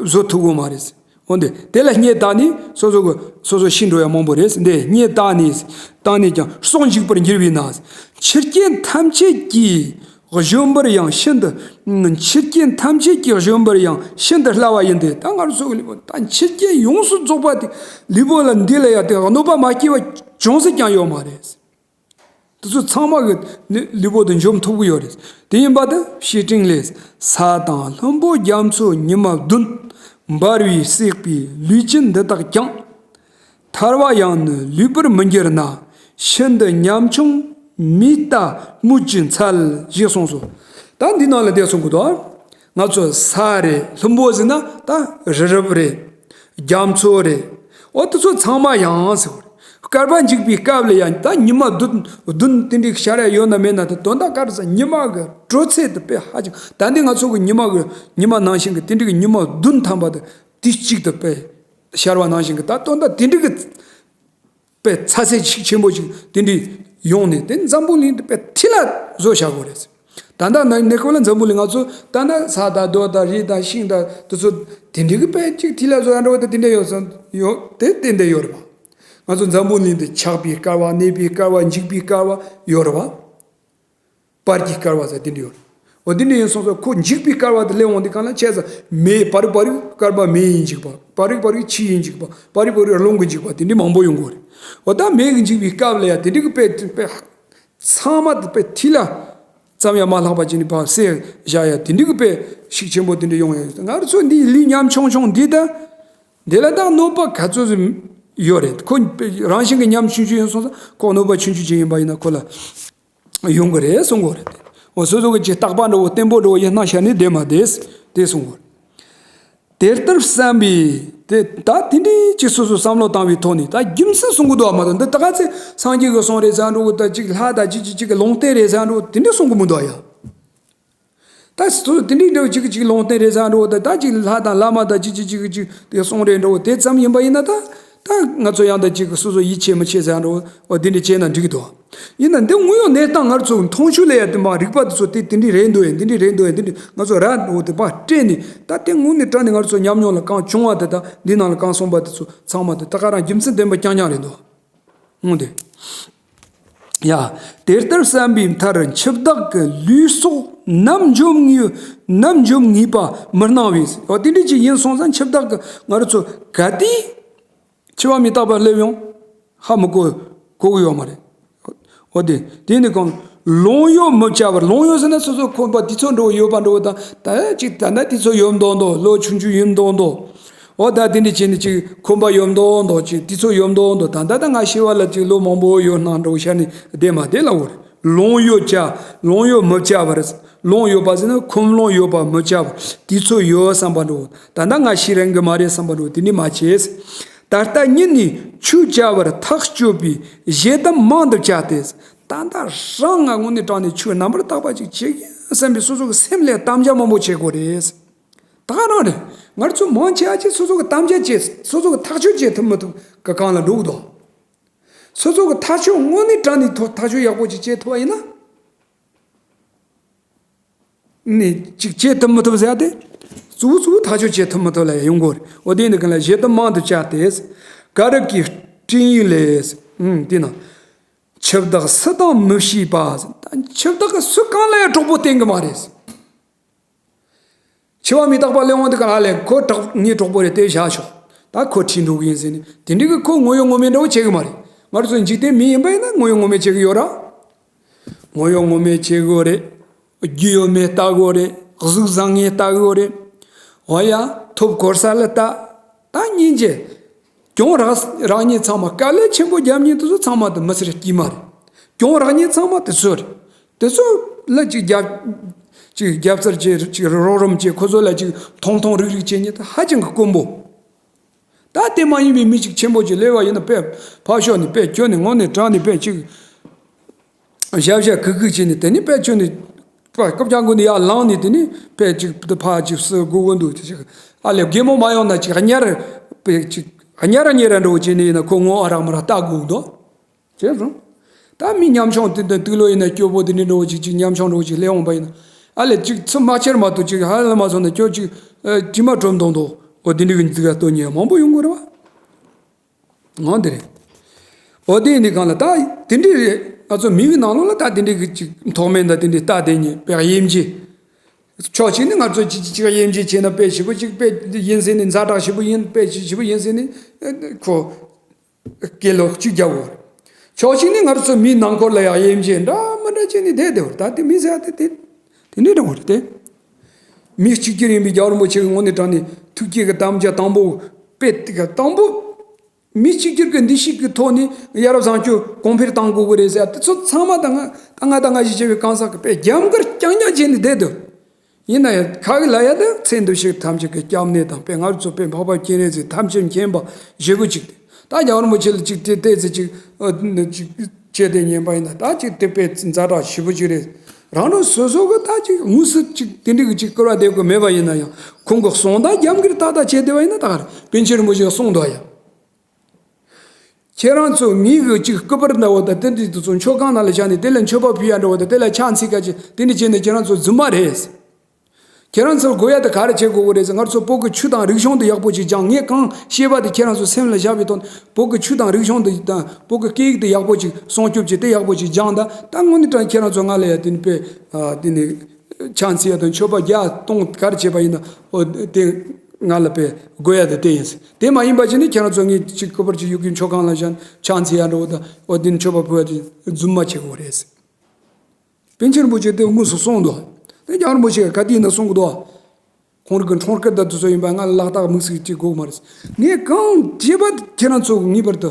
བཟོ་ཐུབ་ཀྱི་མ་རེད་ཟེར། འོན་ཏེ་དེ་ལ་སྙད་བཏགས་ནས་སོ་སོ་གི་སོ་སོ་ཤི་འགྲོ་ཡ་མང་པོ་རེད་ཟེར། འདི་སྙད་བཏགས་ནས་བཏང་ནས་ཀྱང་སྲོག་འཇིག་པར་འགྱུར་བས་ན། འཆི་རྐྱེན་ཐམས་ཅད་ཀྱི་གཞོམ་པར་ཡང་ཤིན་ཏུ། འཆི་རྐྱེན་ཐམས་ཅད་ཀྱི་གཞོམ་པར་ཡང་ཤིན་ཏུ་སླ་བ་ཡིན་ཏེ། ད་ང་རང་ཚོ་གི་ལུས་པོ་ད་འཆི་རྐྱེན་ཡོངས་སུ་རྫོགས་པ་དེ་ལུས་པོ་ལ་འདི་ལ་ཡ་དེ་གནོད་པ་མ་སྐྱེལ་བ་ཅུང་ཟད་ཀྱང་ཡོད་མ་རེད། དེ་ཚོ་ཚང་མ་གི་ནི་ལུས་པོ་དེ་འཇོམས་ཐུབ་ཀྱི་ཡོད་རེད། དེ་ཡིན་པ་དེ་བཤེས་སྤྲིང་ལས། ས་དང་ལྷུན་པོ་རྒྱ་མཚོ་ཉི་མ་བདུན། འབར་བས་བསྲེགས་པའི་ལུས་ཅན་འདི་དག་ཀྱང་། ཐར་བ་ཡང་ནི་ལུས་པར་མི་འགྱུར་ན། ཤིན་ཏུ་ཉམ་ཆུང་མི་ལྟ་སྨོས་ཅི་འཚལ། ཞེས་གསུངས་སོ། ད་འདི་ནང་ལ་དེ་གསུང་གི་འདུག་ང་ཚོ་ས་རེད། ལྷུན་པོ་ཟེར་ན་ད་རི་རབ་རེད། རྒྱ་མཚོ་རེད། འོ་དེ་ཚོ་ཚང་མ་ཡང་ཟེར་བ་རེད། བསྐལ་པ་འཇིག་པའི་སྐབས་ལ་ཡང་ད་ཉི་མ་བདུན་བདུན་དེ་འདྲའི་ཤར་ཡ་ཡོད་ན་མེད་ན། ད་དོན་དག་ག་རེ་ཟེར། ཉི་མ་གི་དྲོད་ཚད་དེ་དཔེ་ཧ་ཅང་། ད་འདི་ང་ཚོ་གི་ཉི་མ་གི་ཉི་མ་ནང་བཞིན་གི་དེ་འདྲའི་གི་ཉི་མ་བདུན་ཐམ་པ་དེ་དུས་གཅིག་ཏུ་དཔེ་ཤར་བ་ནང་བཞིན་གི། ད་དོན་དག་དེ་འདྲའི་གི་དཔེ་ཚ་ཚད་ཤུགས་ཆེན་པོ་ཞིག་དེ་འདྲའི་ཡོང་ནས། དེ་འཛམ་བུ་གླིང་དེ་དཔེ་ཐིག་ལ་བཟོ་བཞག་དགོས་རེད། ད་ལྟ་ན་གནས་སྐབས་ལ་འཛམ་བུ་གླིང་ང་ཚོ་ད་ལྟ་ས་དང་རྡོ་དང་རི་དང་ཤིང་དང་དེ་ཚོ་དེ་འདྲའི་གི་དཔེ་གཅིག་ཐིག་ལ་བཟོ་ཡ་འདྲ་བོ་དེ་དེ་འདྲ་ཡོད་ས་ཡོད་དེ་དེ་འདྲ་ཡོད་རེད་པ། ང་ཚོ་འཛམ་བུ་གླིང་དེ་ཆགས་པའི་བསྐལ་པ། གནས་པའི་བསྐལ་པ། འཇིག་པའི་བསྐལ་པ་ཡོད་རེད་པ། བར་གྱི་བསྐལ་པ་ཟེར་དེ་འདྲ་ཡོད་རེད། འོ་དེ་འདྲ་ཡིན་སོང་ཙང་ཁོ་འཇིག་པའི་བསྐལ་པ་དེ་སླེབས་འོང་དུས་གང་ལ་བྱས་ཙང་མེ་བར་བར་བསྐལ་པ་མེ་ཡིས་འཇིག་པ། བར་བར་ཆུ་ཡིས་འཇིག་པ། བར་བར་རླུང་གིས་འཇིག་པ། དེ་འདྲ་མང་པོ་ཡོང་གི་རེད། འོ་ད་མེ་གིས་འཇིག་པའི་སྐབས་ལ་ཡ་དེ་འདྲ་གི་དཔེ་དཔེ་ཚང་མ་དེ་དཔེ་ཐིག་ལ་ཙམ་ཡང་མ་ལྷག་པ་ཅིག་ནི་ཕར་བསྲེགས་བཞག་ཡ་དེ་འདྲ་གི་དཔེ་ཤུགས་ཆེན་པོ་དེ་འདྲ་ཡོང་ཡ། ང་ཚོ་འདི་ལུས་ཉམ་ཆུང་ཆུང་འདི་ད་འདི་ལ་ད་གནོད་པ་ག་ཚོད་ཡོད་རེད། ཁོ་རང་བཞིན་གྱི་ཉམ་ཆུང་ཆུང་ཡིན་སོང་ཙང་ཁོ་གནོད་པ་ཆུང་ཆུང་ཅིག་ཡིན་པ་ཡིན་ན་ཁོ་ལ། ཡོང་གི་རེད་གསུང་གི་རེད། འོ་སོ་སོ་གི་ཅིག་རྟག་པ་འདྲ་བོ་བརྟན་པོ་འདྲ་བོ་ཡིན་སྣང་བྱས་ནས་བསྡད་མ་བསྡད་དེ་གསུང་གི་རེད། དེ་ལྟར་བསམ་པས་དེ་ད་དེ་འདྲའི་ཅིག་སོ་སོ་བསམ་བློ་བཏང་བའི་ཐོག་ནས་ད་རྒྱུ་མཚན་གསུང་གི་འདུག་བ་མ་གཏོགས། འདི་ད་ག་ཚོད་སངས་རྒྱས་ཀྱི་གསུང་རེད་ཟེར་འགྲོ་གི། ད་ཅིག་ལྷ་དང་ཅིག་ཅིག་ཅིག་གི་ལུང་བསྟན་རེད་ཟེར་འགྲོ་གི། དེ་འདྲ་གསུང་གི་མི་འདུག་ཡ། ད་སོ་སོ་དེ་འདྲའི་འདྲ་བོ་ཅིག་གི་ཅིག་ལུང་བསྟན་རེད་ཟེར་འགྲོ་གི། ད་ད་ཅིག་ལྷ་དང་བླ་མ་དང་ཅིག་ཅིག་ཅིག་གི་ཅིག་དེ་གསུང་རེད་འགྲོ་གི། དེ་ཙམ་ཡིན་པ་ཡིན་ན་ད་ད་ང་ཚོ་ཡང་ད་ཅིག་གི་སོ་སོ་ཡིད་ཆེས་མི་ཆེས་ཟེར་འགྲོ་གི། འོ་དེ་འདྲ་བྱས་ན་འགྲིག་གི་འདུག། ཡིན་ན་འདི་དངོས་ཡོད་གནས་སྟངས་ང་ཚོ་མཐོང་ཆོས་ལ་ཡ་དེ་མ་རིག་པ་དེ་ཚོ་དེ་དེ་འདྲ་རེད་འདུག་ཡ། འདི་འདྲ་རེད་འདུག་ཡ། འདི་འདྲ་ང་ཚོ་ར་འོ་དེ་པ་སྤྲད་ནས་ད་དེ་དངོས་གནས་དྲང་ནས་ང་ཚོ་ཉམས་མྱོང་ལ་གང་བྱུང་བ་དེ་དང་འདི་ནང་ལ་གང་སོང་བ་དེ་ཚོ་ཚང་མ་དེ་ད་ག་རང་རྒྱུ་མཚན་ལྡན་པ་རྐྱང་རྐྱང་རེད་འདུག། འོང་དེ། ཡ། དེ་ལྟར་བསམ་པའི་མཐར་འཆི་བདག་གི་ལུས་སྲོག་ནམ་འཇོམས་ངེས་ནམ་འཇོམས་ངེས་པ་མི་སྣང་བས། འོ་དེ་འདྲ་ཅིག་ཡིན་སོང་ཙང་འཆི་བདག་གི་ང་རང་ཚོ་ག་དུས་འཆི་བ་མི་རྟག་པ་སླེབས་ཡོང་ཧ་མི་གོ་གོ་གི་ཡོད་མ་རེད། འོ་དེ་དེ་ནི་གང་ལོང་ཡོད་མི་བྱ་བར། ལོང་ཡོད་ཟེར་ན་སོ་སོ་ཁོམ་པ་དུས་ཚོད་འགྲོ་ཡོད་པ་འགྲོ་དང་ད་ཅིག་ད་ན་དུས་ཚོད་ཡོད་མདོག་མདོག་ལོ་ཆུང་ཆུང་ཡིན་མདོག་མདོག། འོ་ད་དེ་འདྲ་བྱས་ནས་ཅིག་ཁོམ་པ་ཡོད་མདོག་མདོག་ཅིག་དུས་ཚོད་ཡོད་མདོག་མདོག་ད་ད་ད་ང་ཤི་བ་ལ་ཅིག་ལོ་མང་པོ་ཡོད་སྣང་འགྲོ་ཤར་ནས་བསྡད་མ་བསྡད་ལ་འོར་ལོང་ཡོད་བྱ་ལོང་ཡོད་མི་བྱ་བར། ལོང་ཡོད་པ་ཟེར་ན་ཁོམ་ལོང་ཡོད་པ་མི་བྱ་བར་དུས་ཚོད་ཡོད་བསམ་པ་འགྲོ། ད་ད་ང་ཤི་རན་གི་མ་རེད་བསམ་པ་འགྲོ་དེ་འདྲ་མ་བྱེད། ད་ལྟ་ཉིད་ནས་ཆོས་བྱ་བར་ཐག་གཅོད་པའི་ཞེ་སྡང་མང་དུ་བྱ་སྟེ། ད་ལྟ་རང་ང་དངོས་གནས་དྲང་ནས་ཆོས་རྣམ་པར་དག་པ་ཅིག་བྱེད་ཀྱི་ཡིན་བསམ་པའི་སོ་སོ་གི་སེམས་ལ་དམ་བཅའ་མང་པོ་བྱེད་དགོས་རེད། ད་ག་རང་རེད། ང་ཚོ་མང་ཆེ་བ་ཅིག་སོ་སོ་གི་དམ་བཅའ་བྱེད་སོ་སོ་གི་ཐག་གཅོད་བྱེད་ཐུབ་མི་ཐུབ་གི་སྒང་ལ་འགྲོ་གི་འདུག། སོ་སོ་གི་ཐག་གཅོད་དངོས་གནས་དྲང་ནས་ཐོ་ཐག་གཅོད་ཡག་པོ་ཅིག་བྱེད་ཐུབ་པ་ཡིན་ན། ནས་ཅིག་བྱེད་ཐུབ་མི་ཐུབ་ཟེར་ཏེ། གཙོ་བོ་གཙོ་བོ་ཐག་གཅོད་བྱེད་ཐུབ་མི་ཐུབ་ལ་ཡོང་དགོས་རེད། འོ་དེ་ནི་གང་ལ་ཞེ་སྡང་མང་དུ་བྱ་སྟེ། ག་རབ་ཀྱི་སྤྲིང་ཡིག་ལས། ཨུམ་དེ་ན། འཆི་བདག་སུ་དང་མི་ཤེས་པ། ད་འཆི་བདག་གི་སུ་གང་ལ་ཡང་གྲོགས་པོ་བསྟེན་གི་མ་རེད། འཆི་བ་མི་རྟག་པ་སླེབས་འོང་དུས་ག་ལ་ལས་ཁོ་གྲོགས་ངའི་གྲོགས་པོ་རེད་དེ་བཞག་ཆོག། ད་ཁོ་ཁྲིད་འགྲོ་གི་ཡིན་ཟེར་ནས་དེ་འདྲའི་གི་ཁོ་ངོ་ཡོད་ངོ་མེད་འདྲ་བོ་བྱེད་གི་མ་རེད། ང་ཚོ་འཇིག་རྟེན་མི་ཡིན་པ་ཡིན་ན་ངོ་ཡོད་ངོ་མེད་བྱེད་གི་ཡོད་ར། ངོ་ཡོད་ངོ་མེད་བྱེད་གི་ཡོད་རེད། རྒྱུས་ཡོད་མེད་ལྟ་གི་ཡོད་རེད། གཟུགས་བཟང་ངན་ལྟ་གི་ཡོད་རེད། འོ་ཡ། ཐོབ་གོ་ས་ལ་ལྟ། ད་སྙིང་རྗེ། གྱོང་རག་རག་མཁན་ཚང་མ། དཀའ་ལས་ཆེན་པོ་རྒྱབ་མཁན་དེ་ཚོ་ཚང་མ་དེ་མི་སེར་སྐྱིད་མ་རེད། གྱོང་རག་མཁན་ཚང་མ་དེ་ཚོ་རེད། དེ་ཚོ་ལ་ཅིག་རྒྱབ་ཅིག་རྒྱབ་རྩར་བྱེད། ཅིག་རོགས་རམ་བྱེད། ཁོ་ཚོ་ལ་ཅིག་ཐོང་ཐོང་རིག་རིག་བྱེད་མཁན་དེ་ཧ་ཅང་གི་དཀོན་པོ། ད་དེ་མ་ཡིན་པའི་མི་ཅིག་ཆེན་པོ་ཅིག་སླེབས་པ་ཡིན་ན་དཔེ་ཕར་ཞོག་ནས་དཔེ་ཁྱོན་ནས་དངོས་གནས་དྲང་ནས་དཔེ་ཅིག་བཞག་བཞག་གུག་གུག་བྱས་ནས་དེ་ནས་དཔེ་ཁྱོན་ནས་དཔེ་རྐུབ་བཀྱག་མགོ་ནས་ཡར་ལངས་ནས་དེ་ནས་དཔེ་ཅིག་དེ་ཕར་ཅིག་སུ་དགོས་གོ་འདུག་དེ་ཅིག་ཨ་ལས་རྒན་མོ་མ་ཡོང་ན་ཅིག་གཉེར་དཔེ་ཅིག་གཉེར་གཉེར་འགྲོ་བྱས་ནས་ཡིན་ན་ཁོ་ངོ་ཨ་རག་མ་རག་ལྟ་དགོས་འདུག། བྱས་སོང་། ད་མི་ཉམ་ཆུང་དེ་འདྲ་དུག་ལོ་ཡིན་ན་སྐྱོ་པོ་དེ་འདྲ་འགྲོ་ཅིག་ཅིག་ཉམ་ཆུང་འགྲོ་ཅིག་སླེབས་འོང་པ་ཡིན་ན། ཨ་ལས་ཅིག་ཚུར་མ་ཁྱེར་མ་ཐུབ་ཅིག་ཧ་ལམ་མ་སོང་ན་ཁྱོད་ཅིག་ཨ་དྲི་མ་གྲོམ་གཏོང་དོ། འོ་དེ་འདྲ་གི་འཛི་ག་ལྟོ་ཉེ་མང་པོ་ཡོང་གི་རེད་བ། འོ་དེ་རེད། འོ་དེ་ཡིན་དུས་གང་ལ་ད་དེ་འདྲ་རེད། ང་ཚོ་མི་གི་ནང་ལོགས་ལ་ད་དེ་འདྲ་གི་ཅིག་མཐོ་དམན་དང་དེ་འདྲ་ལྟ་དེ་ཉེ་དཔེ་དབྱེ་འབྱེད། ཕྱོགས་གཅིག་ནི་ང་ཚོ་ཅིག་ཅིག་ཅིག་དབྱེ་འབྱེད་བྱས་ན་དཔེ་ཞིབ་པོ་ཅིག་དཔེ་ཡིན་ཟེར་ནས་ཛ་དྲག་ཞིབ་པོ་ཡིན་དཔེ་ཞིབ་པོ་ཡིན་ཟེར་ནས་ཁོ། སྐད་ལོག་གཅིག་རྒྱབ་འོར། ཕྱོགས་གཅིག་ནས་ང་ཚོ་མིའི་ནང་འཁོར་ལ་ཡང་དབྱེ་འབྱེད་འདྲ་མི་འདྲ་བྱས་ནས་བསྡད་བསྡད་འོར། ད་དེ་མི་ཟེར་ཡ་དེ་དེ་དེ་འདྲའི་འདྲ་བོ་རེད་དེ། མི་གཅིག་གྱུར་ཡིན་པའི་རྒྱལ་བ་རིན་པོ་ཆེ་གི་ངོས་ནས་དྲངས་ནས་ཐུགས་བསྐྱེད་ཀྱི་དམ་བཅའ་དང་པོ་དཔེ་དེ་ག་དང་པོ། མི་གཅིག་གྱུར་གྱི་འདུ་ཤེས་ཀྱི་ཐོག་ནས་ཡ་རབས་བཟང་སྤྱོད་གོང་འཕེལ་གཏང་དགོས་ཀྱི་རེད་ཟེར་ཡ་དེ་ཚོ་ཚང་མ་ད་ང་ད་ང་ད་ང་ཞིག་བྱས་པའི་གང་ཟག་གི་དཔེ་རྒྱབ་འགལ་རྐྱང་རྐྱང་བྱས་ནས་བསྡད་འདུག། ཡིན་ན་ཡང་ཁ་གི་ལ་ཡ་དང་ཚེ་འདི་ཕྱི་ཐམས་ཅད་ཀྱི་སྐྱབས་གནས་དང་དཔེ་ང་ཚོ་དཔེ་འཕགས་པ་སྤྱན་རས་གཟིགས་ཐམས་ཅད་མཁྱེན་པ་ཞེ་པོ་ཅིག་སྟེ། ད་རྒྱལ་བ་རིན་པོ་ཆེ་ལ་ཅིག་དེ་ལྟས་ཚེ་ཅིག་ཨ་ནི་ཅིག་བྱས་ཏེ་ཉན་པ་ཡིན་ན་ད་ཅིག་དེ་དཔེ་ཛ་དྲག་ཞེ་པོ་ཅིག་རེད། རང་རང་སོ་སོ་གི་ད་ཅིག་དངོས་སུ་ཅིག་དེ་འདྲ་གི་ཅིག་བསྐུར་བ་འདེབས་གི་མེད་པ་ཡིན་ན་ཡང་ཁོང་གི་གསུང་དང་རྒྱབ་འགལ་ཏག་ཏག་བྱས་བསྡད་པ་ཡིན་ན་ད་ག་རེ་པཎ་ཆེན་རིན་པོ་ཆེ་གསུང་འདུག་ཡ། ཁྱེད་རང་ཚོ་ངེད་ཀྱི་གཅིག་སྐུ་པར་འདྲ་བོ་དང་དེ་འདྲ་དེ་ཚོ་མཆོད་ཁང་ནང་ལ་བཞག་ནས་དེ་ལ་མཆོད་པ་ཕུལ་ཡ་འདྲ་བོ་དང་དེ་ལ་ཕྱག་འཚལ་ཁ་ཅིག་དེ་འདྲ་བྱས་ནས་ཁྱེད་རང་ཚོ་རྫུན་མ་རེད། ཁྱེད་རང་ཚོ་དགོས་ཡ་དེ་ག་རེ་བྱེད་དགོས་ཀྱི་རེད་ཟེར། ང་ཚོ་བོད་ཀྱི་ཆོས་དང་རིག་གཞུང་དེ་ཡག་པོ་ཅིག་སྦྱང་། ངས་གང་བཤད་པ་དེ་ཁྱེད་རང་ཚོ་སེམས་ལ་བཞག་པའི་ཐོག་བོད་ཀྱི་ཆོས་དང་རིག་གཞུང་དེ་དང་བོད་ཀྱི་སྐད་ཡིག་དེ་ཡག་པོ་ཅིག་སྲུང་སྐྱོབ་བྱེད་དེ་ཡག་པོ་ཅིག་སྦྱང་ད། ད་དངོས་གནས་དྲང་ཁྱེད་རང་ཚོ་ང་ལ་ཡ་དེ་ནི་དཔེ་དེ་ནི། ཕྱག་འཚལ་ཡ་དང་མཆོད་པ་བརྒྱ་སྟོང་ག་རེ་བྱས་པ་ཡིན་ན་འོ་དེ་ང་ལ་དཔེ་དགོས་ཡ་དེ་དེ་ཡིན། དེ་མ་ཡིན་པ་ཅིག་ནི་ཁྱེད་རང་ཚོ་ངས་ཅིག་སྐུ་པར་ཅིག་གཡུག་གི་མཆོད་ཁང་ལ་བཞག་ཕྱག་འཚལ་ཡ་འདྲ་བོ་དང་འོ་དེ་ནི་མཆོད་པ་ཕུལ་ཡ་དེ་རྫུན་མ་བྱེད་དགོས་རེད། པཎ་ཆེན་རིན་པོ་ཆེ་དེ་དངོས་སུ་གསུངས་འདུག། དེ་རྒྱལ་བ་རིན་པོ་ཆེ་ག་དུས་ཡིན་ན་གསུང་གི་འདུག། ཁོང་རང་གི་འཁྲུངས་སྐར་དང་དེ་ཚོ་ཡིན་པ་ང་ལ་ལག་རྟགས་དམིགས་བསལ་ཅིག་དགོས་མ་རེད། ངས་གང་བྱས་པ་ཁྱེད་རང་ཚོ་ངེས་པར་དུ་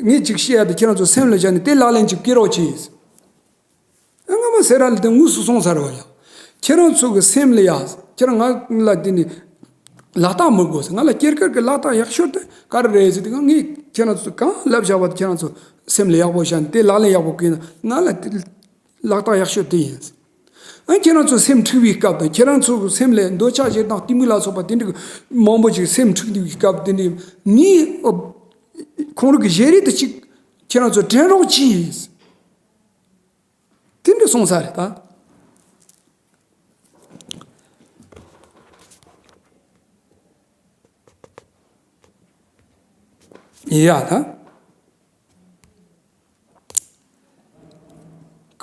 ངས་ཅིག་བཤད་ཡ་དེ་ཁྱེད་རང་ཚོ་སེམས་ལ་བཞག་ནས་དེ་ལག་ལེན་ཅིག་བཀལ་རོགས་གྱིས། ཟེར་ར་ལ་དེ་དངོས་སུ་སོང་ཚར་བ་ཡང་། ཁྱེད་རང་ཚོ་གི་སེམས་ལ་ཡ། ཁྱེད་རང་ང་ལ་དེ་ནི་ལག་རྟགས་མི་དགོས་ཟེར། ང་ལ་སྐྱེས་སྐར་གི་ལག་རྟགས་ཡག་ཤོས་དེ་ག་རེ་རེད་ཟེར་དུས། ང་ངས་ཁྱེད་རང་ཚོ་གང་ལབ་བཞག་པ་དེ་ཁྱེད་རང་ཚོ་སེམས་ལ་ཡག་པོ་བཞག་ནས་དེ་ལག་ལེན་ཡག་པོ་བཀོལ་ན། ང་ལ་དེ་ལག་རྟགས་ཡག་ཤོས་དེ་ཡིན་ཟེར། ཨ། ཁྱེད་རང་ཚོ་སེམས་འཁྲུག་པའི་སྐབས་དང་། ཁྱེད་རང་ཚོ་སེམས་ལ་འདོད་ཆགས་ཞེ་སྡང་གཏི་མུག་ལ་སོགས་པ་དེ་འདྲ་མང་པོ་ཅིག་སེམས་འཁྲུག་པའི་སྐབས་དེ་འདྲ་ནི། ཨ། ཁོང་རང་གི་བཞེས་རིས་དེ་ཅིག་ཁྱེད་རང་ཚོ་དྲན་རོགས་གྱིས། དེ་འདྲ་སོང་ས་རེད་ད། ཡ་ད།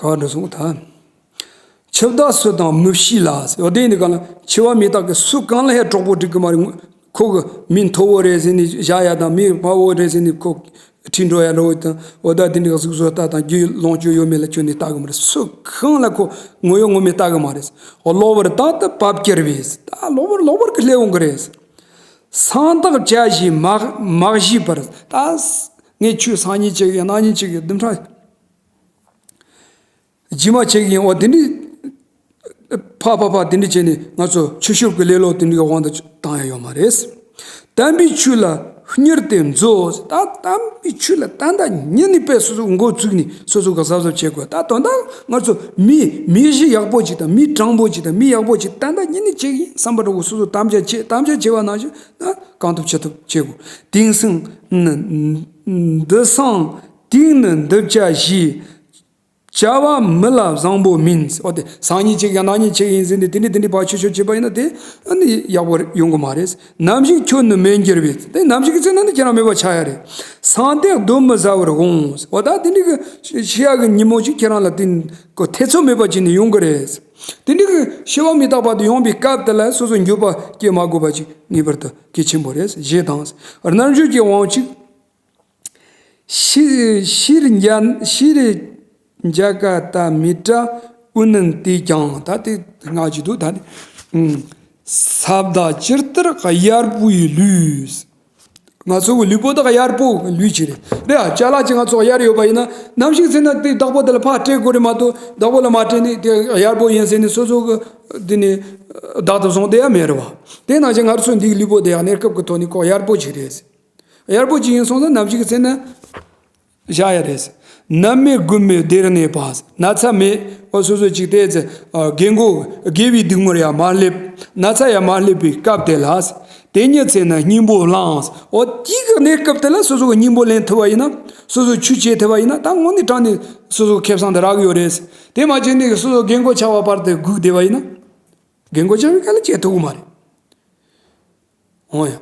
ག་འགྲོ་སོང་ད། འཆི་བདག་སུ་དང་མི་ཤེས་ལ་ཟེར། འོ་དེ་ཡིན་དུས་གང་ལ་འཆི་བ་མི་རྟག་གི་སུ་གང་ལ་ཧེ་གྲོགས་པོ་འགྲིག་གི་མ་རེད། ཁོ་གི་མི་མཐོ་བོ་རེད་ཟེར་ནས་བཞག་ཡ་དང་། མི་དམའ་བོ་རེད་ཟེར་ནས་ཁོ་ཁྲིད་འགྲོ་ཡ་འགྲོ་དང་། འོ་ད་དེ་འདྲའི་གཟུགས་བཟོ་ལྟ་དང་རྒྱུ་ལོངས་སྤྱོད་ཡོད་མེད་ལ་བརྟེན་ནས་ལྟ་གི་མ་རེད། སུ་གང་ལ་ཁོ་ངོ་ཡོད་ངོ་མེད་ལྟ་གི་མ་རེད། གློ་བུར་དག་ཏུ་བབ་གྱུར་པས། ད་གློ་བུར་གློ་བུར་གྱི་སླེབས་འོང་གི་རེད། སང་བདག་བྱ་ཞེས་མ་མ་བྱས་པར། ད་ངས་ཁྱོད་སང་ཉིན་བྱེད་ཀྱི་ཡིན། གནངས་ཉིན་བྱེད་ཀྱི་ཡིན། བདུན་ཕྲག་རྗེས་མ་བྱེད་ཀྱི་ཡིན། འོ་དེ་འདྲའི་ཕ་ཕ་ཕ་དེ་འདྲ་བྱས་ནས་ང་ཚོ་འཆི་ཆོག་གི་ལེ་ལོ་དེ་འདྲའི་དབང་དུ་བཏང་ཡ་ཡོད་མ་རེད། དམ་པའི་ཆོས་ལ་མྱུར་དུ་མཛོད། ད་དམ་པའི་ཆོས་ལ་ད་ལྟ་ཉིད་ནས་དཔེ་སོ་སོ་འགོ་བཙུགས་ནས་སོ་སོ་གི་གཟབ་གཟབ་བྱེད་དགོས། ད་དོན་དག་ང་ཚོ་མི་མི་གཞི་ཡག་པོ་ཅིག་དང་། མི་དྲང་པོ་ཅིག་དང་། མི་ཡག་པོ་ཅིག་ད་ལྟ་ཉིད་ནས་བྱེད་ཀྱི་ཡིན་བསམ་པ་འདྲ་བོ་སོ་སོ་དམ་བཅའ་བྱེད། དམ་བཅའ་བྱེད་པ་ནང་བཞིན་ད་གང་ཐུབ་ཅི་ཐུབ་བྱེད་དགོས། དེང་སང་འདི་སང་དུས་ནི་འདི་བྱ་ཞེས། བྱ་བ་མི་ལ་བཟང་པོ་མིན། འོ་དེ་སང་ཉིན་བྱེད་ཀྱི་ཡིན། གནངས་ཉིན་བྱེད་ཀྱི་ཡིན་ཟེར་ནས་དེ་འདྲ་དེ་འདྲ་བག་ཆགས་ཆགས་བྱེད་པ་ཡིན་ན་དེ་ཨ་ནི་ཡག་པོ་ཡོང་གི་མ་རེད། ནམ་ཞིག་ཁྱོད་ནི་མེད་འགྱུར་བས། དེ་ནམ་ཞིག་གི་ཚེ་ན་ནི་ཁྱེད་རང་མེད་པ་ཆགས་ཡ་རེད། སང་སྟེ་གདོན་མི་ཟ་བར་འོང་། འོ་ད་དེ་འདྲ་གི་ཤི་ཡ་གི་ཉིན་མོ་ཅིག་ཁྱེད་རང་ལ་དེ་གི་ཐེ་ཚོམ་མེད་པ་ཅིག་ནི་ཡོང་གི་རེད། དེ་འདྲ་གི་འཆི་བ་མི་རྟག་པ་དེ་ཡོང་པའི་སྐབས་དེ་ལ་སོ་སོ་འགྱོད་པ་སྐྱེ་མ་དགོས་པ་ཅིག་ངེས་པར་དུ་གལ་ཆེན་པོ་རེད། ཞེས་དང་། རྣལ་འབྱོར་གྱི་དབང་ཕྱུག་ཤྲཱི་ཤྲཱི་ཛྙཱ་ཤྲཱི་ཛྙཱ་ཀ་ཏ་མི་ཏྲ་ཨུ་ནནྟས་ཀྱང་། ད་དེ་སྔགས་ཅིག་འདུག་ད་ནི། ཨུམ། སྭ་བདག་ཇི་ལྟར་གཡར་པོའི་ལུས། ང་ཚོ་གི་ལུས་པོ་དག་གཡར་པོ་ལུས་ཅིག་རེད། རེད་ཨ། ཅ་ལག་ཅིག་ང་ཚོ་གཡར་ཡོད་པ་ཡིན་ན། ནམ་ཞིག་ཚེ་ན་དེ་བདག་པོ་དེ་ལ་ཕར་སྤྲད་དགོས་རེད་མ་གཏོགས། བདག་པོ་ལ་མ་སྤྲད་ནས་དེ་གཡར་པོ་ཡིན་ཟེར་ནས་སོ་སོ་གི་དེ་ནས་བདག་ཏུ་བཟུང་བསྡད་ཡ་མེད་རེད་བ། དེ་ནང་བཞིན་ང་ཚོ་འདིའི་ལུས་པོ་དེ་ཡང་གནས་སྐབས་ཀྱི་ཐོག་ནས་ཁོ་གཡར་པོ་ཅིག་རེད། གཡར་པོ་ཅིག་ཡིན་སོང་ཙང་ནམ་ཞིག་གི་ཚེ་ན་བཞག་ཡ་རེད། ནད་མེད་རྒུད་མེད་བདེར་གནས་པ། ན་ཚ་མེད། འོ་སོ་སོ་ཅིག་དེ་ཚེ་ཨ་རྒས་འཁོགས་རྒས་པའི་སྡུག་བསྔལ་ཡང་མ་སླེབས། ན་ཚ་ཡང་མ་སླེབས་པའི་སྐབས་དེ་ལ། དེ་ཉིད་ཚེ་ན་སྙིང་པོ་བླངས། འོ་དེའི་གི་གནས་སྐབས་དེ་ལ་སོ་སོ་གི་སྙིང་པོ་ལེན་ཐུབ་པ་ཡིན་ན། སོ་སོ་ཆོས་བྱེད་ཐུབ་པ་ཡིན་ན། ད་དངོས་གནས་དྲང་གནས་སོ་སོ་ཁེ་བཟང་དེ་རག་གི་ཡོད་རེད། དེ་མ་བྱས་ནས་སོ་སོ་རྒས་འཁོགས་ཆགས་པ་བར་དུ་སྒུག་བསྡད་པ་ཡིན་ན། རྒན་གོ་ཅང་ག་ལ་བྱེད་ཐུབ་ཀྱི་མ་རེད། འོ་ཡ།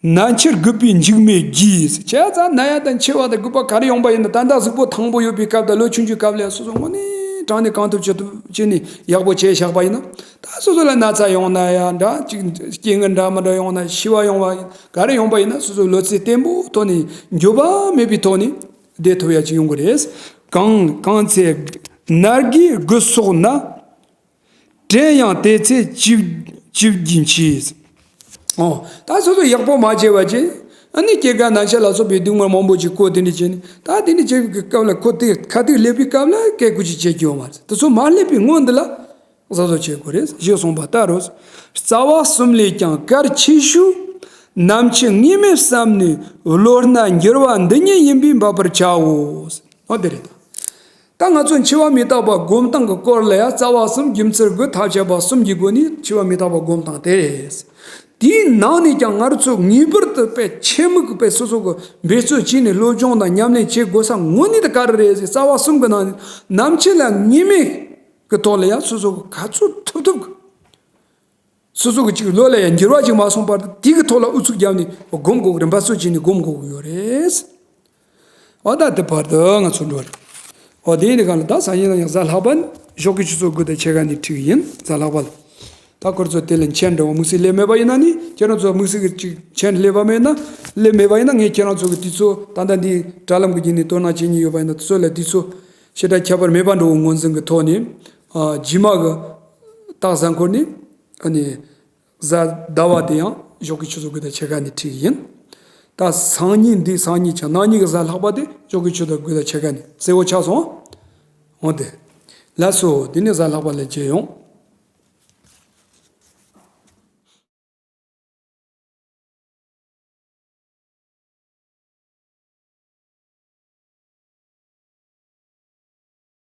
ནད་འཆིར་རྒུད་པའི་འཇིགས་མེད་རྒྱུས། བྱས་ཙང་ན་ཡ་དང་འཆི་བ་དང་རྒུད་པ་ག་རེ་ཡོང་པ་ཡིན་ན། ད་ལྟ་གཟུགས་པོ་ཐང་པོ་ཡོད་པའི་སྐབས་དང་། ལོ་ཆུང་ཆུང་སྐབས་ལ་སོ་སོ་དངོས་གནས་དྲང་གནས་གང་ཐུབ་ཅི་ཐུབ་བྱས་ནས་ཡག་པོ་བྱས་བཞག་པ་ཡིན་ན། ད་སོ་སོ་ལ་ན་ཚ་ཡོང་ན་ཡང་འདྲ། ཅིག་རྐྱེན་ངན་འདྲ་མི་འདྲ་ཡོང་ན། ཤི་བ་ཡོང་བ་ག་རེ་ཡོང་པ་ཡིན་ན། སོ་སོ་བློ་རྩེ་བརྟན་པོའི་ཐོག་ནས་འགྱོད་པ་མེད་པའི་ཐོག་ནས་བསྡད་ཐུབ་ཡ་ཅིག་ཡོང་གི་རེད། གང་གང་ཚེ་ནད་ཀྱིས་རྒུད་སོགས་ན། བྲེལ་ཡང་དེ་ཚེ་ཅི་ཅི་བགྱིད་མཆིས། ཨོ། ད་སོ་སོ་ཡག་པོ་མ་བྱས་པ་ཅིག་ཨ་ནི་སྐྱེ་རྒ་ན་འཆི་ལ་སོགས་པའི་སྡུག་བསྔལ་མང་པོ་ཅིག་ཁོ་དེ་འདྲ་བྱས་ནས། ད་དེ་འདྲ་བྱེད་པའི་སྐབས་ལ་ཁོ་དེ་ཁ་ཐུག་སླེབས་པའི་སྐབས་ལ་སྐད་ཀོ་ཅིག་བྱེད་རྒྱུ་ཡོད་མ་རེད། དེ་ཚོ་མ་སླེབས་པའི་སྔོན་འདི་ལ་གཟབ་གཟབ་བྱེད་དགོས་རེད། ཞེས་གསུངས་པ་ལྟར་རོ། རྩ་བ་གསུམ་ལས་ཀྱང་གལ་ཆེ་ཤོས། ནམ་འཆི་ངེས་མེད་བསམ་ནས་བློ་སྣ་འགྱུར་བ་འདི་ཉིད་ཡིན་པས་འབད་པར་བྱའོ། ཨོ་དེ་རེད། ད་ང་ཚོ་འཆི་བ་མི་རྟག་པ་སྒོམ་སྟངས་ཀྱི་སྐོར་ལ་ཡང་རྩ་བ་གསུམ། རྒྱུ་མཚན་དགུ། ཐབས་ཤེས་པ་གསུམ་གྱི་སྒོ་ནས་འཆི་བ་མི་རྟག་པ་སྒོམ་སྟངས་དེ་རེད། དེའི་ནང་ནས་ཀྱང་ང་ཚོ་ངེས་པར་དུ་དཔེ་ཆེན་མོ་གི་དཔེ་སོ་སོ་གི་འབད་རྩོལ་བྱས་ནས་སློབ་སྦྱོང་དང་ཉམས་ལེན་བྱེད་དགོས་ས་དངོས་གནས་དེ་ག་རེ་རེད་ཟེར། རྩ་བ་གསུམ་གྱི་ནང་ནས་ནམ་འཆི་ལ་ངེས་མེད་ཀྱི་ཐོག་ལ་ཡང་སོ་སོ་གི་ག་ཚོད་ཐུབ་ཐུབ་གི་སོ་སོ་གི་ཅིག་བློ་ལ་ཡང་འགྱུར་བ་ཅིག་མ་སོང་བར་དུ། དེ་གི་ཐོག་ལ་ཨུ་ཚུགས་བརྒྱབ་ནས་སྒོམ་དགོས་ཀྱི་རེད། འབད་རྩོལ་བྱས་ནས་སྒོམ་དགོས་ཀྱི་ཡོད་རེད། འོ་ད་དེ་བར་དུ་ང་ཚོ་འགྲོ་རེད། འོ་དེ་ཡིན་དུས་གང་ལ་ད་སང་ཉིན་ལ་ཡང་གཟའ་ལྷག་པ་ནི་ཞོགས་ཀྱི་ཆུ་ཚོད་དགུ་དང་ཕྱེད་ཀ་ནས་ཁྲིད་ཀྱི་ཡིན། གཟའ་ལྷག་པ་ལ། ད་ཁོ་ཚོ་དེ་ལ་མཆན་འདྲ་བོ་དམིགས་བསལ་སླེབས་མེད་པ་ཡིན་ན་ནི། ཁྱེད་རང་ཚོ་དམིགས་བསལ་གྱི་ཅིག་མཆན་སླེབས་པ་མེད་ན། སླེབས་མེད་པ་ཡིན་ན་ངས་ཁྱེད་རང་ཚོ་གི་དུས་ཚོད་ད་ལྟ་འདི་དྲ་ལམ་གྱི་བརྒྱུད་ནས་དོ་སྣང་བྱེད་མཁན་ཡོད་པ་ཡིན་ན། དུས་ཚོད་ལ་དུས་ཚོད་ཞེ་དྲག་ཁྱད་པར་མེད་པ་འདྲ་བོ་ངོས་འཛིན་གྱི་ཐོག་ནས། ཨ། རྗེས་མ་གི་སྟག་གཟའ་འཁོར་ནས། ཨ་ནི། གཟའ་ཟླ་བ་དེ་ཡང་ཞོགས་ཀྱི་ཆུ་ཚོད་དགུ་དང་ཕྱེད་ཀ་ནས་ཁྲིད་ཀྱི་ཡིན། ད་སང་ཉིན་འདི་སང་ཉིན་ཆ། གནངས་ཉིན་གྱི་གཟའ་ལྷག་པ་དེ་ཞོགས་ཀྱི་ཆུ་ཚོད་དགུ་དང་ཕྱེད་ཀ་ནས། གསལ་བོ་ཆགས་སོང་། འོ་དེ། ལགས་སོ། དེ་ནས་གཟའ་ལྷག་པ་ལ་མཇལ་ཡོང་།